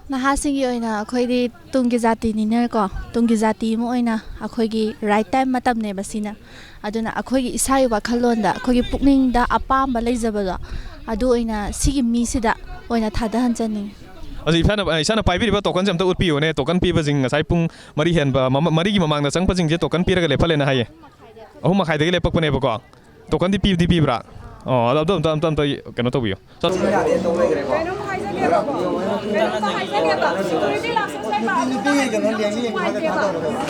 ꯅꯍꯥꯁꯤꯡꯒꯤ ꯑꯣꯏꯅ ꯑꯩꯈꯣꯏꯗꯤ ꯇꯨꯡꯒꯤ ꯖꯥꯇꯤꯅꯤꯅꯀꯣ, ꯇꯨꯡꯒꯤ ꯖꯥꯇꯤ ꯑꯃ ꯑꯣꯏꯅ ꯑꯩꯈꯣꯏꯒꯤ right time ꯃꯇꯝꯅꯦꯕ ꯁꯤꯅ꯫ ꯑꯗꯨꯅ ꯑꯩꯈꯣꯏꯒꯤ ꯏꯁꯥꯒꯤ ꯋꯥꯈꯜꯂꯣꯟꯗ ꯑꯩꯈꯣꯏꯒꯤ ꯄꯨꯛꯅꯤꯡꯗ ꯑꯄꯥꯝꯕ ꯂꯩꯖꯕꯗꯣ, ꯑꯗꯨ ꯑꯣꯏꯅ ꯁꯤꯒꯤ ꯃꯤꯁꯤꯗ ꯑꯣꯏꯅ ꯊꯥꯗꯍꯟꯖꯅꯤꯡꯉꯤ꯫ ꯍꯧꯖꯤꯛ ꯏꯁꯥꯅ, ꯏꯁꯥꯅ ꯄꯥꯏꯕꯤꯔꯤꯕ tokenꯁꯦ ꯑꯝꯇ ꯎꯠꯄꯤꯌꯨꯅꯦ꯫ Token ꯄꯤꯕꯁꯤꯡ ꯉꯁꯥꯏ ꯄꯨꯡ ꯃꯔꯤ ꯍꯦꯟꯕ, ꯃꯃ-, ꯃꯔꯤꯒꯤ ꯃꯃꯥꯡꯗ ꯆꯪꯉꯛꯄꯁꯤꯡꯁꯦ token ꯄꯤꯔꯒ ꯂꯦꯞꯍꯜꯂꯦꯅ ꯍꯥꯏꯌꯦ꯫ ꯑꯍꯨꯝ ꯃꯈꯥꯏꯗꯒꯤ ꯂꯦꯞꯄꯛꯄꯅꯦꯕꯀꯣ꯫ Tokenꯗꯤ ꯄꯤꯕꯗꯤ ꯄꯤꯕ꯭ꯔꯥ? ꯑꯣ, ꯑꯗꯣ ꯑꯝꯇ, ꯑꯝꯇ, ꯑꯝꯇ ꯀꯩꯅꯣ ꯇꯧꯕꯤꯌꯨ꯫ ꯆꯠ-, ꯀꯩꯅꯣꯝꯇ ꯍꯥꯏꯖꯒꯦꯕ, security ꯂꯥꯛꯁꯟ ꯂꯩꯕ, ꯑꯗꯨ ꯅꯨꯡꯉꯥꯏꯇꯦꯕ꯫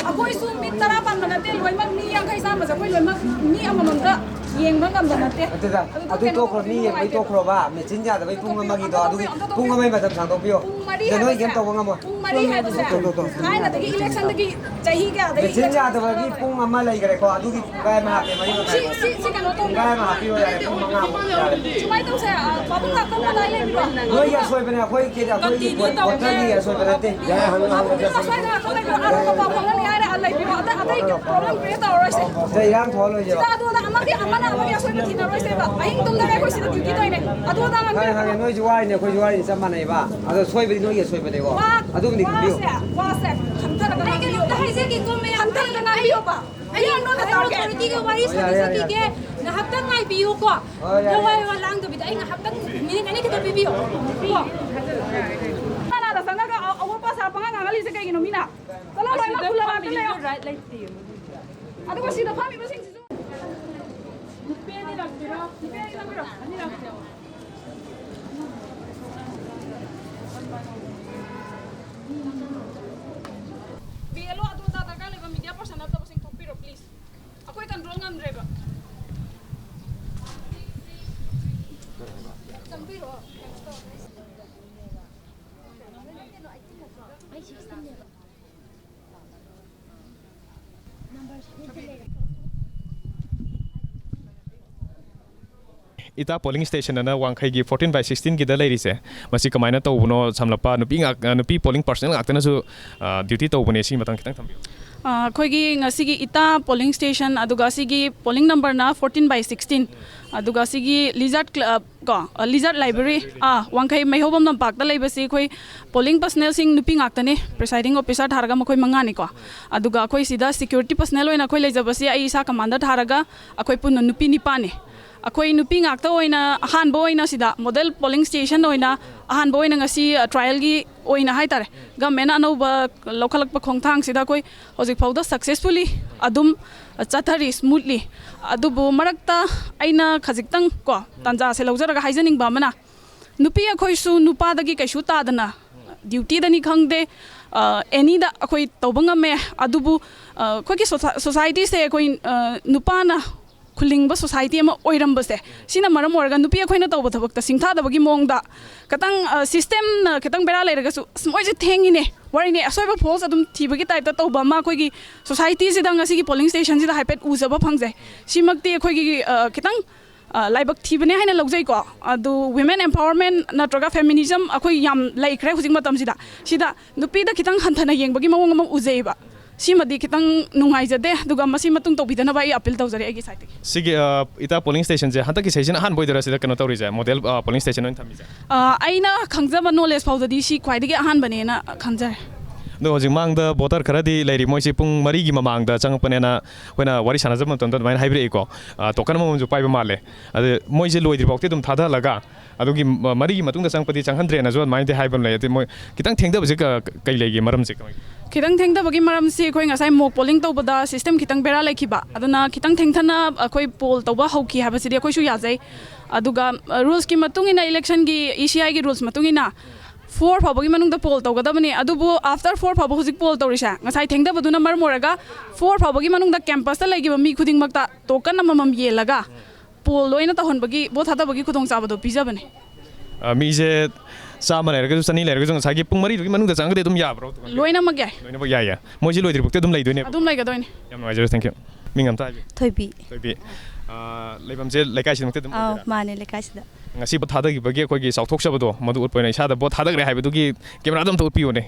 ꯑꯩꯈꯣꯏꯁꯨ ꯃꯤ ꯇꯔꯥ ꯄꯥꯟꯕ ꯅꯠꯇꯦ, ꯂꯣꯏꯅꯃꯛ ꯃꯤ ꯌꯥꯡꯈꯩ ꯆꯥꯝꯃꯁꯦ ꯑꯩꯈꯣꯏ ꯂꯣꯏꯅꯃꯛ ꯃꯤ ꯑꯃꯃꯝꯗ ꯌꯦꯡꯕ ꯉꯝꯕ ꯅꯠꯇꯦ꯫ ꯅꯠꯇꯦꯗ, ꯑꯗꯨ ꯑꯗꯨ ꯀꯩꯅꯣ ꯇꯣꯛꯈ꯭ꯔꯣ, ꯃꯤ ꯌꯦꯡꯕꯩ ꯅꯨꯡꯉꯥꯏꯇꯦꯕ꯫ ꯇꯣꯛꯈ꯭ꯔꯣꯕ, ꯃꯦꯆꯤꯟ ꯌꯥꯗꯕꯩ ꯄꯨꯡ ꯑꯃꯒꯤꯗꯣ, ꯑꯗꯨꯒꯤ ꯑꯝꯇ ꯄꯨꯡ ꯑꯃꯒꯤ ꯃꯇꯝ ꯁꯥꯡꯗꯣꯛꯄꯤꯌꯣ꯫ ꯄꯨꯡ ꯃꯔꯤ ꯁꯤꯗ ꯅꯣꯏ ꯍꯥꯏꯕꯁꯦ, ꯀꯩꯝ ꯇꯧꯕ ꯉꯝꯃꯣꯏ꯫ ꯄꯨꯡ ꯃꯔꯤ ꯍꯥꯏꯕꯁꯦ ꯇꯣꯛ, ꯇꯣꯛ, ꯇꯣꯛ꯫ ꯊꯥꯏꯅꯗꯒꯤ election ꯗꯒꯤ ꯆꯍꯤ ꯀꯌꯥꯗꯒꯤ ꯃꯦꯆꯤꯟ election ꯌꯥꯗꯕꯒꯤ ꯄꯨꯡ ꯑꯃ ꯂꯩꯈ꯭ꯔꯦꯀꯣ, ꯑꯗꯨꯒꯤ ꯄꯨꯡꯈꯥꯏ ꯑꯃ ꯍꯥꯞꯄꯦ, ꯃꯔꯤ ꯁꯤ, ꯃꯈꯥꯏ꯫ ꯁꯤ, ꯁꯤ ꯀꯩꯅꯣ ꯇꯧꯕ꯫ ꯄꯨꯡꯈꯥꯏ ꯑꯃ ꯍꯥꯞꯄꯤꯌꯣ, ꯌꯥꯔꯦ, ꯄꯨꯡ ꯃꯉꯥꯃꯨꯛ ꯌꯥꯔꯦ꯫ ꯁꯨꯃꯥꯏꯅ ꯇꯧꯁꯦ, ꯑ, ꯄꯥꯕꯨꯡ ꯉꯥꯛꯇꯪ ꯀꯗꯥꯏ ꯂꯩꯕꯤꯔꯣ? ꯅꯣꯏꯒꯤ ꯑꯁꯣꯏꯕꯅꯦ, ꯑꯩꯈꯣꯏ ꯀꯦ-, ꯑꯩꯈꯣꯏꯒꯤ ꯀꯝꯇꯤ ꯄꯣꯠ-, ꯇꯧꯗꯦ꯫ ꯄꯣꯠꯇꯒꯤ ꯑꯁꯣꯏꯕ ꯅꯠꯇꯦ꯫ ꯌꯥꯔꯦ, ꯍꯪꯉꯣ, ꯍꯪꯉꯣ, ꯄꯥꯕꯨꯡ ꯉꯥꯛꯇꯪ ꯁ꯭ꯋꯥꯏꯗ ꯉꯥꯛꯇꯪ ꯂꯩꯕꯤꯔꯣ, ꯑꯇꯣꯞꯄ ꯄꯥꯎ ꯐꯥꯎꯅꯅꯤ ꯍꯥꯏꯔꯦ, ꯑ, ꯂꯩꯕꯤꯔꯣ, ꯑꯇꯩ, ꯑꯇꯩ problem create ꯇꯧꯔꯔꯣꯏꯁꯦ꯫ ꯁꯤꯗ ꯏꯔꯥꯡ ꯊꯣꯛꯍꯜꯂꯣꯏꯁꯦꯕ꯫ ꯁꯤꯗ ꯑꯗꯨꯗ ꯑꯃꯒꯤ ꯑꯃꯅ ꯑꯃꯒꯤ ꯑꯁꯣꯏꯕ ꯊꯤꯅꯔꯣꯏꯁꯦꯕ꯫ ꯑꯍꯤꯡ ꯇꯨꯝꯗꯕ ꯑꯩꯈꯣꯏ ꯁꯤꯗ duty ꯇꯧꯔꯤꯅꯦ꯫ ꯑꯗꯨ ꯑꯗꯥ ꯈꯪꯉꯦ, ꯈꯪꯉꯦ, ꯉꯥꯡꯕꯤꯔꯛꯀꯅꯨ꯫ ꯅꯣꯏꯁꯨ ꯋꯥꯔꯤꯅꯦ, ꯑꯩꯈꯣꯏꯁꯨ ꯋꯥꯔꯤꯅꯦ, ꯆꯞ ꯃꯥꯟꯅꯩꯕ꯫ ꯑꯗꯣ ꯁꯣꯏꯕꯗꯤ ꯅꯣꯏꯒꯤ ꯑꯁꯣꯏꯕꯅꯦꯀꯣ꯫ ꯋꯥ-, ꯑꯗꯨꯕꯨꯗꯤ ꯈꯪꯕꯤꯌꯨ꯫ ꯋꯥꯁꯦ, ꯋꯥꯁꯦ ꯈꯟꯊꯔꯒ ꯑꯩ ꯉꯥꯡꯕꯤꯌꯣꯕ꯫ ꯀꯩꯅꯣꯝꯇ ꯍꯥꯏꯖꯒꯦꯀꯣ, ꯃꯌꯥꯝ꯫ ꯈꯟꯊꯔꯒ ꯉꯥꯡꯕꯤꯌꯣꯕ꯫ ꯑꯩ ꯅꯣꯏꯅ ꯍꯣꯏ, ꯇꯧꯔꯒꯦ꯫ Authority ꯒ ꯋꯥꯔꯤ ꯍꯣꯏ, ꯌꯥꯔꯦ, ꯌꯥꯔꯦ, ꯁꯥꯟꯅꯖꯈꯤꯒꯦ꯫ ꯌꯥꯔꯦ꯫ ꯉꯥꯏꯍꯥꯛꯇꯪ ꯉꯥꯏꯕꯤꯌꯨꯀꯣ꯫ ꯍꯣꯏ, ꯌꯥꯔꯦ, ꯂꯋꯥꯏ ꯌꯥꯔꯦ꯫ ꯋꯥ ꯂꯥꯡꯗꯕꯤꯗ ꯑꯩ ꯉꯥꯏꯍꯥꯛꯇꯪ minute ꯑꯅꯤ ꯈꯛꯇ ꯄꯤꯕꯤꯌꯣ꯫ ꯀꯣ꯫ ꯀꯅꯥꯗ ꯆꯪꯉꯒ ꯑ-, ꯑꯋꯣꯠ ꯑꯄꯥ ꯁꯥ ꯄꯉꯥꯡ ꯉꯥꯡꯍꯜꯂꯤꯁꯦ ꯀꯩꯒꯤꯅꯣ ꯃꯤꯅ? ꯆꯠꯂꯣ, ꯂꯣꯏꯅꯃꯛ ꯑꯁꯤꯗ ꯈꯨꯜꯂ ꯉꯥꯛꯇ ꯂꯩꯌꯣ꯫ ꯐꯝꯃꯤꯕꯁꯨ right ꯂꯩꯇꯦ꯫ ꯑꯗꯨꯒ ꯁꯤꯗ ꯐꯝꯃꯤꯕꯁꯤꯡꯁꯤꯁꯨ ꯅꯨꯄꯤ ꯑꯅꯤ ꯂꯥꯛꯄꯤꯔꯣ, ꯅꯨꯄꯤ ꯑꯅꯤ ꯂꯥꯛꯄꯤꯔꯣ, ꯑꯅꯤ ꯂꯥꯛꯄꯤꯔꯣ꯫ ꯕꯤ ꯑꯦꯜ ꯑꯣ ꯑꯗꯨ ꯑꯗꯥ ꯗꯔꯀꯥꯔ ꯂꯩꯕ media person ꯅꯠꯇꯕꯁꯤꯡ ꯊꯣꯛꯄꯤꯔꯣ, please. ꯑꯩꯈꯣꯏ control ꯉꯝꯗ꯭ꯔꯦꯕ꯫ ꯆꯪꯕꯤꯔꯣ, ꯀꯩꯅꯣ ꯇꯧꯔꯣ꯫ ꯏꯇꯥ polling station ꯑꯅ ꯋꯥꯡꯈꯩꯒꯤ fourteen by sixteen ꯒꯤꯗ ꯂꯩꯔꯤꯁꯦ, ꯃꯁꯤ ꯀꯃꯥꯏꯅ ꯇꯧꯕꯅꯣ? ꯁꯝꯂꯞꯄ ꯅꯨꯄꯤ ꯉꯥꯛ-, ꯅꯨꯄꯤ polling personnel ꯉꯥꯛꯇꯅꯁꯨ, ꯑ, duty ꯇꯧꯕꯅꯦ, ꯁꯤꯒꯤ ꯃꯇꯥꯡ ꯈꯤꯇꯪ ꯊꯝꯕꯤꯌꯨ꯫ ꯑ, ꯑꯩꯈꯣꯏꯒꯤ ꯉꯁꯤꯒꯤ ꯏꯇꯥ polling station, ꯑꯗꯨꯒ ꯁꯤꯒꯤ polling number ꯅ fourteen by sixteen, ꯑꯗꯨꯒ ꯁꯤꯒꯤ Lizard Club ꯀꯣ, ꯑ, Lizard Library, ꯑ, ꯋꯥꯡꯈꯩ ꯃꯩꯍꯧꯕꯝ ꯂꯝꯄꯥꯛꯇ ꯂꯩꯕꯁꯤ ꯑꯩꯈꯣꯏ polling personnel ꯁꯤꯡ ꯅꯨꯄꯤ ꯉꯥꯛꯇꯅꯦ, presiding officer ꯊꯥꯔꯒ ꯃꯈꯣꯏ ꯃꯉꯥꯅꯤꯀꯣ꯫ ꯑꯗꯨꯒ ꯑꯩꯈꯣꯏ ꯁꯤꯗ security personnel ꯑꯣꯏꯅ ꯑꯩꯈꯣꯏ ꯂꯩꯖꯕꯁꯤ ꯑꯩ ꯏꯁꯥ commander ꯊꯥꯔꯒ ꯑꯩꯈꯣꯏ ꯄꯨꯟꯅ ꯅꯨꯄꯤ ꯅꯤꯄꯥꯟꯅꯦ꯫ ꯑꯩꯈꯣꯏ ꯅꯨꯄꯤ ꯉꯥꯛꯇ ꯑꯣꯏꯅ ꯑꯍꯥꯟꯕ ꯑꯣꯏꯅ ꯁꯤꯗ model polling station ꯑꯣꯏꯅ ꯑꯍꯥꯟꯕ ꯑꯣꯏꯅ ꯉꯁꯤ, ꯑ, trial ꯒꯤ ꯑꯣꯏꯅ ꯍꯥꯏꯇꯥꯔꯦ, government ꯅ ꯑꯅꯧꯕ ꯂꯧꯈꯠꯂꯛꯄ ꯈꯣꯡꯊꯥꯡꯁꯤꯗ ꯑꯩꯈꯣꯏ ꯍꯧꯖꯤꯛ ꯐꯥꯎꯗ successfully ꯑꯗꯨꯝ ꯆꯠꯊꯔꯤ, smoothly꯫ ꯑꯗꯨꯕꯨ ꯃꯔꯛꯇ ꯑꯩꯅ ꯈꯖꯤꯛꯇꯪ ꯀꯣ, ꯇꯥꯟꯖꯥꯁꯦ ꯂꯧꯖꯔꯒ ꯍꯥꯏꯖꯅꯤꯡꯕ ꯑꯃꯅ, ꯅꯨꯄꯤ ꯑꯩꯈꯣꯏꯁꯨ ꯅꯨꯄꯥꯗꯒꯤ ꯀꯩꯁꯨ ꯇꯥꯗꯅ, ꯗ꯭ꯌꯨꯇꯤꯗꯅꯤ ꯈꯪꯗꯦ, ꯑꯦꯅꯤꯗ ꯑꯩꯈꯣꯏ ꯇꯧꯕ ꯉꯝꯃꯦ꯫ ꯑꯗꯨꯕꯨ ꯑ, ꯑꯩꯈꯣꯏꯒꯤ ꯁꯣꯁꯥꯏꯇꯤꯁꯦ ꯑꯩꯈꯣꯏ, ꯑ, ꯅꯨꯄꯥꯅ ꯈꯨꯂꯤꯡꯕ ꯁꯣꯁꯥꯏꯇꯤ ꯑꯃ ꯑꯣꯏꯔꯝꯕꯁꯦ, ꯁꯤꯅ ꯃꯔꯝ ꯑꯣꯏꯔꯒ ꯅꯨꯄꯤ ꯑꯩꯈꯣꯏꯅ ꯇꯧꯕ ꯊꯕꯛꯇ ꯁꯤꯡꯊꯥꯗꯕꯒꯤ ꯃꯑꯣꯡꯗ ꯈꯤꯇꯪ, ꯑ, ꯁꯤꯁꯇꯦꯝꯅ ꯈꯤꯇꯪ ꯕꯦꯔꯥ ꯂꯩꯔꯒꯁꯨ, "ꯑꯁ, ꯃꯣꯏꯁꯦ ꯊꯦꯡꯉꯤꯅꯦ, ꯋꯥꯔꯤꯅꯦ, ꯑꯁꯣꯏꯕ ꯐꯣꯜꯁ ꯑꯗꯨꯝ ꯊꯤꯕꯒꯤ ꯇꯥꯏꯞꯇ ꯇꯧꯕ ꯑꯃ ꯑꯩꯈꯣꯏꯒꯤ ꯁꯣꯁꯥꯏꯇꯤꯁꯤꯗ ꯉꯁꯤꯒꯤ ꯄꯣꯂꯤꯡ ꯁ꯭ꯇꯦꯁꯟꯁꯤꯗ ꯍꯥꯏꯐꯦꯠ ꯎꯖꯕ ꯐꯪꯖꯩ"꯫ ꯁꯤꯃꯛꯇꯤ ꯑꯩꯈꯣꯏꯒꯤ, ꯑ, ꯈꯤꯇꯪ, ꯑ, ꯂꯥꯏꯕꯛ ꯊꯤꯕꯅꯦ ꯍꯥꯏꯅ ꯂꯧꯖꯩꯀꯣ꯫ ꯑꯗꯨ ꯋꯤꯃꯦꯟ ꯑꯦꯝꯄꯥꯋꯔꯃꯦꯟ ꯅꯠꯇ꯭ꯔꯒ ꯐꯦꯃꯤꯅꯤꯖꯝ ꯑꯩꯈꯣꯏ ꯌꯥꯝ ꯂꯩꯈ꯭ꯔꯦ ꯍꯧꯖꯤꯛ ꯃꯇꯝꯁꯤꯗ꯫ ꯁꯤꯗ ꯅꯨꯄꯤꯗ ꯈꯤꯇꯪ ꯍꯟꯊꯅ ꯌꯦꯡꯕꯒꯤ ꯃꯑꯣꯡ ꯑꯃ ꯎꯖꯩꯌꯦꯕ꯫ ꯁꯤꯃꯗꯤ ꯈꯤꯇꯪ ꯅꯨꯡꯉꯥꯏꯖꯗꯦ, ꯑꯗꯨꯒ ꯃꯁꯤ ꯃꯇꯨꯡ ꯇꯧꯕꯤꯗꯅꯕ ꯑꯩ ꯑꯄꯤꯜ ꯇꯧꯖꯔꯤ ꯑꯩꯒꯤ ꯁꯥꯏꯠꯇꯒꯤ꯫ ꯁꯤꯒꯤ, ꯑ, ꯏꯇꯥ ꯄꯣꯂꯤꯡ ꯁ꯭ꯇꯦꯁꯟꯁꯦ ꯍꯟꯗꯛꯀꯤ ꯁꯦꯁꯟ ꯑꯍꯥꯟꯕ ꯑꯣꯏꯗꯣꯏꯔꯥ ꯁꯤꯗ ꯀꯩꯅꯣ ꯇꯧꯔꯤꯁꯦ, ꯃꯣꯗꯦꯜ, ꯑ, ꯄꯣꯂꯤꯡ ꯁ꯭ꯇꯦꯁꯟ ꯑꯣꯏꯅ ꯊꯝꯃꯤꯁꯦ? ꯑ, ꯑꯩꯅ ꯈꯪꯖꯕ ꯅꯣꯂꯦꯖ ꯐꯥꯎꯗꯗꯤ ꯁꯤ ꯈ꯭ꯋꯥꯏꯗꯒꯤ ꯑꯍꯥꯟꯕꯅꯦꯅ ꯈꯟꯖꯔꯦ꯫ ꯑꯗꯣ ꯍꯧꯖꯤꯛ ꯃꯥꯡꯗ ꯚꯣꯇꯔ ꯈꯔꯗꯤ ꯂꯩꯔꯤ, ꯃꯣꯏꯁꯤ ꯄꯨꯡ ꯃꯔꯤꯒꯤ ꯃꯃꯥꯡꯗ ꯆꯪꯉꯛꯄꯅꯦꯅ ꯑꯩꯈꯣꯏꯅ ꯋꯥꯔꯤ ꯁꯥꯟꯅꯖꯕ ꯃꯇꯝꯗ ꯑꯗꯨꯃꯥꯏꯅ ꯍꯥꯏꯕꯤꯔꯛꯏꯀꯣ꯫ ꯑ, ꯇꯣꯀꯟ ꯑꯃꯃꯝꯁꯨ ꯄꯥꯏꯕ ꯃꯥꯜꯂꯦ꯫ ꯑꯗꯨ ꯃꯣꯏꯁꯦ ꯂꯣꯏꯗ꯭ꯔꯤ ꯐꯥꯎꯗꯤ ꯑꯗꯨꯝ ꯊꯥꯗꯍꯜꯂꯒ ꯑꯗꯨꯒꯤ ꯃ-, ꯃꯔꯤꯒꯤ ꯃꯇꯨꯡꯗ ꯆꯪꯉꯛꯄꯗꯤ ꯆꯪꯍꯟꯗ꯭ꯔꯦꯅꯁꯨ ꯑꯗꯨꯃꯥꯏꯅꯗꯤ ꯍꯥꯏꯕ ꯑꯃ ꯂꯩ꯫ ꯑꯗꯨ ꯃꯣꯏ ꯈꯤꯇꯪ ꯊꯦꯡꯊꯕꯁꯦ ꯀ-, ꯀꯩ ꯂꯩꯒꯦ, ꯃꯔꯝꯁꯦ ꯀꯃꯥꯏ? ꯈꯤꯇꯪ ꯊꯦꯡꯊꯕꯒꯤ ꯃꯔꯝꯁꯤ ꯑꯩꯈꯣꯏ ꯉꯁꯥꯏ ꯃꯣꯛ ꯄꯣꯂꯤꯡ ꯇꯧꯕꯗ ꯁꯤꯁꯇꯦꯝ ꯈꯤꯇꯪ ꯕꯦꯔꯥ ꯂꯩꯈꯤꯕ, ꯑꯗꯨꯅ ꯈꯤꯇꯪ ꯊꯦꯡꯊꯅ ꯑꯩꯈꯣꯏ ꯄꯣꯜ ꯇꯧꯕ ꯍꯧꯈꯤ ꯍꯥꯏꯕꯁꯤꯗꯤ ꯑꯩꯈꯣꯏꯁꯨ ꯌꯥꯖꯩ꯫ ꯑꯗꯨꯒ, ꯑ, ꯔꯨꯜꯁꯀꯤ ꯃꯇꯨꯡ ꯏꯟꯅ, ꯏꯂꯦꯛꯁꯟꯒꯤ, ꯏ ꯁꯤ ꯑꯥꯏꯒꯤ ꯔꯨꯜꯁ ꯃꯇꯨꯡ ꯏꯟꯅ ꯐꯣꯔ ꯐꯥꯎꯕꯒꯤ ꯃꯅꯨꯡꯗ ꯄꯣꯜ ꯇꯧꯒꯗꯕꯅꯤ꯫ ꯑꯗꯨꯕꯨ ꯑꯥꯐꯇꯔ ꯐꯣꯔ ꯐꯥꯎꯕ ꯍꯧꯖꯤꯛ ꯄꯣꯜ ꯇꯧꯔꯤꯁꯦ, ꯉꯁꯥꯏ ꯊꯦꯡꯊꯕꯗꯨꯅ ꯃꯔꯝ ꯑꯣꯏꯔꯒ ꯐꯣꯔ ꯐꯥꯎꯕꯒꯤ ꯃꯅꯨꯡꯗ ꯀꯦꯝꯄꯁꯇ ꯂꯩꯈꯤꯕ ꯃꯤ ꯈꯨꯗꯤꯡꯃꯛꯇ ꯇꯣꯀꯟ ꯑꯃꯃꯝ ꯌꯦꯜꯂꯒ ꯄꯣꯜ ꯂꯣꯏꯅ ꯇꯧꯍꯟꯕꯒꯤ, ꯚꯣꯠ ꯊꯥꯗꯕꯒꯤ ꯈꯨꯗꯣꯡꯆꯥꯕꯗꯣ ꯄꯤꯖꯕꯅꯦ꯫ ꯑ, ꯃꯤꯁꯦ ꯆꯥꯝꯃ ꯂꯩꯔꯒꯁꯨ, ꯆꯅꯤ ꯂꯩꯔꯒꯁꯨ, ꯉꯁꯥꯏꯒꯤ ꯄꯨꯡ ꯃꯔꯤꯗꯨꯒꯤ ꯃꯅꯨꯡꯗ ꯆꯪꯉꯒꯗꯤ ꯑꯗꯨꯝ ꯌꯥꯕ꯭ꯔꯣ? ꯂꯣꯏꯅꯃꯛ ꯌꯥꯏ꯫ ꯂꯣꯏꯅꯃꯛ ꯌꯥꯏꯌꯦ꯫ ꯃꯣꯏꯁꯦ ꯂꯣꯏꯗ꯭ꯔꯤ ꯐꯥꯎꯗꯤ ꯑꯗꯨꯝ ꯂꯩꯗꯣꯏꯅꯦꯕ? ꯑꯗꯨꯝ ꯂꯩꯒꯗꯣꯏꯅꯦ꯫ ꯌꯥꯝ ꯅꯨꯡꯉꯥꯏꯖꯔꯦ, thank you꯫ ꯃꯤꯡ ꯑꯝꯇ ꯍꯥꯏꯕꯤꯌꯨ꯫ ꯊꯣꯏꯕꯤ꯫ ꯊꯣꯏꯕꯤ꯫ ꯑ, ꯂꯩꯐꯝꯁꯦ ꯂꯩꯀꯥꯏꯁꯤꯃꯛꯇꯤ ꯑꯗꯨꯝ ꯑꯧ, ꯑꯣꯏꯗꯣꯏꯔꯥ? ꯃꯥꯅꯦ, ꯂꯩꯀꯥꯏꯁꯤꯗ꯫ ꯉꯁꯤ ꯚꯣꯠ ꯊꯥꯗꯈꯤꯕꯒꯤ ꯑꯩꯈꯣꯏꯒꯤ ꯆꯥꯎꯊꯣꯛꯆꯕꯗꯣ, ꯃꯗꯨ ꯎꯠꯄ ꯑꯣꯏꯅ ꯏꯁꯥꯗ ꯚꯣꯠ ꯊꯥꯗꯈ꯭ꯔꯦ ꯍꯥꯏꯕꯗꯨꯒꯤ ꯀꯦꯃꯦꯔꯥꯗ ꯑꯝꯇ ꯎꯠꯄꯤꯌꯨꯅꯦ꯫